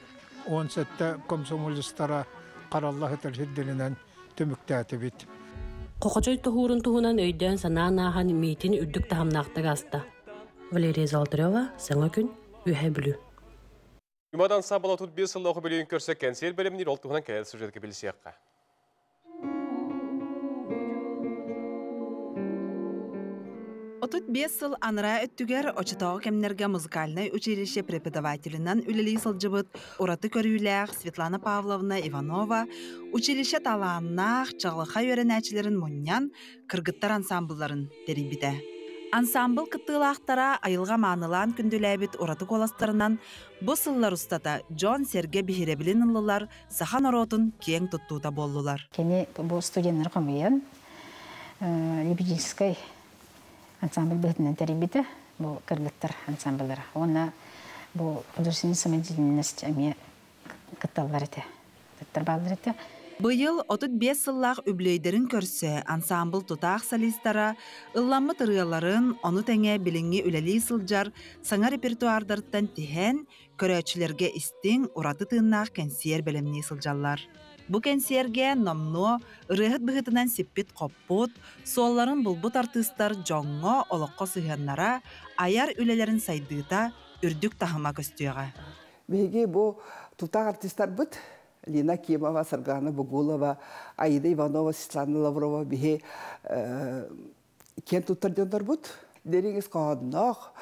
17 комсомолецтара харалла сытар сирдэринэн түмүктээтибит. Хохочой тоһуурун туһунан өйдөөн-санаан ааһан миитин үрдүк таһымнаахтык ааста. Валерия Золотарева, Саҥа күн, Үөһээ Бүлүү. Юмадан саабала 35 сыллаах үбүлүйүн көрсө кэнсиэр бэлэмниир ол туһунан кэлэр сюжетка билсиэххэ. 35 сыл анараа өттүгэр оччотооҕу кэмнэргэ музыкальнай училище преподавателинэн үлэлии сылдьыбыт ураты көрүүлээх Светлана Павловна Иванова училище талааннаах, чаҕылхай үөрэнээччилэрин мунньан, кыргыттар ансаамбылларын тэрийбитэ. Ансаамбыл кыттыылаахтара айылҕа маанылаан күндүлээбит ураты куоластарынан бу сыллар устата дьон-сэргэ биһирэбилин ыллылар, саха норуотун киэҥ туттуута буоллулар. Кини бу студеннары хомуйан Лебединскэй ансамбль быһыытынан тэрийбитэ, бу кыргыттар ансамбллара. Уонна бу художественный самодеятельность эмиэ кытталлар этэ. Кыттар бааллар этэ. Быйыл 35 сыллаах үбүлүөйдэрин көрсө ансаамбыл тутаах солистара ылламмыт ырыаларын, ону тэҥэ билиҥҥи үлэлии сылдьар саҥа репертуардарыттан тиһэн, көрөөччүлэргэ истиҥ, ураты тыыннаах кэнсиэр бэлэмнии сылдьаллар. Бу кэнсиэргэ номнуо ырыаһыт быһыытынан сиппит-хоппут, суолларын булбут артыыстар дьоҥҥо, олоххо сыһыаннара, айар үлэлэрин сайдыыта үрдүк таһыма көстүөҕэ. Биһиги бу тутаах артистарбыт Лина Кимова, Саргана Бугулова, Аида Иванова, Светлана Лаврова биһи киэн туттар дьоннорбут. Дириҥ ис хоһоонноох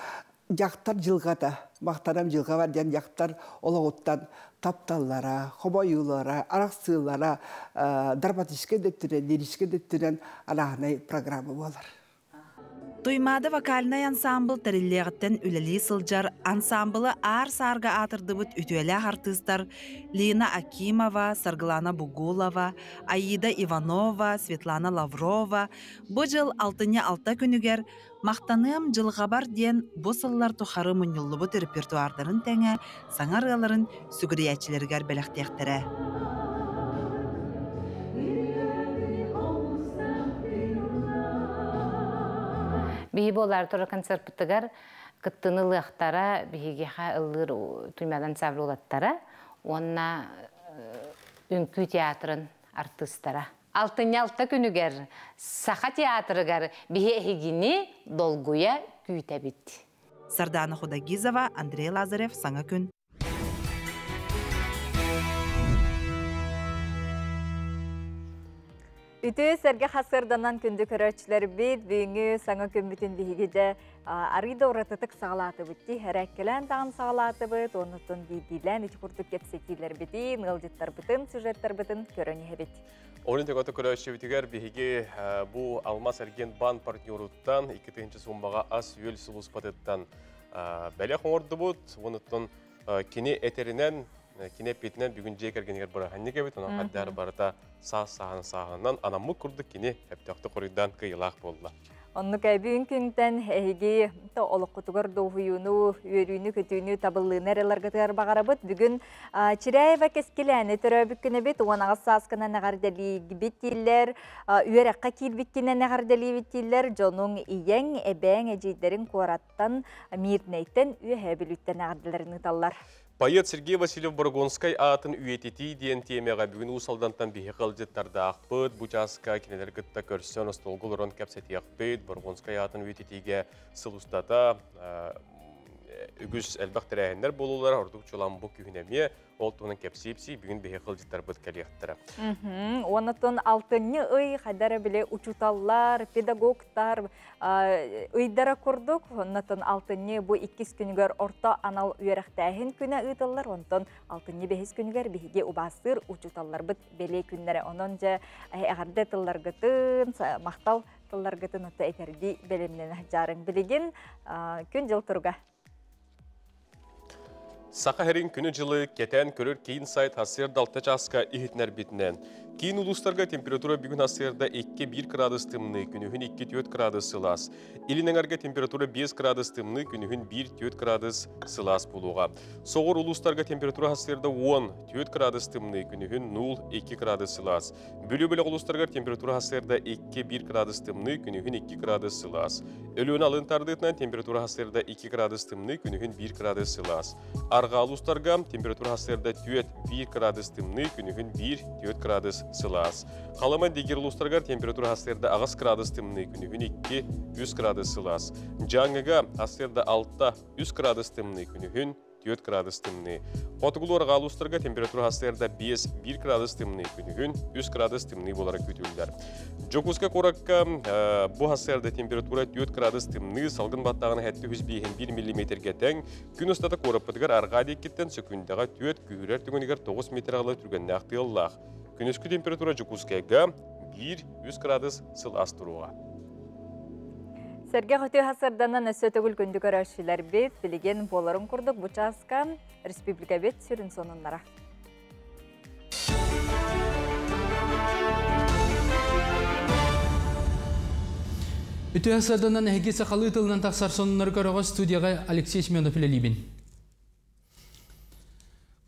дьахтар дьылҕата, махтанам дьылҕа бар диэн дьахтар олоҕуттан тапталлара, хомойуулара, арахсыылара драматическай да өттүнэн, лирическэй да өттүнэн арааһынай программа буолар. Туймаада вокальнай ансаамбыл тэриллиэҕиттэн үлэлии сылдьар ансаамбылы аар-саарга аатырдыбыт үтүөлээх артыыстар Лина Акимова, Саргылана Бугулова, Аида Иванова, Светлана Лаврова бу дьыл алтынньы алта күнүгэр «Махтаныам дьылҕабар» диэн бу сыллар тухары мунньуллубут репертуардарын тэҥэ саҥа ырыаларын сүгүрүйээччилэригэр бэлэхтиэхтэрэ. Биһи болар тура концертпытыгар кыттыны ылыахтара, биһигиэхэ ыллыыр Туймаада ансамбль уолаттара уонна үҥкүү театрын артыыстара. Алтынньы алта күнүгэр Саха театрыгар биһи эһигини долгуйа күүтэбит. Сардана Худагизова, Андрей Лазарев, Саҥа күн. Үтүө сэргэ хасырданан күндү көрөөччүлэрбит, бүгүҥҥү саҥа күммүтүн биһиги дьэ арый да уратытык саҕалаатыбыт дии, эрээккэлээн даҕаны саҕалаатыбыт, оннуттан биирдиилээн ити курдук кэпсэтиилэрбитин, ыалдьыттарбытын, сюжеттарбытын көрөн иһэбит. Онун төгөтө көрөөччүбүтүгэр биһиги бу Алмаз эргиэн баан партнеруттан 2000 суммаҕа ас-үөл сулууспатыттан бэлэх оҥордубут. Онуттан кини этэринэн, кини эппитинэн бүгүн дьиэ кэргэнигэр бырааһынньык эбит, онон хаддаар барыта саас сааһын сааһынан анаммыт курдук кини эптөөхтүк хоруйдаан кыйылаах буолла. Оннук бүгүн күнтэн эһиги олоххутугар дуоһуйууну, үөрүүнү-көтүүнү табыллыыны эрэларгытыгар баҕарабыт. Бүгүн Чиряева кэскилээни төрөөбүккүнэбит, 18 сааскынан эҕэрдэлиигбит дииллэр, үөрэххэ киирбиккинэн эҕэрдэлиибит дииллэр, дьонуҥ ийэҥ, эбээҥ, эдьиийдэриҥ куораттан, Мирнэйтэн, Үөһээ Бүлүүттэн эҕэрдэлэрин ыыталлар. Поэт Сергей Васильев-Борогонскай аатын үйэтитии диэн тиэмэҕэ бүгүн Уус Алдантан биһиэхэ ыалдьыттардаахпыт. Бу чааска кинилэри кытта көрсөн, остуолга олорон кэпсэтиэхпит. Борогонскай аатын үйэтитиигэ сыл устата үгүс элбэх тэрээһиннэр буолулар, ордук чулан бу күһүн эмиэ ол туһунан кэпсиипсий бүгүн биһиэхэ ыалдьыттарбыт кэлиэхтэрэ. Оннуттан алтынньы ый хайдара биле учууталлар, педагогтар ыйдара курдук, оннуттан алтынньы бу иккис күнүгэр орто анал үөрэхтээһин күнэ ыытыллар, онтон алтынньы бэһис күнүгэр биһиги убаастыыр учууталларбыт бэлиэ күннэрэ. Онон дьэ эҕэрдэ тылларгытын, махтал тылларгытын отто этэрдии бэлэмнэнэ сылдьаарыҥ. Билигин күн-дьыл туруга. Саха сирин күнү-дьылы кэтээн көрөр киин сайт сарсыарда 6 чааска иһитиннэрбитинэн, киин улуустарга температура бүгүн сарсыарда 2-1 градус тымныы, күнүһүн 2-4 градус сылаас. Илин эҥэргэ температура 5 градус тымныы, күнүһүн 1-4 градус сылаас буолуоҕа. Соҕур улуустарга температура сарсыарда 10-4 градус тымныы, күнүһүн 0-2 градус сылаас. Бүлүү бөлөх улуустарыгар температура сарсыарда 2-1 градус тымныы, күнүһүн 2 градус сылаас. Өлүөнэ алын тардыытынан температура сарсыарда 2 градус тымныы, күнүһүн 1 градус сылаас. Арҕаа улуустарга температура сарсыарда 4-1 градус тымныы, күнүһүн 1-4 градус сылаас. Халыма дигир улуустарыгар температура сарсыарда 8 градус тымныы, күнүһүн 2-3 градус сылаас. Дьааҥыга сарсыарда 6-3 градус тымныы, күнүһүн 4 градус тымныы. Хотугулуу арҕаа улуустарга температура сарсыарда 5-1 градус тымныы, күнүһүн 3 градус тымныы буолара күүтүллэр. Дьокуускай куоракка бу сарсыарда температура 4 градус тымныы, салгын баттааҕына 751 миллиметргэ тэҥ. Күн устата куораппытыгар арҕаа диэкиттэн сөкүүндэҕэ 4, күүһүрэр түгэнигэр 9 метр аҕала түргэннээх тыаллаах. Күнүскү температура Дьокуускайга 1-3 градус сылаас туруоҕа. Сэргэх үтүө сарданан өссө төгүл күндү көрөөччүлэрбит, билигин буоларын курдук бу чааска республикабит сүрүн сонуннара. Үтүө сарданан эһиги сахалыы тылынан тахсар сонуннары көрөҕө студияға Алексей Семенов үлэлиибин.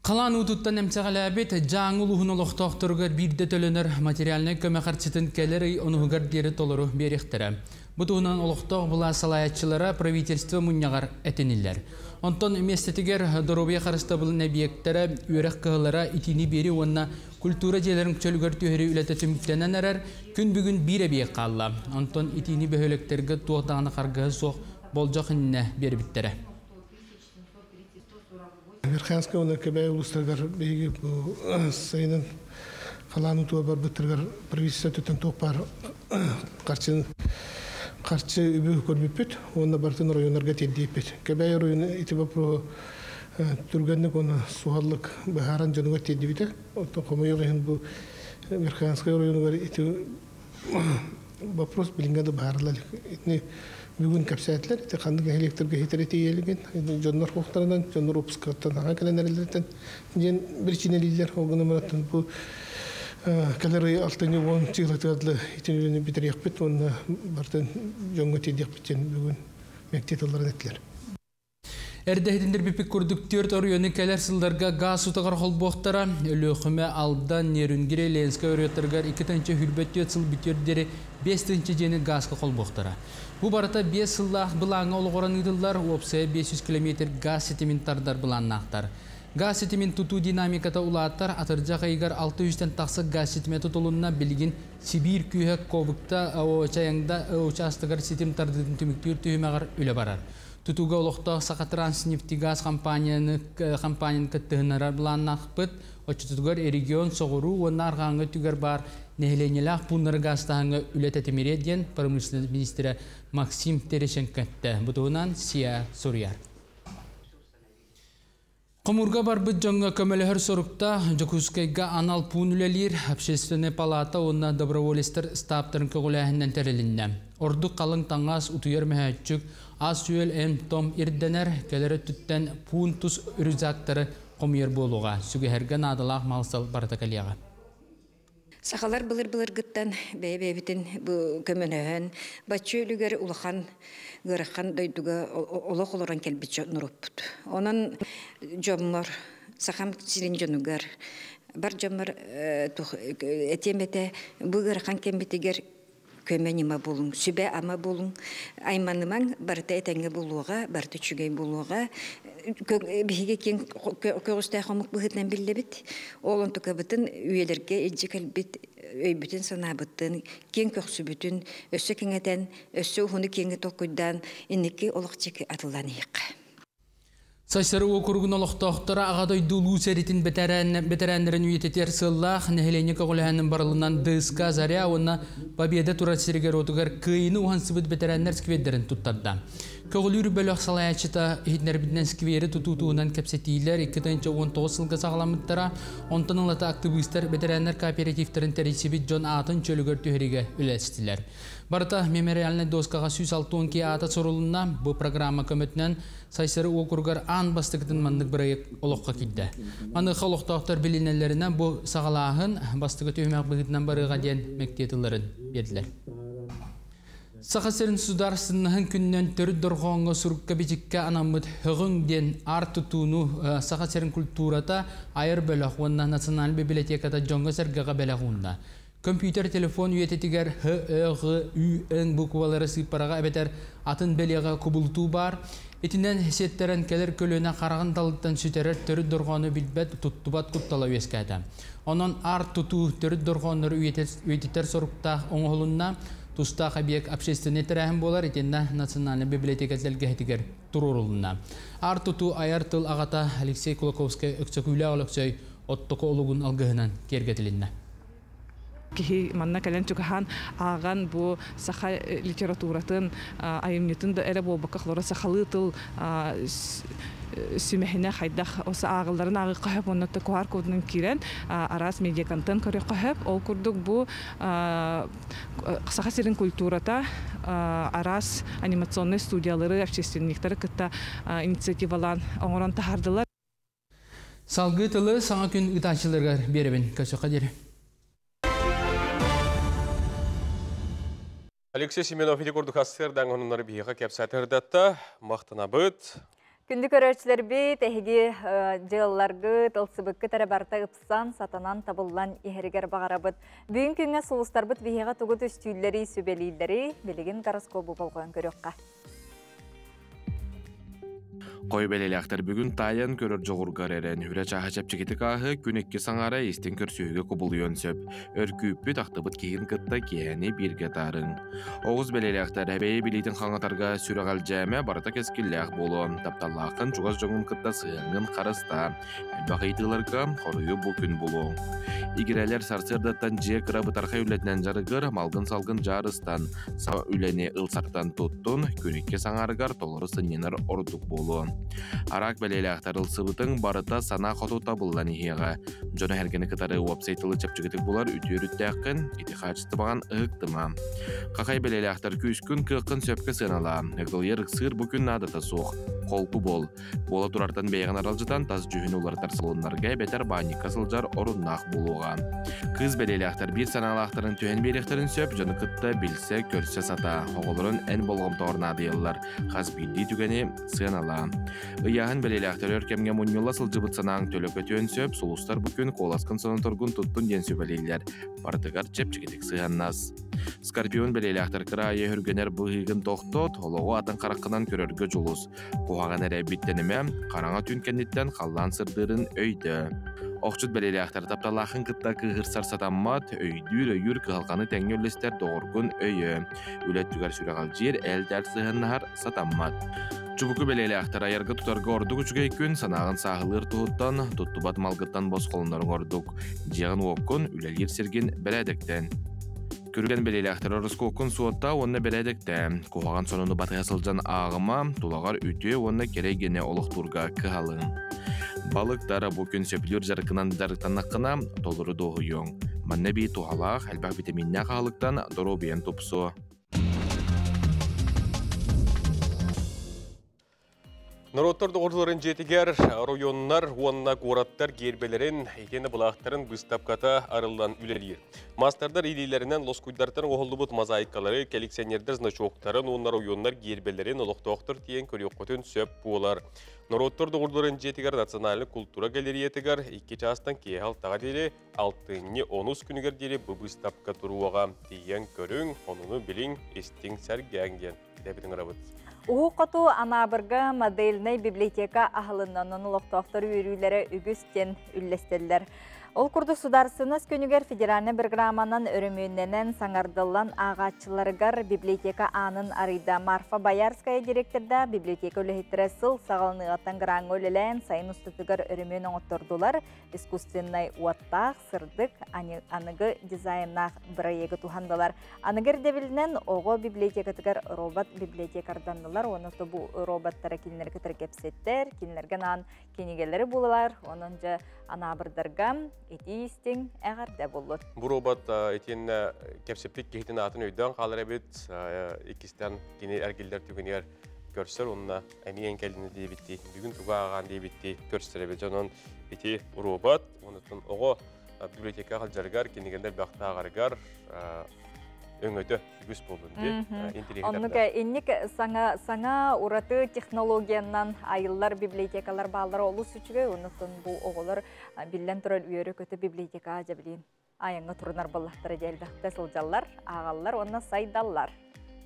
Халаан уутуттан эмсэҕэлээбит Дьааҥы улууһун олохтоохторугар биирдэ төлөнөр материальнай көмө харчытын кэлэр ый онуһугар диэри толору биэриэхтэрэ. Бу туһунан олохтоох былаас салайааччылара правительство мунньаҕар этиниллэр. Онтон миэстэтигэр доруобуйа харыстабылын эбийиэктэрэ, үөрэх кыһалара итиини биэрии уонна культура дьиэлэрин чөлүгэр түһэрии үлэтэ түмүктэнэн эрэр, күн бүгүн биир эбийиэк хаалла. Онтон итиини бөһүөлэктэргэ туох даҕаны харгыһа суох болдьох иннинэ биэрбиттэрэ. Верхоянскай уонна Кэбээйи улуустарыгар биһиги бу сайынын халаан утуа барбыттарыгар правительство өттүттэн туох баар харчы харчы үбү көрбүппүт уонна барытын оройуоннарга тиэрдиэппит. Кэбээйи оройуона ити боппуруоһу түргэнник уонна суһаллык быһааран дьонугар тиэрдибитэ. Оттон хомойуох иһин бу Верхоянскай оройуонугар ити вопрос билиҥҥэ да быһаарылла илик. Итини бүгүн кэпсээтилэр. Ити ханнык нэһилиэктэргэ иһитэр тиийэлигин, дьоннор хуохтарынан, дьоннор выпускаттан аҕа кэлэн эрэллэриттэн диэн биричиинэлииллэр. Ол гынан баран бу кэлэр ый алтынньы уон чыылатыгар дылы итин үлэни бүтэриэхпит уонна барытын дьоҥҥо тиэрдиэхпит диэн бүгүн мэктиэ тылларын эттилэр. Эрдэ иһитиннэрбиппит курдук түөрт оройуону кэлэр сылларга гаас утаҕар холбуохтара. Өлүөхүмэ, Алдан, Нерюнгри, Ленскэй оройуоттарыгар 2024 сыл бүтүөр диэри 5 тыһыынча дьиэни гааска холбуохтара. Бу барыта 5 сыллаах былааҥҥа олоҕуран ыытыллар, уопсайа 500 километр гаас ситимин тардар былааннаахтар. Гаас ситимин тутуу динамиката улаатар, атырдьах ыйыгар 600-тэн тахса гаас ситимэ тутулунна, билигин Сибиир күүһэ Ковыкта Чайаҥда учаастагар ситим тардыытын түмүктүүр түһүмэҕэр үлэ барар. Тутууга олохтоох Сахатранснефтегаз компанияны компанияны кыттыһыннарар былааннаахпыт. Оччотугар регион соҕуруу уонна арҕааҥҥы өттүгэр баар нэһилиэнньэлээх пууннары гаастааһыҥҥа үлэ тэтимириэ диэн промышленность министрэ Максим Терещенко эттэ. Бу туһунан СИА суруйар. Хомуурга барбыт дьоҥҥо көмөлөһөр соруктаах Дьокуускайга анал пуун үлэлиир, Общественнай палата уонна доброволецтар ыстааптарын көҕүлээһининэн тэрилиннэ. Ордук халыҥ таҥас, утуйар мөһөөччүк, ас-үөл, эм-том ирдэнэр, кэлэр өттүттэн пуун тус рюкзактары хомуйар буолуоҕа, сүгэһэргэ наадалаах мал-сал барыта кэлиэҕэ. Сахалар былыр-былыргыттан бэйэ-бэйэбитин көмөлөһөн, бачча үлүгэр улахан ыарахан дойдуга олох олорон кэлбит дьонноруппут. Онон дьоммор, сахам сирин дьонугар, бар дьоммор этиэм этэ, бу ыарахан кэммитигэр көмө-ньыма булуҥ, сүбэ-ама булуҥ, айманымаҥ, барыта этэҥҥэ буолуоҕа, барыта үчүгэй буолуоҕа. Биһиги киэҥ көҕүстээх омук быһыытынан биллэбит. Ол онтукабытын үйэлэргэ илдьэ кэлбит өйбүтүн-санаабытын, киэҥ көхсүбүтүн өссө кэҥэтэн, өссө уһуну киэҥи толкуйдаан, инники олох диэки атыллаан иһиэххэ. Сайсары уокуругун олохтоохторо Аҕа дойду Улуу сэриитин бэтэрээннэрин үйэтитэр сыаллаах нэһилиэнньэ көҕүлээһинин барылынан ДСК «Заря» уонна Победа турар сиригэр-уотугар Кыайыыны уһансыбыт бэтэрээннэр сквердэрин туттарда. Көҕүлүүр бөлөх салайааччыта иһитиннэрбитинэн сквери тутуу туһунан кэпсэтиилэр 2019 сылга саҕаламмыттара. Онтон ылата актыбыыстар бэтэрээннэр кооперативтарын тэрийсибит дьон аатын чөлүгэр түһэриигэ үлэлэстилэр. Барыта мемориальнай доскаҕа 162 аата сурулунна. Бу программа көмөтүнэн Сайсары уокуругар аан бастакытын маннык бырайыак олоххо киирдэ. Маныаха олохтоохтор билинэллэринэн бу саҕалааһын бастакы түһүмэх быһыытынан барыаҕа диэн мэктиэ тылларын биэрдилэр. Саха сирин судаарыстыннаһын күнүнэн төрүт дорҕооҥҥо сурукка-бичиккэ анаммыт ҺӨҔҮҤ диэн аар тутууну Саха сирин культурата айар бөлөх уонна Национальнай библиотеката дьоҥҥо-сэргэҕэ бэлэх уунна. Компьютер, телефон үйэтитигэр Һ, Ө, Ҕ, Ү, Н буквалары сыыппараҕа эбэтэр атын бэлиэҕэ кубулутуу баар. Итинэн сиэттэрэн кэлэр көлүөнэ хараҕын далыттан сүтэрэр төрүт дорҕоону билбэт, туттубат куттала үөскээтэ. Онон аар тутуу төрүт дорҕооннору үйэтитэр соруктаах оҥоһулунна. Тустаах объект общественнай тэрээһин буолар итиэннэ Национальнай библиотека тэлгэһэтигэр туруорулунна. Аар тутуу айар тыл аҕата Алексей Кулаковскай Өксөкүүлээх Өлөксөй оттоку олугун алгыһынан киэргэтилиннэ. Киһи манна кэлэн чугаһаан ааҕан бу саха литературатын айымньытын да эрэ буолбакка холоро сахалыы тыл сүмэһинэ хайдах ааҕылларын ааҕыахха сөп уонна QR кодунан киирэн араас медиаконтент көрүөххэ сөп. Ол курдук бу Саха сирин культурата араас анимационнай студиялары, общественниктары кытта инициативалаан оҥорон таһаардылар. Салгыы тылы саҥа күн ыытааччыларыгар биэрэбин. Көрсөххө диэри. Алексей Семенов ити курдук ассыырдаҥ онуннары биһиэхэ кэпсээтэ махтанабыт. Күндү көрөөччүлэрбит, эһиги дьыалларгыт, ылсыбыккыт эрэ барыта ыпсан, сатанан, табыллан иһэригэр баҕарабыт. Бүгүн күҥҥэ сулустарбыт биһиэхэ тугу түстүүллэри, сүбэлииллэри билигин гороскобу болҕойон көрүөххэ. Хой бэлэлээхтэр бүгүн таайан көрөр дьоҕургар эрэн, үлэ чааһа чэпчэкитик ааһы, күн икки саҥара истиҥ көрсүһүүгэ кубулуйуон сөп. Өркүүппүт, ахтыбыт киһин кытта киэһэни бииргэ таарыҥ. Оҕус бэлэлээхтэр эбэйи билиитин хаҥатарга сүрэҕэлдьээмэ барыта кэскиллээх буолуо. Тапталлааххын чугас дьоҥҥун кытта сыһыаҥҥын харыстаа. Элбэх ыйытыыларга хоруйу бу күн булуоҥ. Игирэлэр сарсыардаттан дьиэ кыра бытархай үлэтинэн дьарыгыр, малгын-салгын дьаарыстан, саҥа үлэни ылсартан туттун, күн иккис аҥаарыгар толору сынньанар ордук буолуо. Араак бэлиэлээхтэр ылсыбытыҥ барыта санаа хоту табыллан иһиэҕэ. Дьону эргэни кытары уопсай тылы чэпчэкитик булар үтүө өрүттээххин, ити хаачыстыбаҕын ыһыктыма. Хахай бэлиэлээхтэр күүскүн, кыаххын сөпкө сыаналаа. Ыгылыйар ыксыыр бу күн наадата суох. Холку буол. Буола турартан бэйэҕин аралдьытан тас дьүһүнү уларытар салоннарга эбэтэр баанньыкка сылдьар оруннаах буолуоҕа. Кыыс бэлиэлээхтэр биир санаалаахтарын түһэн биэриэхтэрин сөп, дьону кытта билсэ, көрсө сатаа. Оҕолорун эн болҕомтоҕор наадыйаллар. Хас биирдии түгэни сыаналаа. Ыйааһын бэлиэлээхтэр өр кэмҥэ мунньулла сылдьыбыт санааҥ төлө көтүөн сөп, сулустар бу күн куоласкын соноторгун туттун диэн сүбэлииллэр. Барытыгар чэпчэкитик сыһыаннас. Скорпион бэлиэлээхтэр кыраайы өһүргэнэр быһыыгын тохтот, олоҕу атын хараххынан көрөргө дьулус. Куһаҕан эрэ биттэнимэ, хараҥа түүн кэнниттэн халлаан сырдыырын өйдөө. Охчут бэлиэлээхтэр тапталаахын кытта кыыһырсар сатаммат, өйдүүр-өйүүр кыһалҕаны тэҥҥэ үллэстэр доҕоргун өйөө. Үлэ өттүгэр сүрэҕэлдьиир, ээл-дээл сыһыаннаһар сатаммат. Чубуку бэлиэлээхтэр айарга-тутарга ордук үчүгэй күн, санааҕын сааһылыыр туһуттан, туттубат малгыттан босхолоноруҥ ордук. Дьиэҕин-уоккун, үлэлиир сиргин бэрээдэктэн. Күргэн бэлиэлээхтэр ороскуоккун суоттаа уонна бэрээдэктээ. Куһаҕан сонуну батыһа сылдьан ааҕыма, тулаҕар үтүө уонна кэрэ эйгэни олохтуурга кыһалыҥ. Балыктар бу күн сөбүлүүр дьарыккынан дьарыктаннаххына, толору дуоһуйуоҥ. Манна эбии туһалаах, элбэх витаминнээх аһылыктан доруобуйаҥ тупсуо. Норуоттар доҕордууларын дьиэтигэр оройуоннар уонна куораттар гиэрбэлэрин, итиэннэ былаахтарын быыстапката арыллан үлэлиир. Маастардар илиилэринэн лоскуйдартан оҥоһуллубут мозаикалары, коллекционердар значоктарын уонна оройуоннар гиэрбэлэрин олохтоохтор тиийэн көрүөххүтүн сөп буолар. Норуоттар доҕордууларын дьиэтигэр Национальнай култуура галереятыгар 2 чаастан киэһэ алтаҕа диэри алтынньы онус күнүгэр диэри бу быыстапка туруоҕа. Тиийэн көрүҥ, онуну билиҥ, истиҥ, сэргээҥ диэн идэбитин ырабыт. Уһук хоту Анаабырга модельнай библиотека аһылынна, онон олохтоохтор үөрүүлэрэ үгүс диэн үллэстэллэр. Ол курдук Судаарыстыбаннас күнүгэр федеральнай программанан өрөмүөннэнэн, саҥардыллан ааҕааччыларыгар библиотека аанын арыйда. Марфа Боярская директорда библиотека үлэһиттэрэ сыл саҕаланыаҕыттан граҥҥа үлэлээн, сайын устатыгар өрөмүөн оҥоттордулар, искусственнай уоттаах, сырдык, аныгы дизайннаах бырайыагы туһаннылар. Аныгы ирдэбилинэн оҕо библиотекатыгар робот библиотекарданнылар, уонна бу роботтара кинилэри кытары кэпсэттэр, кинилэргэ анаан кинигэлэри булалар, онон дьэ анаабырдарга итии истиҥ эҕэрдэ буллут. Бу робот итиэннэ кэпсэппит киһитин аатын өйдөөн хаалар эбит, иккистэн кини эргиллэр түгэнигэр көрсөр уонна эмиэ кэлини диэбиттии, бүгүн тугу ааҕаан диэбиттии көрсөр эбит. Онон ити робот, онтон оҕо библиотека халдьарыгар, кинигэлэр бахтааҕарыгар өҥөтө үгүс буоллун дии. Оннук инник саҥа саҥа ураты технологиянан айыллар библиотекалар бааллара олус үчүгэй. Оннуктан бу оҕолор биллэн турар үөрэ-көтө библиотека дьэбилиин айаҥҥа турунар баллахтара дьэлбэхтэ сылдьаллар, ааҕаллар уонна сайдаллар.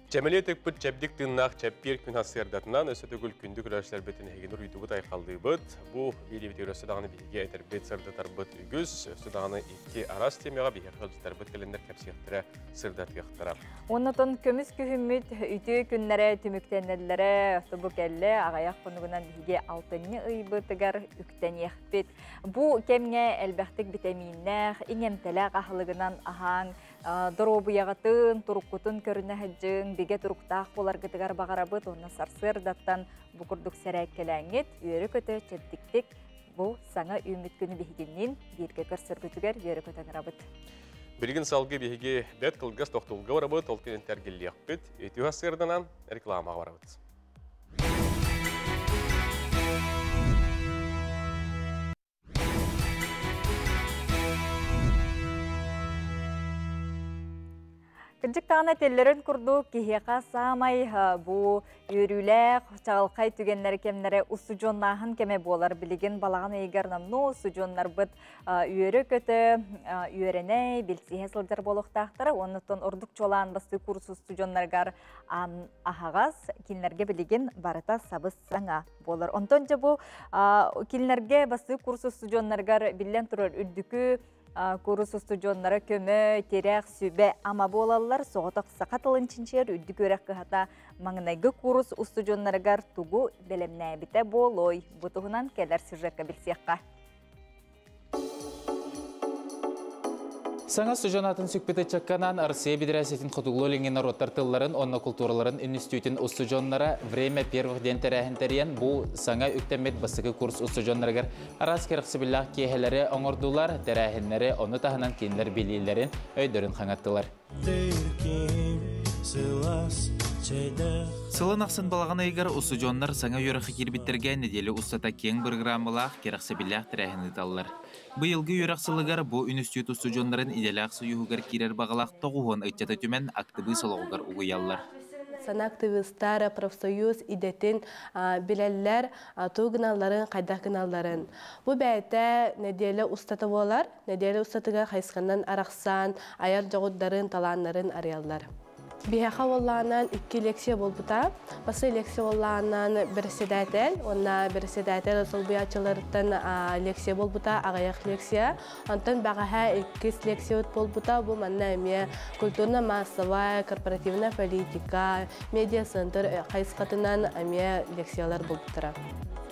Чэмэлиэ тыкпыт чэбдик тыыннаах чэппиэр күн сарсыардатынан өссө төгүл күндү көрөөччүлэрбитин эһигини уруйдубут айхаллыыбыт. Бу биэриибитигэр өссө даҕаны биһиги этэрбит, сырдатарбыт үгүс, өссө даҕаны икки араас темаҕа биһиэхэ ыалдьыттарбыт кэлэннэр кэпсиэхтэрэ, сырдатыахтара. Оннотон көмүс күһүммүт үтүө күннэрэ түмүктэнэллэрэ бу кэллэ, аҕыйах хонугунан биһиги алтынньы ыйбытыгар үктэниэхпит. Бу кэмҥэ элбэхтик битэмииннээх, иҥэмтэлээх аһылыгынан аһааҥ, доруобуйаҕытын, туруккутун көрүнэ сылдьыҥ, бигэ туруктаах буоларгытыгар баҕарабыт уонна сарсыардаттан бу курдук сэрээккэлээҥҥит, үөрэ-көтө чэбдиктик бу саҥа үүммүт күнү биһигинниин бииргэ көрсөргүтүгэр үөрэ-көтө ыҥырабыт. Билигин салгыы биһиги бэрт кылгас тохтуулга барабыт, ол күн тэргиллиэхпит. Үтүө сарсыарданан рекламаҕа барабыт. Кырдьык даҕаны этэллэрин курдук киһиэхэ саамай бу үөрүүлээх, чаҕылхай түгэннэри кэмнэрэ устудьуоннааһын кэмэ буолар. Билигин балаҕан ыйыгар номнуо устудьуоннарбыт үөрэ-көтө үөрэнэ, билсиһэ сылдьар буолуохтаахтара. Оннуттан ордук чуолаан бастыы курс устудьуоннарыгар аһаҕас, кинилэргэ билигин барыта сабыс-саҥа буолар. Онтон дьэ бу кинилэргэ бастыы курс устудьуоннарыгар биллэн турар үрдүкү курс устудьуоннара көмө, тирэх, сүбэ, ама буолаллар. Соҕотох саха тылын чинчийэр үрдүк үөрэх кыһата маҥнайгы курс устудьуоннарыгар тугу бэлэмнээбитэ буолуой? Бу туһунан кэлэр сюжекка билсиэххэ. Саҥа устудьуон атын сүкпүт ыччакканаан Россия Федерациятын хотугулуу-илиҥҥи норуоттар тылларын уонна култуураларын үнүстүүтүн устудьуоннара «Время первых» диэн тэрээһин тэрийэн, бу саҥа үктэммит бастакы курс устудьуоннарыгар араас кэрэхсэбиллээх киэһэлэри оҥордулар, тэрээһиннэри, ону таһынан кинилэр билиилэрин, өйдөрүн хаҥаттылар. Сылын ахсын балаҕан ыйыгар устудьуоннар саҥа үөрэххэ киирбиттэргэ нэдиэлэ устата киэҥ бырагыраамалаах кэрэхсэбиллээх тэрээһин ыыталлар. Быйылгы үөрэх сылыгар бу үнүстүүт устудьуоннарын идэлээх сойууһугар киирэр баҕалаах 90 ыччаты түмэн актыбыыс олоҕугар угуйаллар. Сана активистар профсоюз идэтин билэллэр, туу гыналларын, хайдах гыналларын. Бу бэйэтэ нэдиэлэ устата буолар. Нэдиэлэ устатыгар хайысханан арахсан, айар дьоҕурдарын, талааннарын арыйаллар. Биһиэхэ буоллаҕынан икки лекция буолбута. Бастакы лекция буоллаҕынан председатель, уонна председатель солбуйааччыларыттан лекция буолбута, аҕыйах лекция. Онтон бэҕэһээ иккис лекциябыт буолбута. Бу манна эмиэ культурно-массовая, корпоративная политика, медиа-центр хайысхатынан эмиэ лекциялар буолбуттара.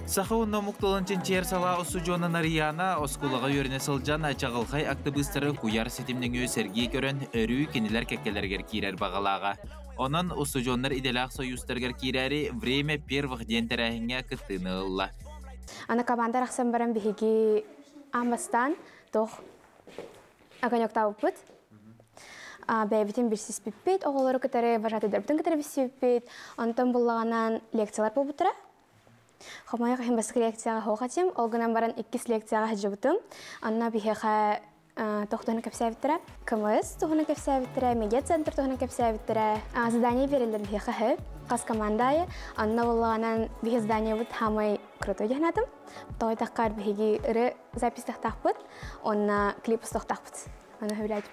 Саха уонна омук тылын чинчийэр салаа устудьуона Нарыйаана оскуолаҕа үөрэнэ сылдьан чаҕылхай актыбыыстары куйаар ситим нөҥүө сэргии көрөн, өрүү кинилэр кэккэлэригэр киирэр баҕалааҕа. Онон устудьуоннар идэлээх сойуустарыгар киирээри «Время первых» диэн тэрээһиҥҥэ кыттыыны ылла. Аны команда арахсан баран биһиги аан бастаан туох огонектаабыппыт. Бэйэбитин билсиспиппит, оҕолору кытары вожатыйдарбытын кытары билсибиппит. Онтон буллаҕынан лекциялар буолбуттара. Хомойуох иһин бастакы лекцияҕа суох этим. Ол гынан баран иккис лекцияҕа сылдьыбытым. Онно биһиэхэ туох туһунан кэпсээбиттэрэ? КМС туһунан кэпсээбиттэрэ, медиа-центр туһунан кэпсээбиттэрэ. Задание биэрэллэр биһиэхэ сөп. Хас команда аайы. Онно буоллаҕынан биһи заданиебыт хаамай крутой диэн санаатым. Тоҕо диэтэххэ биһиги ыры записьтахтаахпыт, уонна клип устуохтаахпыт. Аны сөбүлээтим.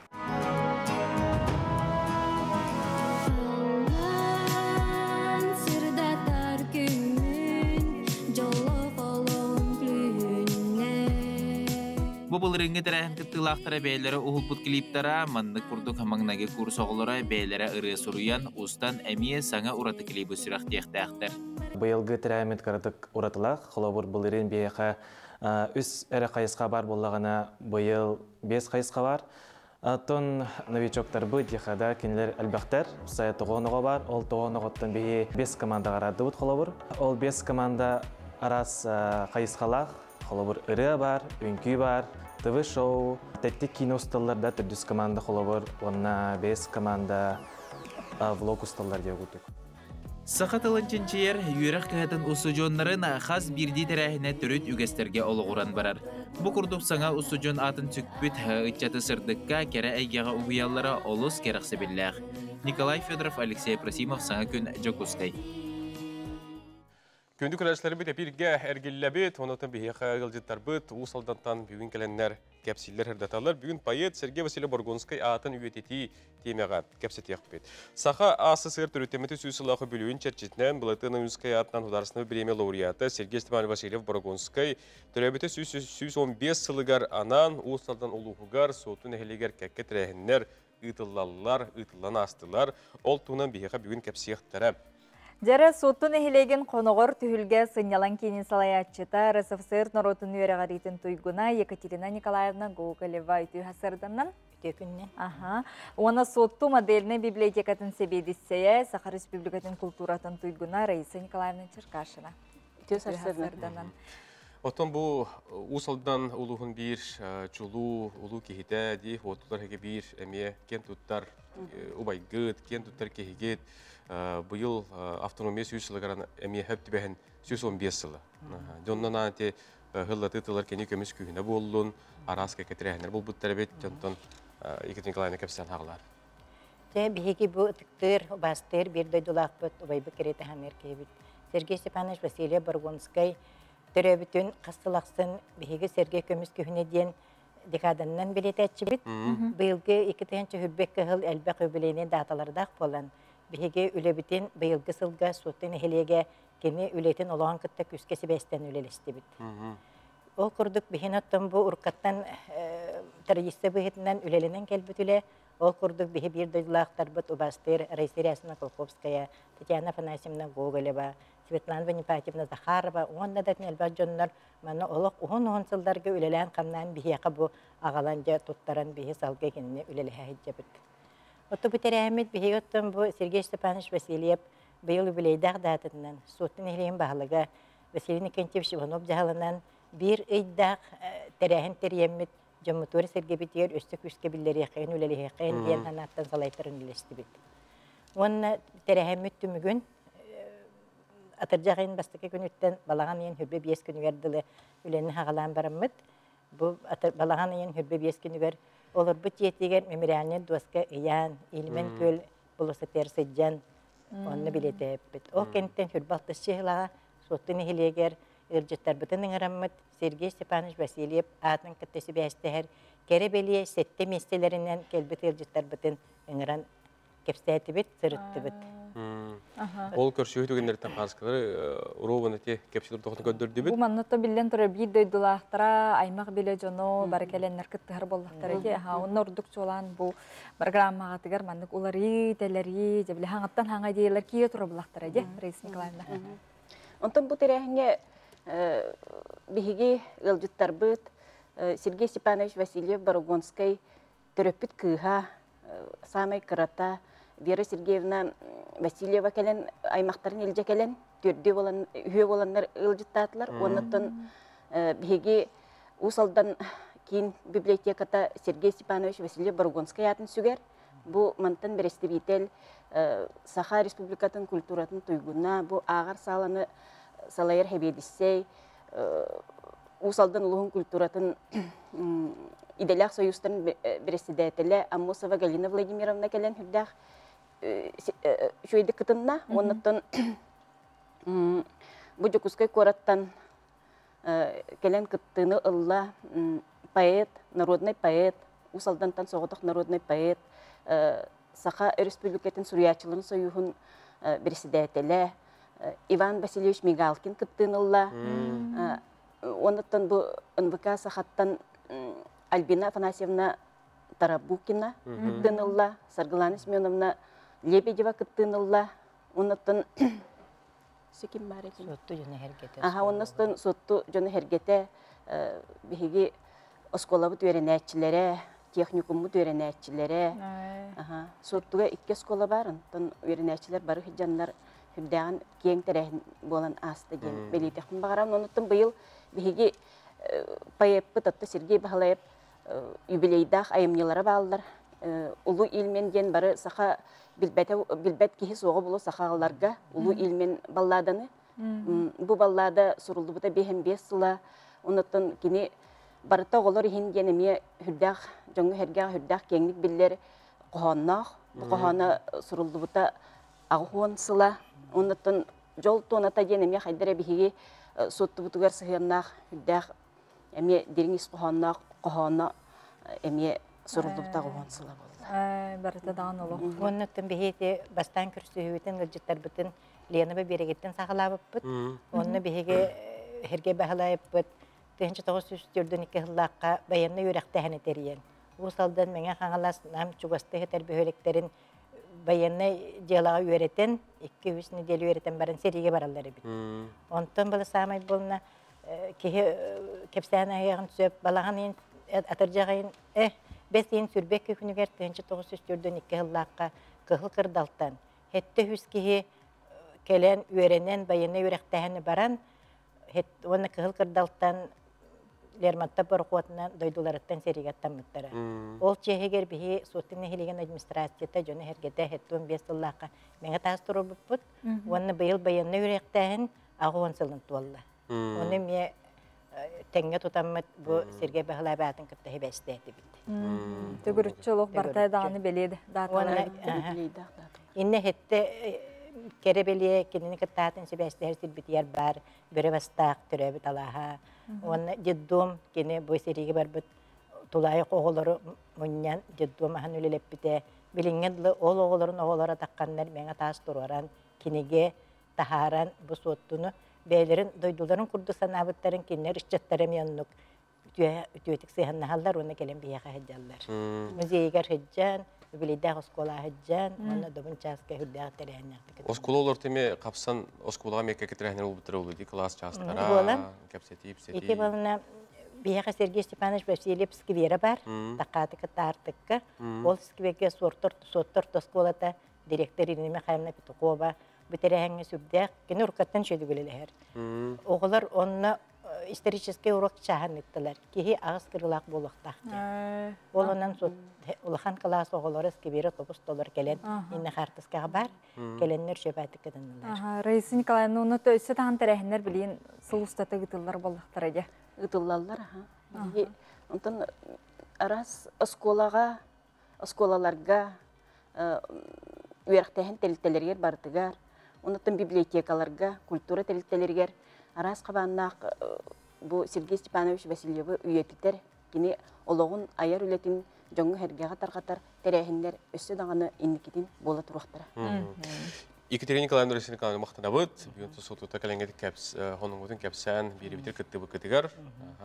Бу былырыыҥҥы тэрээһин кыттыылаахтара бэйэлэрэ уһулбут клиптара, маннык курдук маҥнайгы курс оҕолоро бэйэлэрэ ырыа суруйан, устан эмиэ саҥа ураты клибы сүрэхтиэхтээхтэр. Быйылгы тэрээһиммит кыратык уратылаах. Холобур, былырыын биһиэхэ үс эрэ хайысха баар буоллаҕына, быйыл биэс хайысха баар. Оттон новичоктарбыт диэхэ кинилэр элбэхтэр. Сайа тоҕоон оҕо бар. Ол тоҕоон оҕоттон биһи бес командаҕа араардыбыт холобур. Ол бес команда араас хайысхалаах. Холобур, ырыа бар, үҥкүү бар, ТВ-шоу, тэттик киинэ усталлар да төрдүс команда холобур, уонна бес команда влог усталлар диye курдук. Саха тылын чинчийэр үөрэх кыһатын устудьуоннарын хас биирдии тэрээһинэ төрүт үгэстэргэ олоҕуран барар. Бу курдук саҥа устудьуон аатын сүкпүт ыччаты сырдыкка, кэрэ эйгэҕэ уһуйаллара олус кэрэхсэбиллээх. Николай Федоров, Алексей Просимов, Саҥа күн, Дьокуускай. Күндү көрөөччүлэрбит эпиргэ эргиллэбит, онотон биһиэхэ ыалдьыттарбыт Уус Алдантан бүгүн кэлэннэр кэпсииллэр сырдаталлар. Бүгүн поэт Сергей Васильев Боргонскай аатын үйэтитии темаҕа кэпсэтиэхпит. Саха АССР төрүттэммити сүүс сыллаах үбүлүөйүн чэрчитинэн Былатыан Ойуунускай аатынан Художественнай бириэмийэ лауреата Сергей Степанович Васильев Борогонскай төрөөбүтэ 115 сылыгар анаан Уус Алдан улууһугар Суотту нэһилиэгэр кэккэ тэрээһиннэр ыытыллаллар, ыытыллан аастылар. Ол туһунан биһиэхэ бүгүн кэпсиэхтэрэ. Дьэрэ Суотту нэһилиэгин Хоноҕор түһүлгэ сынньалаҥ киинин салайааччыта, РСФСР норуотун үөрэҕириитин туйгуна Екатерина Николаевна Гоголева үтүө сарданнан. Үтүө күннэ. Аха. Уонна Суотту модельнай библиотекатын сэбиэдиссэйэ, Саха Республикатын культуратын туйгуна Раиса Николаевна Черкашина. Үтүө сарсыарданан. Оттон бу Уус Алдан улууһун биир чулуу улуу киһитэ дии, уоттулар эһиги биир эмиэ киэн туттар убайгыт, киэн туттар киһигит. Быйыл автономия 100 сылыгар эмиэ хөп түбэһин 115 сыла. Дьоннон аанти хыллаты тылар кени көмүс күүһүнэ буоллун, араас кэкэтирээһинер булбуттар эбит, дьонтон Екатерина Николаевна кэпсээн хаҕалар. Дьэ, биһиги бу ытыктыыр, убаастыыр биир дойдулаахпыт, убайбыт кэриэтэ ханыыр киһибит. Сергей Степанович Васильев Боргонскай төрөөбүтүн хас сыл ахсын биһиги Сергей көмүс күһүнэ диэн декаданынан билиэтээччибит. Быйылгы 2022 сыл элбэх юбилейный даталардаах буолан, биһиги үлэбитин быйылгы сылга Суотту нэһилиэгэ кини үлэтин олоҕун кытта күүскэ сибээстэн үлэлэстибит. Ол курдук биһин оттон бу уруккаттан традиция быһыытынан үлэлэнэн кэлбит үлэ. Ол курдук биһи биир дойдулаахтарбыт убаастыыр Раиса Рясовна Колховская, Татьяна Афанасьевна Гоголева, Светлана Вонипатьевна Захарова уонна да элбэх дьоннор манна олох уһун-уһун сылларга үлэлээн-хамнаан биһиэхэ бу аҕалан дьэ туттаран биһи салгыы кинини үлэлэһэ сылдьабыт. Оттон бу тэрээһиммит биһиги оттон бу Сергей Степанович Васильев быйыл юбилейдаах даататынан Суотту нэһилиэгин баһылыга Василий Никентьевич Иванов дьаһалынан биир ыйдаах тэрээһин тэрийэммит дьоммутугар сэргэбитигэр өссө күүскэ биллэриэххэйин, үлэлэһиэххэйин диэн санааттан салайтаран үлэлэстибит. Уонна тэрээһиммит түмүгүн атырдьах ыйын бастакы күнүттэн балаҕан ыйын хүрбэ биэс күнүгэр дылы үлэни хаҕалаан бараммыт. Бу балаҕан ыйын хүрбэ биэс күнүгэр олорбут дьиэтигэр мемориальнай дуоска ыйаан, Ильмен күөл болуоссатыгар сылдьан Онно билиэтэппит. Ол кэнниттэн хүрбэ алтыс чыһылаҕа Суотту нэһилиэгэр ыалдьыттарбытын ыҥыраммыт Сергей Степанович Васильев аатын кытта сибээстэһэр кэрэ бэлиэ сэттэ миэстэлэринэн кэлбит ыалдьыттарбытын ыҥыран кэпсээтибит, сырыттыбыт. Ол көрсүһүү түгэннэриттэн хааскалары уруобун эти кэпсэтэр тоҕотун көрдөрдүбүт. Бу манна биллэн турар биир дойдулаахтара, аймах билэ дьоно бары кэлэннэр кыттыһар буоллахтара ити. Онно ордук чуолаан бу программаҕатыгар маннык уларыы, тэлэрии, дьэ били хаҥаттан хаҥа идеялар киирэ турар буллахтара дии, Раиса Николаевна. Онтон бу тэрээһиҥҥэ биһиги ыалдьыттарбыт Сергей Степанович Васильев Борогонскай төрөппүт кыыһа, саамай кырата Вера Сергеевна Васильева кэлэн аймахтарын илдьэ кэлэн түөрдүү болан үһүө буоланнар ыалдьыттаатылар. Уоннаттан биһиги Уус Алдан киин библиотеката Сергей Степанович Васильев Борогонскай аатын сүгэр. Бу мантан бэрэстэбиитэл Саха Республикатын культуратын туйгуна, бу ааҕар сааланы салайар хэбиэдиссэй, Уус Алдан улууһун культуратын идэлээх союзтарын председателэ Аммосова Галина Владимировна кэлэн үрдээх үчүгэйдик кытынна. Уоннаттан бу Дьокуускай куораттан кэлэн кыттыыны ылла поэт, народный поэт, Уус Алдантан соҕотох народный поэт, Саха Өрөспүүбүлүкэтин суруйааччыларын союһун председателэ Иван Васильевич Мигалкин кыттыыны ылла. Онуттан бу НВК Сахаттан Альбина Афанасьевна Тарабукина кыттыыны ылла, Саргылана Семеновна Лебедева кыттыыны ылла. Онуттан Сүким бар этин. Суотту дьоно хергете. Аха, онностон суотту дьоно хергете биһиги оскуолабыт үөрэнээччилэрэ, техникуммут үөрэнээччилэрэ. Аха, Суоттуга икки оскуола бар, онтон үөрэнээччилэр бары сылдьаннар үрдээҕин киэҥ тэрээһин буолан ааста диэн бэлиэтэхпин баҕарабын. Онуттан быйыл биһиги поэппыт отто Сергей Баһылаев юбилейдаах айымньылара бааллар. Улуу Ильмен диэн бары саха билбэтэ билбэт киһи суоҕа булу сахаҕаларга Улуу Ильмен балладаны. Бу баллада суруллубута 55 сыла. Онуттан кини барыта оҕолор иһин диэн эмиэ үрдээх дьоҥҥо сэргээх үрдээх киэҥник биллэр хоһоонноох. Бу хоһооно суруллубута 80 сыла. Онуттан дьол туоната диэн эмиэ хайдара биһиги суоттубутугар сыһыаннаах үрдээх эмиэ дириҥ ис хоһоонноох хоһооно эмиэ суруллубута 80 сыла буолла. Барыта даҕан олох. Оннуттан биһиги бастаан көрсүһүүбүтүн ыалдьыттарбытын Лена биэрэгиттэн саҕалаабыппыт. Онно биһиги Сергей Баһылаевпыт 1942 сыллаахха байыаннай үөрэхтээһини тэрийэн, Уус Алдан, Мэҥэ Хаҥалас, Нам чугастыы сытар бөһүөлэктэрин байыаннай дьыалаҕа үөрэтэн, 2-3 нэдиэлэ үөрэтэн баран сэриигэ бараллар эбит. Онтон была саамай буолна киһи кэпсээн аһыаҕын сөп, балаҕан ыйын атырдьах ыйын бэс ыйын сүрбэкки күнүгэр 1942 сыллаахха Кыһыл Кырдалтан 700 киһи кэлэн үөрэнэн байыаннай үөрэхтээһини баран уонна Кыһыл Кырдалтан Лермонтов борохуотунан дойдуларыттан сэриигэ аттаммыттара. Ол чиэһигэр биһи Суотту нэһилиэгин администрацията дьону сэргэтэ 75 сыллаахха мэҥэ таас туруорбуппут. Уонна быйыл байыаннай үөрэхтээһин 80 сылын туолла. Ону эмиэ тэҥҥэ тутаммыт бу Сергей Баһылаев аатын кытта сибээстээтибит. Төгүрүччү олох барыта даҕаны бэлиэ дааталара. Иннэ хетте кэрэ бэлиэ кинини кытта аатын сибээстэһэр сирбитигэр баар бөрө бастаах төрөөбүт алааһа. Уонна детдом кини бу сэриигэ барбыт тулаайах оҕолору мунньан детдом аһан үлэлэппитэ. Билиҥҥэ дылы ол оҕолорун оҕолоро тахханнар мэҥэ таас туруоран кинигэ таһааран бу Суоттуну бэйэлэрин дойдуларын курдук санаабыттарын кинилэр ыччаттара эмиэ оннук үтүөтүк сыһыаннаһаллар уонна кэлэн биһиэхэ сылдьаллар. Музейыгар сылдьан, үбүлүйдээх оскуолаҕа сылдьан уонна добун чааска үрдээх тэрээһиннээхтик. Оскуола олор теме қапсан оскуолаҕа мекке кетирээһинер болбуттара болу ди класс чаастара, кэпсэтии, ипсэтии. Ити болна биһиэхэ Сергей Степанович Васильев сквера бар, Такаатыка Таартыкка. Ол скверге суортор суоттор оскуолата директор Ирина Михайловна Петухова бу тэрээһиҥҥэ сүрдээх кини уруккаттан үчүгэйдик үлэлэһэр. Оҕолор онно историческай урок чааһын ыыттылар. Киһи аҕыс кырыылаах буолуохтаах диэн. Ол онон улахан кылаас оҕолоро сквери тобус толор кэлэн инне хаартыскаҕа бар, кэлэннэр сөбаатык кытыннылар. Раиса Николаевна, онно өссө таһан тэрээһиннэр билигин сыл устата ыытыллар буоллахтара дьэ. Ыытыллаллар, аха. Онтон араас оскуолаҕа, оскуолаларга. Үөрэхтээһин тэрилтэлэригэр барытыгар, оннуттан библиотекаларга, культура тэрилтэлэригэр араас хабааннаах бу Сергей Степанович Васильевы үйэтитэр, кини олоҕун айар үлэтин дьоҥҥо-сэргэҕэ тарҕатар тэрээһиннэр өссө даҕаны инникитин буола туруохтара. Екатерина Николаевна Алексей Николаевна махтанабыт. Бүгүн тусутута кэлэҥҥит кэпс хонуҥҥутун кэпсээн биирибитир кыттыбыккытыгар.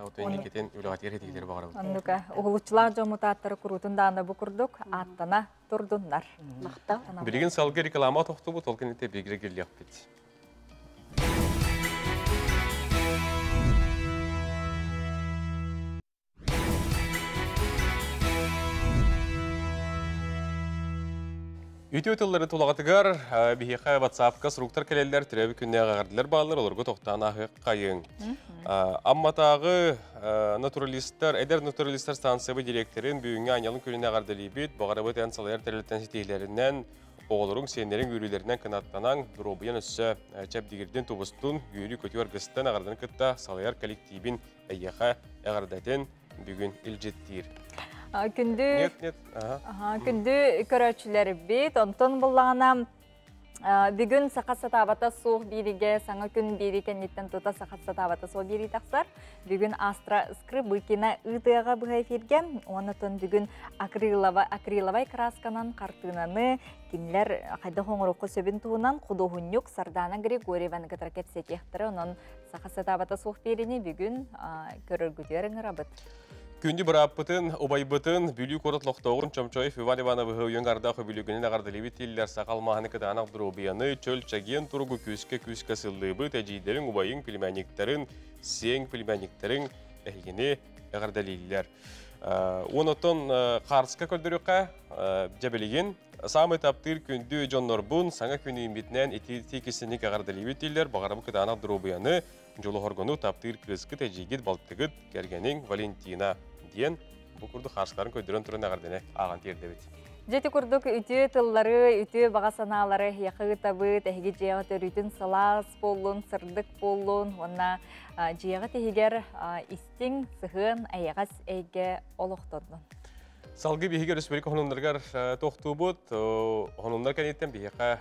Отон инникитин үлэҕитигэр һитиһиилэри баҕарабыт. Оннука уһулуччулаах дьоммут ааттара куруутун даҕаны бу курдук ааттана турдуннар. Махтал. Билигин салгыы реклама тохтубут, ол кэнниттэн биһиги кирлиэхпит. Үтүө тыллары тулаҕытыгар биһиэхэ WhatsApp-ка суруктар кэлэллэр, төрөөбүт күннээҕи эҕэрдэлэр бааллар, олорго тохтоон ааһыаххайыҥ. Амматааҕы натуралистар, эдэр натуралистар станциябы директорын бүгүҥҥү аанньалын күнүн эҕэрдэлиибит. Баҕарабыт эн салайар тэрилтэн ситиһиилэринэн, оҕолоруҥ, сиэннэриҥ үөрүүлэринэн кынаттанаҥ, доруобуйан өссө чэбдигирдин, тубустун, үөрүү-көтүү аргыстан эҕэрдэни кытта салайар коллективин эйиэхэ эҕэрдэтин бүгүн илдьиттиир. Күндү Нет, нет. Күндү көрөөччүлэрбит, онтон буллаҕына бүгүн саха сатаабата суох бииригэ саҥа күн биири кэнниттэн тута саха сатаабата суох биири тахсар. Бүгүн Астра Скрыбыкина ыытыаҕа быһа эфиргэ. Оннотон бүгүн акрилова, акриловай красканан хартыынаны кинилэр хайдах оҥоруохха сөбүн туһунан худуоһунньук Сардана Григорьеваны кытары кэпсэтиэхтэрэ. Онон саха сатаабата суох биэрини бүгүн көрөргүтүгэр ыҥырабыт. Күндү бырааппытын, убайбытын, Бүлүү куорат лохтооҕун Чомчоев Иван Ивановыһы уйун ардаах үбүлүгүнэн эҕэрдэлиибит тиллэр саха алмааһыны кытаанах доруобуйаны, чөл чэгиэн туругу күүскэ күүскэ сыллыыбыт, эдьиийдэриҥ, убайыҥ, племянниктарын, сиэҥ племянниктарыҥ эһигини эҕэрдэлииллэр. Уон оттон хаарска көрдөрүөххэ, дьэ билигин саамай таптыыр күндү дьоннорбун саҥа күн үүммүтүнэн итии кисиник эҕэрдэлиибит дииллэр, баҕарабыт кытаанах доруобуйаны, дьолуһоргону таптыыр кыыскыт, эдьиийгит, балтыгыт, кэргэниҥ Валентина диэн бу курдук хаарскаларын көрдөрөн туран эҕэрдэни ааҕан тиэрдэбит. Дьэ ити курдук үтүө тыллары, үтүө баҕа санаалары эһиэхэ ыытабыт, эһиги дьиэҕит өрүүтүн сылаас буоллун, сырдык буоллун уонна дьиэҕит иһигэр истиҥ, сыһыан, эйэҕэс эйгэ олохтоннун. Салгыы биһиги өрөспүүбүлүкэ хонуннарыгар тохтуубут. Хонуннар кэнниттэн биһиэхэ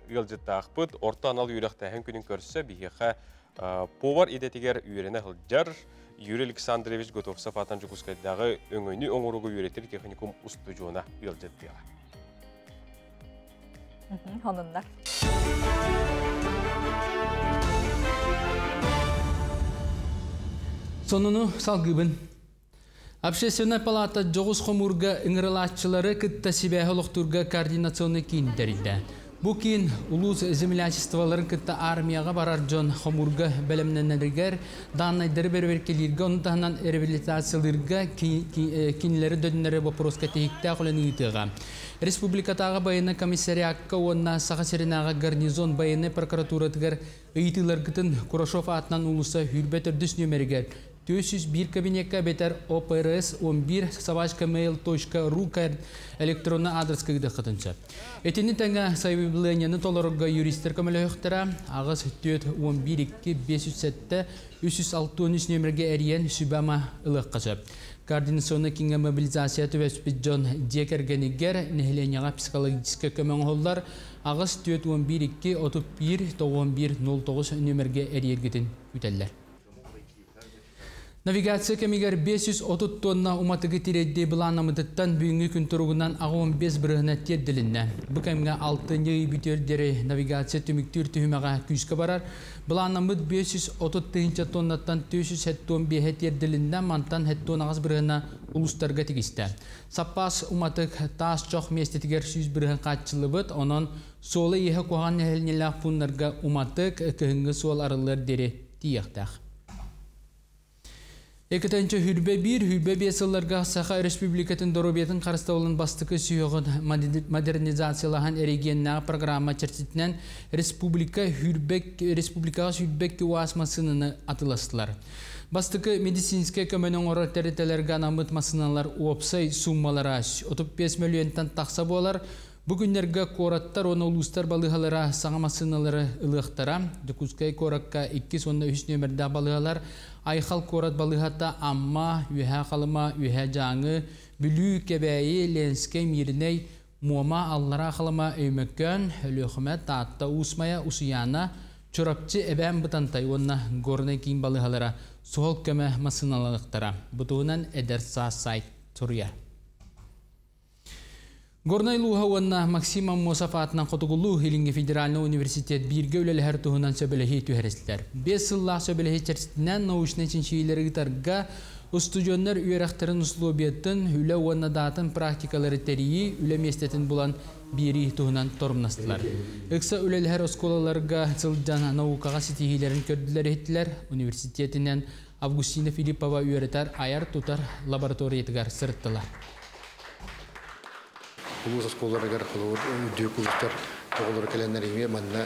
ыалдьыттаахпыт. Орто анал үөрэхтээһин күнүн көрсө биһиэхэ повар идэтигэр үөрэнэ сылдьар Юрий Александрович Готовцев аатынан Дьокуускайдааҕы өҥөнү оҥорууга үөрэтэр техникум устудьуона ыалдьыттыаҕа. Хонуннар. Сонуну салгыыбын. Общественнай палата дьоҕус хомуурга ыҥырылааччылары кытта сибээһи олохтуурга координационный киин тэрийдэ. Бу киин улуус землячестволарын кытта армияҕа барар дьон хомуурга бэлэмнэнэригэр, дааннайдары бэрэбиэркэлииргэ, ону таһынан реабилитациялыырга кинилэри дөннөрө боппуруоска тиһиктээх үлэни ыытыаҕа. Республикатааҕы байыаннай комиссариакка уонна Саха сиринээҕи гарнизон байыаннай прокуратуратыгар ыйытыыларгытын Курашов аатынан уулусса сүүрбэ төрдүс нүөмэригэр 401 кабинекка эбэтэр ОПРС 11 собачка mail.ru электронный адреска ыытыаххытын сөп. Итини тэҥэ сайабылыанньаны толорорго юристар көмөлөһүөхтэрэ аҕыс 4 11 2 507 363 нүөмэргэ эрийэн сүбэ-ама ылыахха сөп. Координационный кииҥҥэ мобилизация түбэспит дьон дьиэ кэргэнигэр нэһилиэнньэҕэ психологическай көмө оҥоһуллар аҕыс 4 11 2 31 91 09 нүөмэргэ эрийэргитин күүтэллэр. Навигация кэмигэр 530 тонна уматыгы тириэрдии былааннаммытыттан бүгүҥҥү күн туругунан 85 бырыһыана тиэрдилиннэ. Бу кэмҥэ алтынньы ый бүтүөр диэри навигация түмүктүүр түһүмэҕэ күүскэ барар. Былааннаммыт 530 тыһыынча тоннаттан 475 тиэрдилиннэ, мантан 78 бырыһыана улуустарга тигистэ. Саппаас уматык таас чох миэстэтигэр 100 бырыһыан хааччыллыбыт, онон суола-ииһэ куһаҕан нэһилиэнньэлээх пууннарга уматык кыһыҥҥы суол арыллыар диэри тиийиэхтээх. Экитэнчэ хүрбэ биир, хүрбэ биэс сылларга Саха Республикатын доруобуйатын харыстабылын бастакы сүһүөҕүн модернизациялаһан эрэгийиэннээҕи программа чэрчитинэн республика хүрбэк республикаҕа сүүрбэкки УАЗ массыынаны атыыластылар. Бастакы медицинскэй көмөнү оҥорор тэрилтэлэргэ анаммыт массыыналар уопсай сууммалара 35 мөлүйүөнтэн тахса буолар. Бу күннэргэ куораттар уонна улуустар балыыһалара саҥа массыыналары ылыахтара. Дьокуускай куоракка иккис уонна үһүс нүөмэрдээх балыыһалар Айхал куорат балыыһата Амма, Үөһээ Халыма, Үөһээ Дьааҥы, Бүлүү, Кэбээйи, Ленскэй, Мииринэй, Муома, Аллара Халыма, Өймөкөөн, Өлүөхүмэ, Таатта, Уус Майа, Усуйаана, Чурапчы, Эбээн Бытантай уонна Горнай киин балыыһалара суһал көмө массыыналаныахтара. Бу туһунан Эдэр саас сайт суруйар. Горнай улууһа уонна Максим Аммосов аатынан Хотугулуу Илиҥҥи федеральнай университет бииргэ үлэлэһэр туһунан сөбүлэһии түһэристилэр. 5 сыллаах сөбүлэһии чэрчитинэн научнай чинчийиилэри ыытарга, устудьуоннар үөрэхтэрин условиятын, үлэ уонна даатын практикалары тэрийии, үлэ миэстэтин булан биэрии туһунан торумнастылар. Ыкса үлэлэһэр оскуолаларга сылдьан наукаҕа ситиһиилэрин көрдүлэр-иһиттилэр. Университетинэн Августина Филиппова үөрэтэр айар-тутар лабораториятыгар сырыттылар. Улуус оскуолаларыгар холобур үрдүк улуустар оҕолоро кэлэннэр эмиэ манна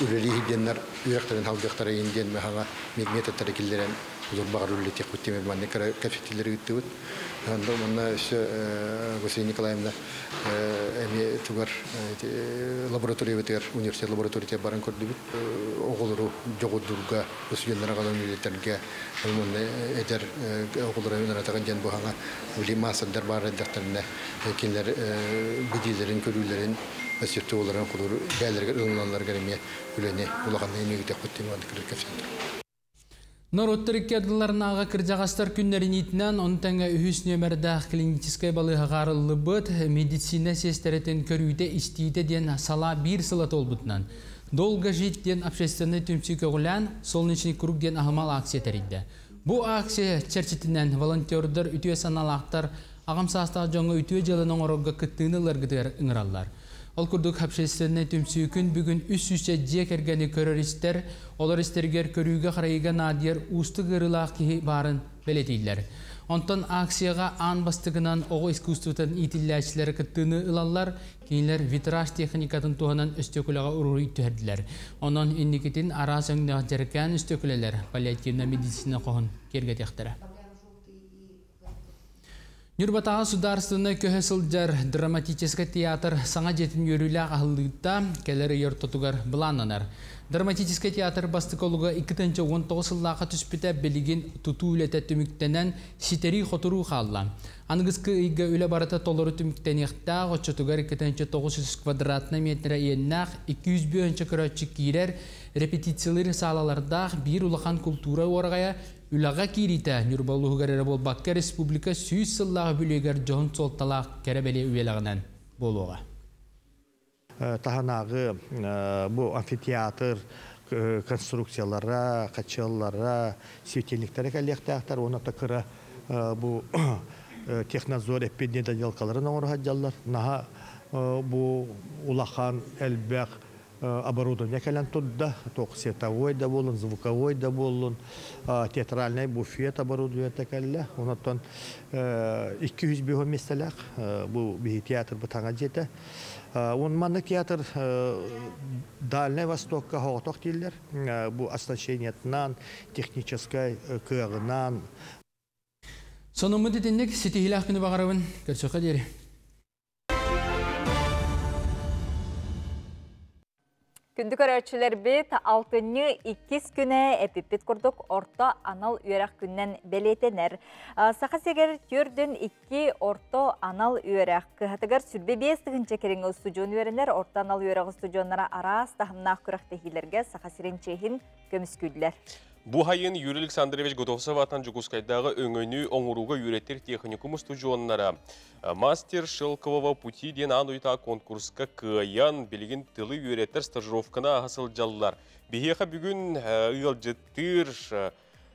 үлэлии сылдьаннар үөрэхтэрин салгыахтара иһин диэн хаҥа методтары киллэрэн улур баҕар үлэлэтиэхпит диэн манна кыра кэпсэтиилэри ыыттыбыт. Манна өссө Василия Николаевна эмиэ тугар лабораториябытыгар университет лабораториятыгар баран көрдүбүт. Оҕолору дьоҕурдуурга, студеннары аҕалан үлэлэтэргэ уонна эдэр оҕолору ынаратаҕын диэн бу хаҥа били маастардар баар эрдэхтэринэ кинилэр билиилэрин, көрүүлэрин, мастерстволарын холуур бэйэлэригэр ылыналларыгар эмиэ үлэни улаханнык эмиэ ыытыахпыт диэн маннык кэпсэттим. Норуоттар икки ардыларынааҕы кырдьаҕастар күннэрин иитинэн, ону тэҥэ үһүс нүөмэрдээх клиническэй балыыһаҕа арыллыбыт медицина сиэстэрэтин көрүүтэ-истиитэ диэн салаа биир сыла туолбутунан, «Долго жить» диэн общественнай түмсүү көҕүлээн, «Солнечный круг» диэн аһымал акция тэрийдэ. Бу акция чэрчитинэн волонтердар, үтүө санаалаахтар аҕам саастаах дьоҥҥо үтүө дьыаланы оҥорорго кыттыыны ыларгытыгар ыҥыраллар. Ол курдук общественнай түмсүү күн бүгүн 300 дьиэ кэргэни көрөр-истэр, олор истэригэр көрүүгэ-харайыыга наадыйар уустук ыарыылаах киһи баарын бэлиэтииллэр. Онтон акцияҕа аан бастакынан оҕо искусствотын иитиллээччилэрэ кыттыыны ылаллар, кинилэр витраж техникатын туһанан өстүөкүлэҕэ уруһуй түһэрдилэр. Онон инникитин араас өҥнөөх дьэрэкээн өстүөкүлэлэр паллиативнай медицина хоһун киэргэтиэхтэрэ. Ньурбатааҕы судаарыстыбаннай көһө сылдьар драматическай театр саҥа дьиэтин үөрүүлээх аһыллыыта кэлэр ый ортотугар былааннанар. Драматическай театр бастакы олуга 2019 сыллаахха түспүтэ билигин тутуу үлэтэ түмүктэнэн ситэрии-хоторуу хаалла. Аныгыскы ыйга үлэ барыта толору түмүктэниэхтээх, оччотугар 2900 квадратнай метрэ иэннээх 200 бөөнчө көрөөччү киирэр репетициялыыр саалалардаах биир улахан култуура уораҕайа үлэҕэ киириитэ Ньурба улууһугар эрэ буолбакка республика 100 сыллаах үбүлүөйүгэр дьоһун суолталаах кэрэ бэлиэ үйэлэҕинэн буолуоҕа. Таһынааҕы бу амфитеатр конструкциялара, хачыаллара, светильниктэрэ кэлиэхтээхтэр уонна кыра бу технадзор эппиэднедоделкаларын оҥоро сылдьаллар. Наһаа бу улахан элбэх оборудование кэлэн турда, туох световой да буоллун, звуковой да буоллун, театральный буфет оборудованиета кэллэ. Онтон 200 миэстэлээх бу биһи театр таҥа дьиэтэ. Он маннык театр Дальнай Востокка соҕотох дииллэр. Бу оснащениетынан, техническай кыаҕынан. Сонуммут итинник ситиһиилээх күнү баҕарабын. Көрсүөххэ диэри. Күндү көрөөччүлэрбит, алтынньы иккис күнэ эпиппит курдук орто анал үөрэх күнүнэн бэлиэтэнэр. Саха сиригэр 42 орто анал үөрэх кыһатыгар 25 тыһыынча кэриҥэ устудьуон үөрэнэр. Орто анал үөрэх устудьуоннара араас таһымнаах күрэхтэһиилэргэ Саха сирин чиэһин көмүскүүллэр. Бу сайын Юрий Александрович Готовцев аатынан Дьокуускайдааҕы өҥөнү оҥорууга үөрэтэр техникум устудьуоннара «Мастер шелкового пути» диэн аан дойдутааҕы конкурска кыайан, билигин тылы үөрэтэр стажировканы ааһа сылдьаллар. Биһиэхэ бүгүн ыалдьыттыыр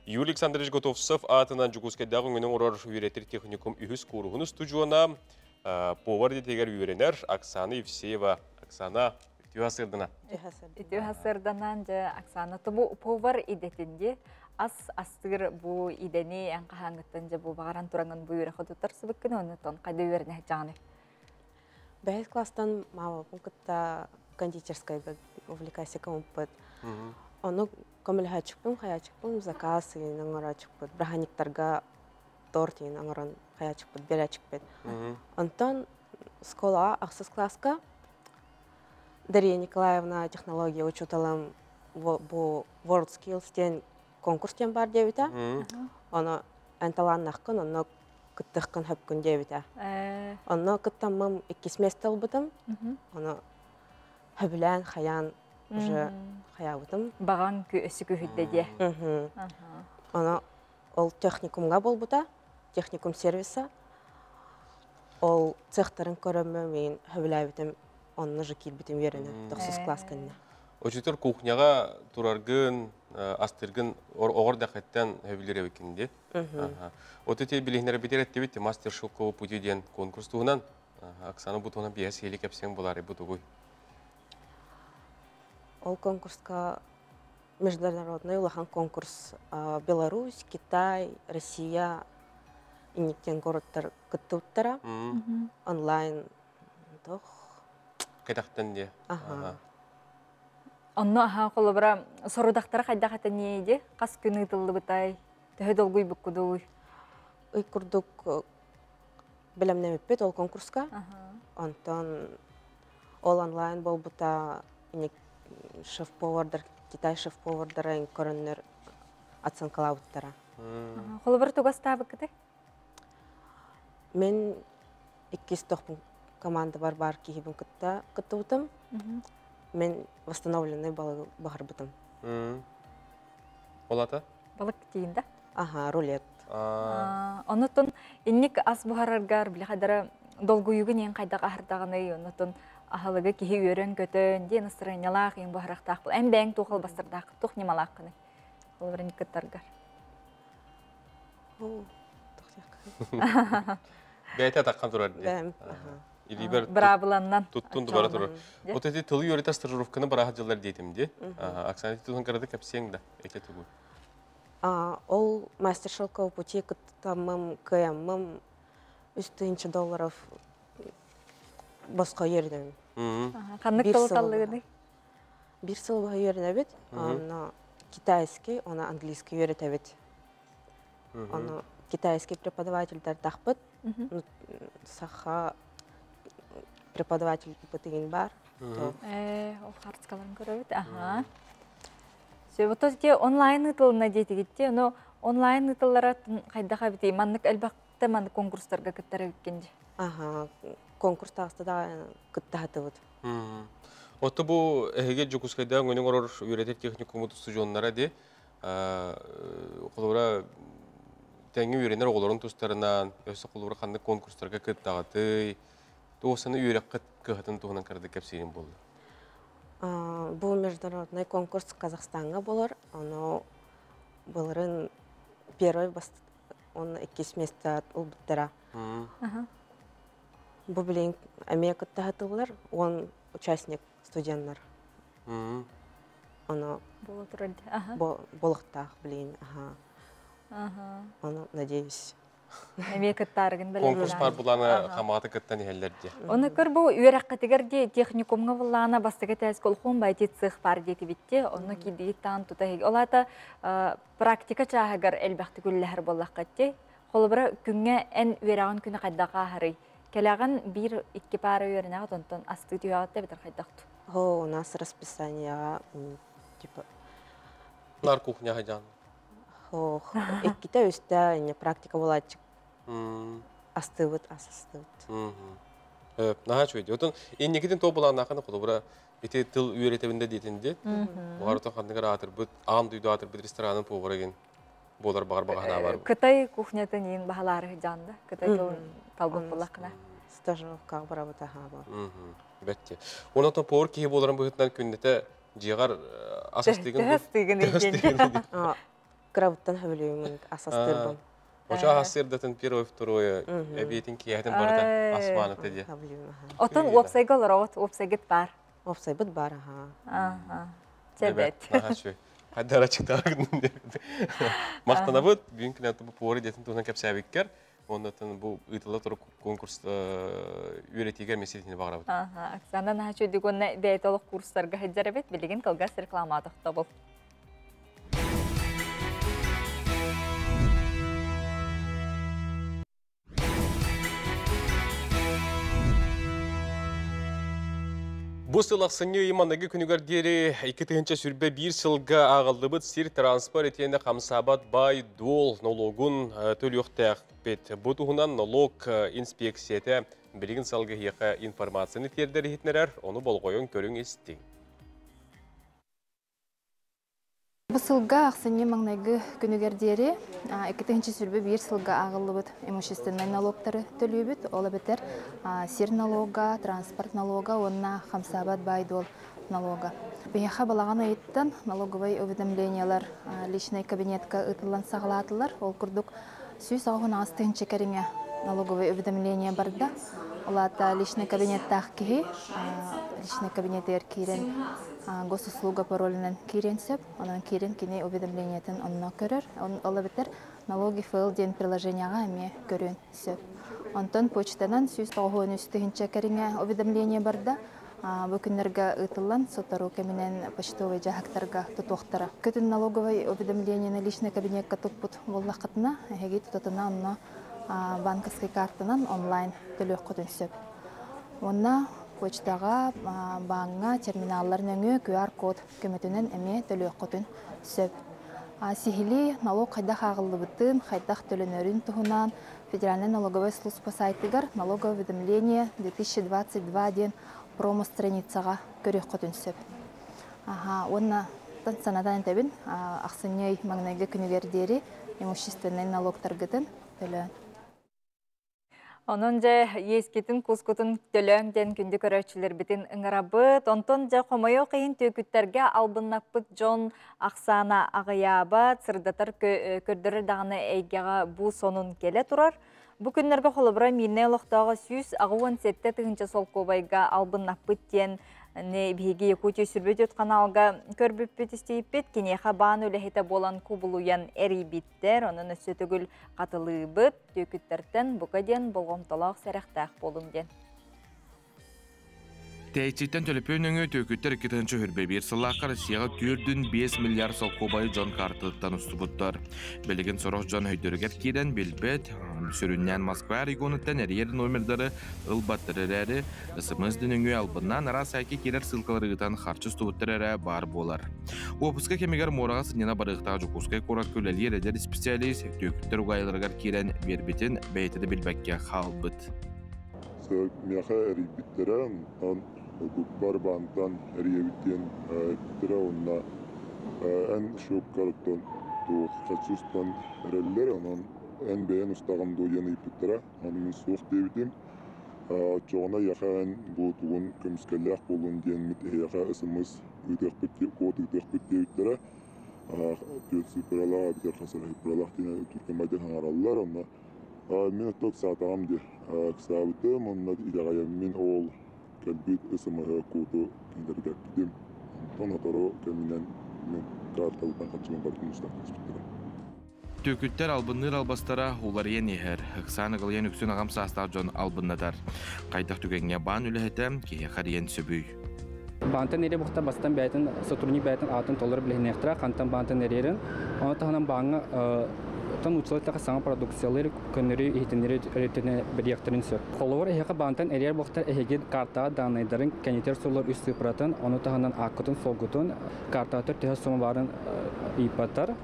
Юрий Александрович Готовцев аатынан Дьокуускайдааҕы өҥөнү оҥорор үөрэтэр техникум үһүс кууруһун устудьуона, повар идэтигэр үөрэнэр Оксана Евсеева. Оксана, үтүө сарсыарданан. Үтүө сарсыарданан, дьэ, Оксана, бу повар идэтин дии, ас астыыр бу идэни эн хаһааҥҥыттан дьэ бу баҕаран тураҥын бу үөрэххэ туттарсыбыккын, оннуттан хайда үөрэнэ сылдьаҕыный? Бэһис класстан маамабын кытта кондитерскайга увлекайся коммуппут. Ону көмөлөһөөччүкпүн, хаячыкпын, заказ оҥорооччукпут, бырааһынньыктарга торт оҥорон хаячыкпыт, биэрээччикпит. Онтон школа ахсыс класска Дарья Николаевна технология учууталым бу World Skills диэн конкурс диэн бар диэбитэ. Ону эн талааннаххын, онно Кыттыаххын хөпкүн диэбитэ. Онно кыттаммым иккис место ылбытым. Ону хөбүлээн хайаан уже хаябытым. Баҕаҥ өссө күһүрдэ диэ. Ону ол техникумга буолбута, техникум сервиса. Ол цехтарын көрөммө мин хөбүлээбитим, онно же киирбитим үөрэнэ, тохсус класс кэннэ. Очутор кухняга тураргын, астыргын оҕор дахыттан хөбүлүр эбикин ди. Вот эти билиһиннэр битер эттибит мастер шелкового пути диэн конкурс туһунан. Оксана бу туһунан биэс сиэли кэпсиэҥ булаары бу тугуй? Ол конкурска международный улахан конкурс Беларусь, Китай, Россия инниктен городтар кыттыбыттара. Онлайн тох. Кэтэхтэн диэ. Аха. Онно аха холобура сорудахтара хайдах этэнии хас күн ыытыллыбытай, төһө долгуйбуккудуй? Ый курдук бэлэмнэмиппит ол конкурска. Онтон ол онлайн буолбута шеф-повардар, Китай шеф-повардара көрөннөр оценкалаабыттара. Холобур тугастаабыккыты? Мен иккис тохпун команда бар бар киһибин кытта кыттыбытым. Мен восстановленный балыгы баһарбытым. Олата? Балык тиийин да? Аха, рулет. Онутун инник ас буһараргар билихадара долгуйугун ең хайдах аһырдаҕыный, онутун аһылыгы киһи үөрөн көтөн, диэн настроениялаах ең буһарахтаах был. Эн бэйэҥ туох албастардаах, туох ньымалааххыный? Холобур кыттаргар. Бэйэтэ таххан турар дии. Илибер Брабланнан. Туттун бара турар. Вот эти тылы үйрөтө стажировканы бараха жыллар диэтим ди. Оксана тутун карады кэпсиэҥ да. Эти тугу. Ол мастер шелкового пути кыттаммым, кыяммым 3000 долларов босхо үйрөнөбүн. Ханнык тылы таллыгыный? Бир сыл баһа үйрөнөбүт. Онно китайский, оны английский үйрөтөбүт. Оны китайский преподавательдер тахпыт. Саха преподаватель бытыгын бар. Ол хартскаларын көрөбүт. Аха. Сөбөтөс те онлайн ытылына диэтигитте, но онлайн ытыллара хайдаха бити маннык элбэхтэ маннык конкурстарга кыттар эбиккинди. Аха, конкурс тағыста да кыттаһатыбыт. Отто бу эһиги Дьокуускайда өҥөнү оҥорор үөрэтэр техникуму устудьуоннара ди холобура тэҥҥэ үөрэнэр оҕолорун тустарынан өссө холобура ханнык конкурстарга кыттаҕытый туосаны үөрэххит кыһатын туһунан кырдык кэпсиирин буолла. Бу международный конкурс Казахстаҥҥа болор. Ону былырын первый он иккис место ылбыттара. Бу билин эмиэ кыттаһатылар, он участник студенттар. Ону болохтаах билин, аха. Ону надеюсь. Эмиэ кыттаарыгын Конкурс бар буланы хамааты кыттан иһэллэр дии. Оны көр бу үөрэххитигэр ди техникумҥа буллаана бастакы тээс колхуон байти цех бар диэтибитти. Онно киирдигиттаан тута иһиг. Олата практика чааһыгар элбэхтик үллэһэр буоллаххытти. Холобура күҥҥэ эн үөрэҕин күнэ хайдах ааһарый? Кэлэҕин биир икки паара үөрэнэҕит онтон астыы түһэҕит да битэр хайдахту? О, у нас расписанияға типа Нар кухня хайдан. Ох, иккитэ үстэ не практика буолааччы. Астыыбыт, ас астыыбыт. Наһаа үчүгэй. Отон инникитин то булааннаахына холобура ити тыл үөрэтэбин да диэтин ди. Бугар отон ханныгар аатырбыт, аан дойду аатырбыт ресторанын повара ген буолар багар багаһына бар. Кытай кухнятын иин баһалаары жанды. Кытай тылын талбыт буллахына. Стажировкаға барабыт аха бар. Бәтте. Онон повар киһи буоларын быһытынан күннэтэ дьиэҕэр ас астыгын Төһөстыгын илген. Кырабыттан хөбүлүүмүн ас астырбын. Очо ас сырдатын первое, второе, эбиэтин киэһэтин барыта асмааны тедия. Отон уопсайга олороҕут, уопсайгыт бар. Уопсайбыт бар, аха. Аха. Чебет. Хайдара чыктааргын. Мактанабыт, бүгүн күнэ бу повар диэтин туһунан кэпсээбиккер. Оннотон бу ыытыла турук конкурс үөрэтиигэр месетини баҕарабыт. Аха, Оксана наһаа үчүгэй уонна бэйэтэ олох курстарга сылдьар эбит. Билигин кылгас реклама тохтобул. Бу сыл ахсынньы ый маныгы күнүгэр диэри 2021 сылга ааҕыллыбыт сир транспорт итиэннэ хамсаабат баай-дуол нолуогун төлүөхтээхпит. Бу туһунан нолуок инспекцията билигин салгыһыаха информацияны тиэрдэр иһитинэрэр, ону болҕойон көрүҥ истиҥ. Бу сылга ахсынньы маҥнайгы күнүгэр диэри 2021 сылга ааҕыллыбыт имущественнай налогтары төлүүбүт. Ол эбэтэр сир налога, транспорт налога уонна хамсаабат баай-дуол налога. Биһиэхэ балаҕан ыйыттан налоговай уведомлениелар личный кабинетка ыытыллан саҕалаатылар. Ол курдук 188 тыһыынча кэриҥэ налоговай уведомление барда. Ол аата личный кабинеттаах киһи личный кабинетигэр киирэн госуслуга паролунан киириэн сөп. Онон киирэн кини уведомлениетын онно көрөр. Ол эбэтэр налоги файл диэн приложениеҕа эмиэ көрүөн сөп. Онтон почтанан 193 тыһыынча кэриҥэ уведомление барда. Бу күннэргэ ыытыллан сотору кэминэн почтовый дьаһыктарга тутуохтара. Көтүн налоговай уведомлениены личный кабинекка туппут буоллаххытына, эһиги тутатына онно банковскай картанан онлайн төлүөххүтүн сөп. Уонна почтаҕа, бааҥҥа терминаллар нөҥүө QR-код көмөтүнэн эмиэ төлүөххүтүн сөп. Сиһилии налог хайдах ааҕыллыбытын, хайдах төлөнөрүн туһунан Федеральнай налоговай служба сайтыгар «Налоговое уведомление 2022» диэн промо-страницаҕа көрүөххүтүн сөп. Уонна санатан этэбин, ахсынньы ый маҥнайгы күнүгэр диэри имущественнай налогтаргытын төлөөн. Онон дьэ иэскитин кускутун төлөөҥ диэн күндү көрөөччүлэрбитин ыҥырабыт. Онтон дьэ хомойуох иһин түөкүттэргэ албыннаппыт дьон ахсаана аҕыйаабат, сырдатар көрдөрөр даҕаны эйгэҕэ бу сонун кэлэ турар. Бу күннэргэ холобура Миирнэй олохтооҕо 187 тыһыынча солкуобайга албыннаппыт диэн биһиги Якутия сүрбүт ханаалга көрбүппүт истийиппит. Киниэхэ баан үлэһитэ буолан кубулуйан эрийбиттэр. Онон өссө төгүл хатылыыбыт. Түөкүттэртэн бука диэн болҕомтолоох сэрэхтээх буолуҥ диэн. Тэйчиттэн төлөпүөн өҥө түөкүттэр 2021 сыллаахха Россияҕа 4,5 миллиард солкуобайы дьон каартатыттан устубуттар. Билигин сорох дьон өйдөрүгэр киирэн билбэт, сүрүннээн Москва регионуттан эрийэр номердары ылбаттар эрээри, СМС нөҥүө албыннаан араас сайтка киирэр ссылкалары ыытан харчы устубуттар эрэ баар буолар. Уоппуска кэмигэр муораҕа сынньана барыахтаах Дьокуускай куоракка үлэлиир эдэр исписэлиис түөкүттэр угаайыларыгар киирэн биэрбитин бэйэтэ да билбэккэ хаалбыт. Миэхэ эрийбиттэрэ, онтон гуппар баантан эрийэбит диэн эппиттэрэ уонна эн счеккарыттан туох харчы устан эрэллэр, онон эн бэйэн устаҕын дуо диэн ыйыппыттара. Аны мин суох диэбитим. Оччоҕуна эйиэхэ эн бу тугун көмүскэллээх буоллун диэммит эһиэхэ СМС ыытыахпыт, код ыытыахпыт диэбиттэрэ. Түөрт цифралаах эбэтэр хас эрэ цифралаах диэн түргэн хаҥараллар. Онно Мин оттон ыксаатаҕым дии. Ыксаабытым уонна итэҕэйэммин ол кэлбит СМС куоту кинилэргэ эппитим. Онтон сотору кэминэн мин картабыттан харчыбын барытын устан кэбиспиттэрэ. Түөкүттэр албынныыр албастара уларыйан иһэр. Ыксаан ыгылыйан үксүн аҕам саастаах дьон албыннатар. Хайдах түгэҥҥэ баан үлэһитэ киһиэхэ эрийэн сөбүй? Баантан эрэ бухта бастан бэйэтин сотрудник бэйэтин аатын толору билиһиннэхтэрэ, хантан баантан эрийэрин. Ону таһынан бааҥҥа Оттон нууччалыы эттэххэ саҥа продукциялыыр, көннөрүү, иһитиннэрии өрүтүнэ бэрийэхтэрин сөп. Холобур, эһиэхэ баантан эрийэр буолтар эһиги картаҕа дааннайдарын кэнитэр сыллар үс цифратын, ону таһынан ааккытын-суолгутун, картаҕа төһө сумма баарын ыйыппаттар.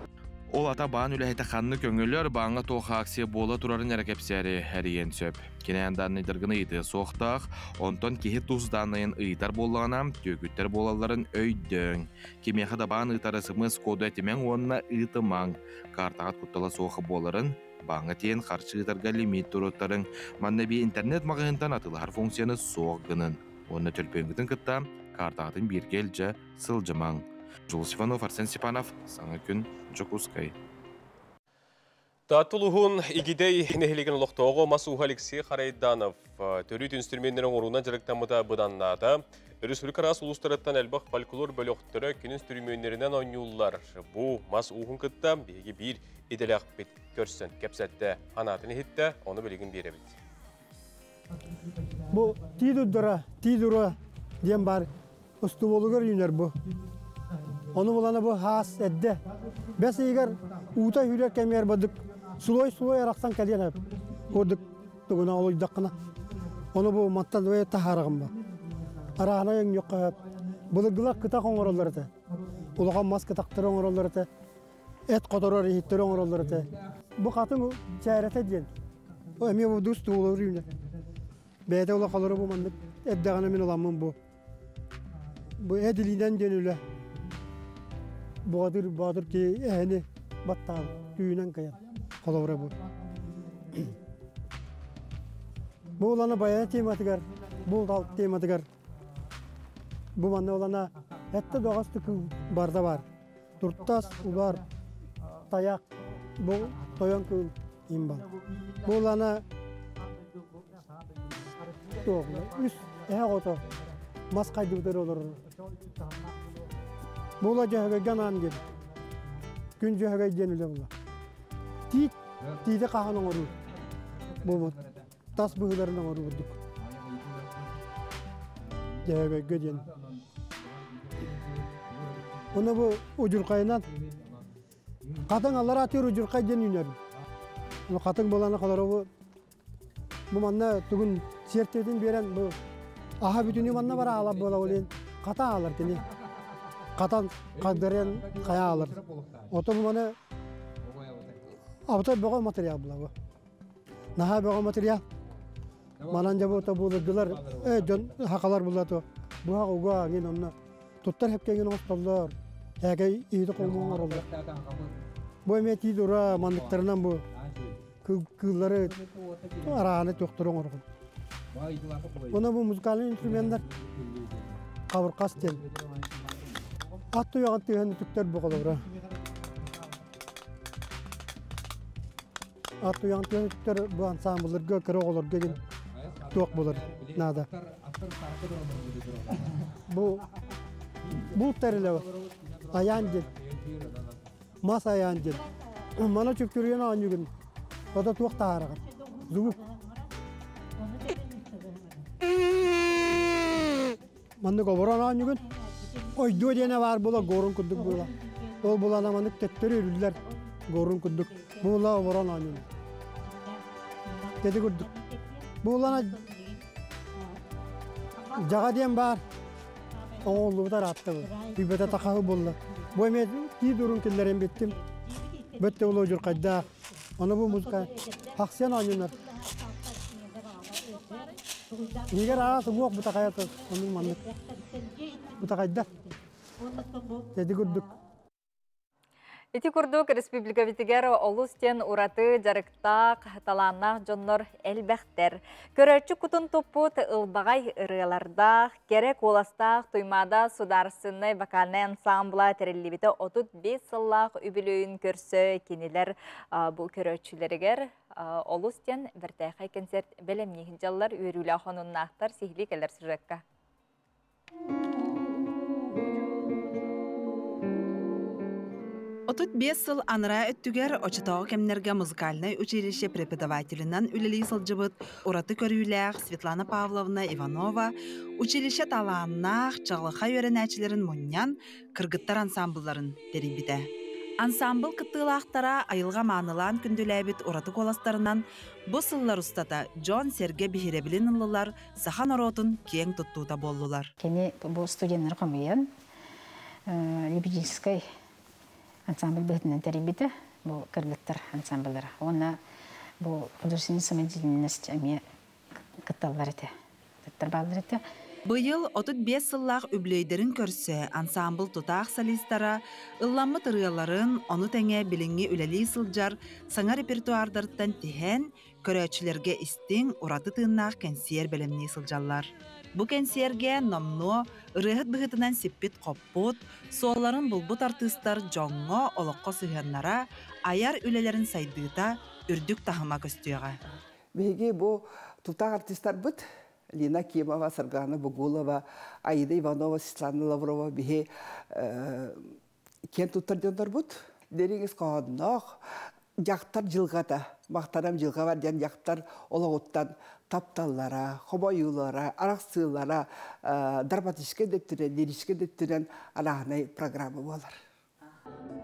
Ол ата баан үлэһитэ ханнык көҥүллэр бааҥҥа туох акция буола турарын эрэ кэпсээри эрийиэн сөп. Кинээн дааннайдаргын ыйытыа суохтаах, онтон киһи тус дааннайын ыйытар буоллаҕына, түөкүттэр буолалларын өйдөөҥ. Кимиэхэ да баан ыытар СМС коду этимэҥ уонна ыытымаҥ. Картаҕыт куттала суох буоларын, бааҥҥа тиийэн харчы ыытарга лимиит туруоттарыҥ. Манна эбии интернет-маҕаһыынтан атыылаһар функцияны суох гынын. Уонна төлөпүөҥҥүтүн кытта картаҕытын бииргэ илдьэ сылдьымаҥ. Жулус Иванов, Арсен Степанов, Саҥа күн, Дьокуускай. Таатта улууһун Игидэй нэһилиэгин олохтооҕо мас ууһа Алексей Харайданов төрүт инструменнэрин оҥоруунан дьарыктаммыта быданнаата. Өрөспүүбүлүкэ араас улуустарыттан элбэх фольклор бөлөхтөрө күн инструменнэринэн оонньууллар. Бу мас ууһун кытта биһиги биир идэлээхпит көрсөн кэпсэттэ, анаатын иһиттэ, ону билигин биэрэбит. Бу тиидурдара, тиидура диэн бар устубуолугар үүнэр бу. Ону булана бу хаас эдде. Бэс ыйыгар уута сүүрэр кэмигэр бадык сулой-сулой арахсан кэлиэн курдук тугуна олуйдаххына. Ону бу маттан таһаарагым ба. Арааһынай өҥнүөххэ сөп. Былыргылар кытах оҥороллор этэ. Улахан мас кытахтары оҥороллор этэ. Эт хоторор иһиттэри оҥороллор этэ. Бу хатыҥ чээрэтэ диэн. Эмиэ бу дус туолар үүнэр. Бэйэтэ улахалары бу маннык эрдэҕинэ мин ыламмын бу. Бу эдилинэн диэн үлэ. Боотур боотур ки эһэни баттаан түүнэн кайан холобура бу. Бу улана баян тематыгар, бу тематыгар бу манна улана этте доҕас кыл барда бар. Туртас, улар, таяк, бу тойон кыл имбал. Бу улана үс эһэ ото мас хайдыбытыр олорор. Була дьөһөгөйгө анаан диэн. Күн дьөһөгөй диэн үлэ була. Тиит, тиити хаһан оҥоруу. Бу тас быһыыларын оҥоруу курдук. Дьөһөгөйгө диэн. Оны бу удьурхайынан хатыҥ аллара атыыр удьурхай диэн үүнэр. Хатыҥ буолан холоро бу бу манна тугун сиэртиэтин биэрэн бу аха бүтүнүү манна бара аалар буола олин хата аалар кини хатан хагдарыан хайа аалар. Ото бу маны абыта бөҕө материал була бу. Наһаа бөҕө материал. Манан дьэ бу булыргылар дьон хакалар була то буха уга ангин онно туттар хепкеген оҥостоллор. Һэкэй иити колмон оҥороллор. Бу эмиэ тиит ура манныктарынан бу кыыллары арааны туохтары оҥоргун. Уна бу музыкальный инструменттар кабыркас диэн. Ат туйаҕын тыаһын үтүктэр бу холобура. Ат туйаҕын тыаһын үтүктэр бу ансамблларга, кыра оҕолорго гин туох булар наада. Бу бу тэрилэ аян диэн. Мас аян диэн. Мана чүптүрүйэн оонньугун. Ота туох таһаарагын. Звук. Маннык оборон оонньугун. Ойдуо диэне бар була горун курдук була. Ол булана маннык төттөрү үрүллэр горун курдук. Була оборон оонньугун. Деди курдук. Булана жаға диэн бар. Оҥоллубутар аатта бу. Түйбэтэ тахаһы булла. Бу эмиэ тии дурун киллэрэн биттим. Бөттө улуу дьурхайдаах. Ону бу музыка хахсыан оонньунар. Нигер араас уҥуох бутахайата оннук маннык. Бутахайда. Деди курдук. Ити курдук республикабитигэр олус диэн ураты дьарыктаах, талааннаах дьоннор элбэхтэр. Көрөөччү кутун туппут ылбаҕай ырыалардаах, кэрэ куоластаах Туймаада судаарыстыннай вокальнай ансамбла тэриллибитэ 35 сыллаах үбүлүөйүн көрсө кинилэр бу көрөөччүлэригэр олус диэн бэртээхэй концерт бэлэмнии сылдьаллар, үөрүүлээх хонуннаахтар сиһилии кэлэр сюжекка. 35 сыл анараа өттүгэр очотооҕу кэмнэргэ музыкальнай училище преподавателинэн үлэлии сылдьыбыт ураты көрүүлээх Светлана Павловна Иванова училище талааннаах, чаҕылхай үөрэнээччилэрин мунньан, кыргыттар ансамблларын тэрийбитэ. Ансамбл кыттыылаахтара айылҕа маанылаан күндүлээбит ураты куоластарынан бу сыллар устата дьон-сэргэ биһирэбилин ыллылар, саха норуотун киэҥ туттуута буоллулар. Кини бу студеннары хомуйан лебединскэй ансамбль быһыытынан тэрийбитэ. Бу кыргыттар ансамбллара. Уонна бу художественный самодеятельность эмиэ кытталлар этэ. Кыттар бааллар этэ. Быйыл 35 сыллаах үбүлүөйдэрин көрсө ансамбл тутаах солистара ылламмыт ырыаларын, ону тэҥэ билиҥҥи үлэлии сылдьар саҥа репертуардарыттан тиһэн, көрөөччүлэргэ истиҥ, ураты тыыннаах кэнсиэр бэлэмнии сылдьаллар. Бу кэнсиэргэ номнуо ырыаһыт быһыытынан сиппит-хоппут, суолларын булбут артыыстар дьоҥҥо, олоххо сыһыаннара, айар үлэлэрин сайдыыта үрдүк таһыма көстүөҕэ. Биһиги бу тутаах артистарбыт Лина Кимова, Саргана Бугулова, Аида Иванова, Светлана Лаврова биһи киэн туттар дьоннорбут. Дириҥ ис хоһоонноох дьахтар дьылҕата, махтанам дьылҕа бар диэн дьахтар олоҕуттан тапталлара, хомойуулара, арахсыылара драматическай да өттүнэн, лирическай да өттүнэн арааһынай программа буолар.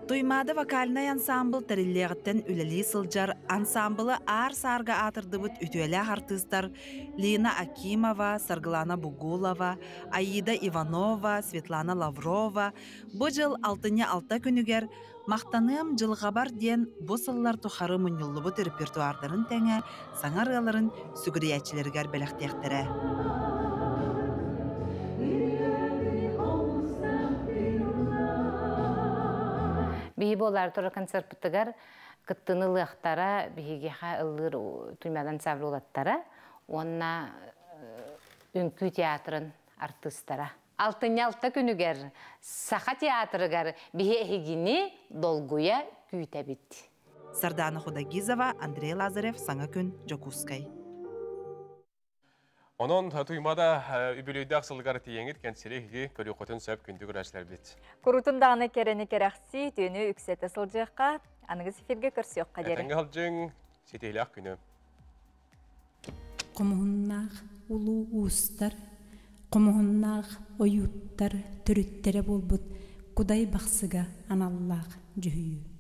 Туймаада вокальнай ансаамбыл тэриллиэҕиттэн үлэлии сылдьар ансаамбылы аар-саарга аатырдыбыт үтүөлээх артыыстар Лина Акимова, Саргылана Бугулова, Аида Иванова, Светлана Лаврова бу дьыл алтынньы алта күнүгэр «Махтаныам дьылҕабар» диэн бу сыллар тухары мунньуллубут репертуардарын тэҥэ саҥа ырыаларын сүгүрүйээччилэригэр бэлэхтиэхтэрэ. Биһи буолар тура концертпытыгар кыттыны ылыахтара, биһигиэхэ ыллыыр Туймадан ансамбль уонна үҥкүү театрын артыыстара. Алтынньы алта күнүгэр Саха театрыгар биһи эһигини долгуйа күүтэбит. Сардана Худагизова, Андрей Лазарев, Саҥа күн, Дьокуускай. Онон Туймада үбүлүйдээх сылыгар тиийэҥит кэнсири иһиги көрүөххүтүн сөп күндү көрөөччүлэрбит. Курутун даҕаны кэрэни кэрэхсии, түүнү үксэтэ сылдьыахха, аныгы эфиргэ көрсүөххэ диэри. Этэҥҥэ сылдьыҥ, ситиһилээх күнү. Хомуһуннаах улуу уустар, хомуһуннаах ойууттар төрүттэрэ буолбут Кудай Бахсыга аналлаах дьүһүйүү.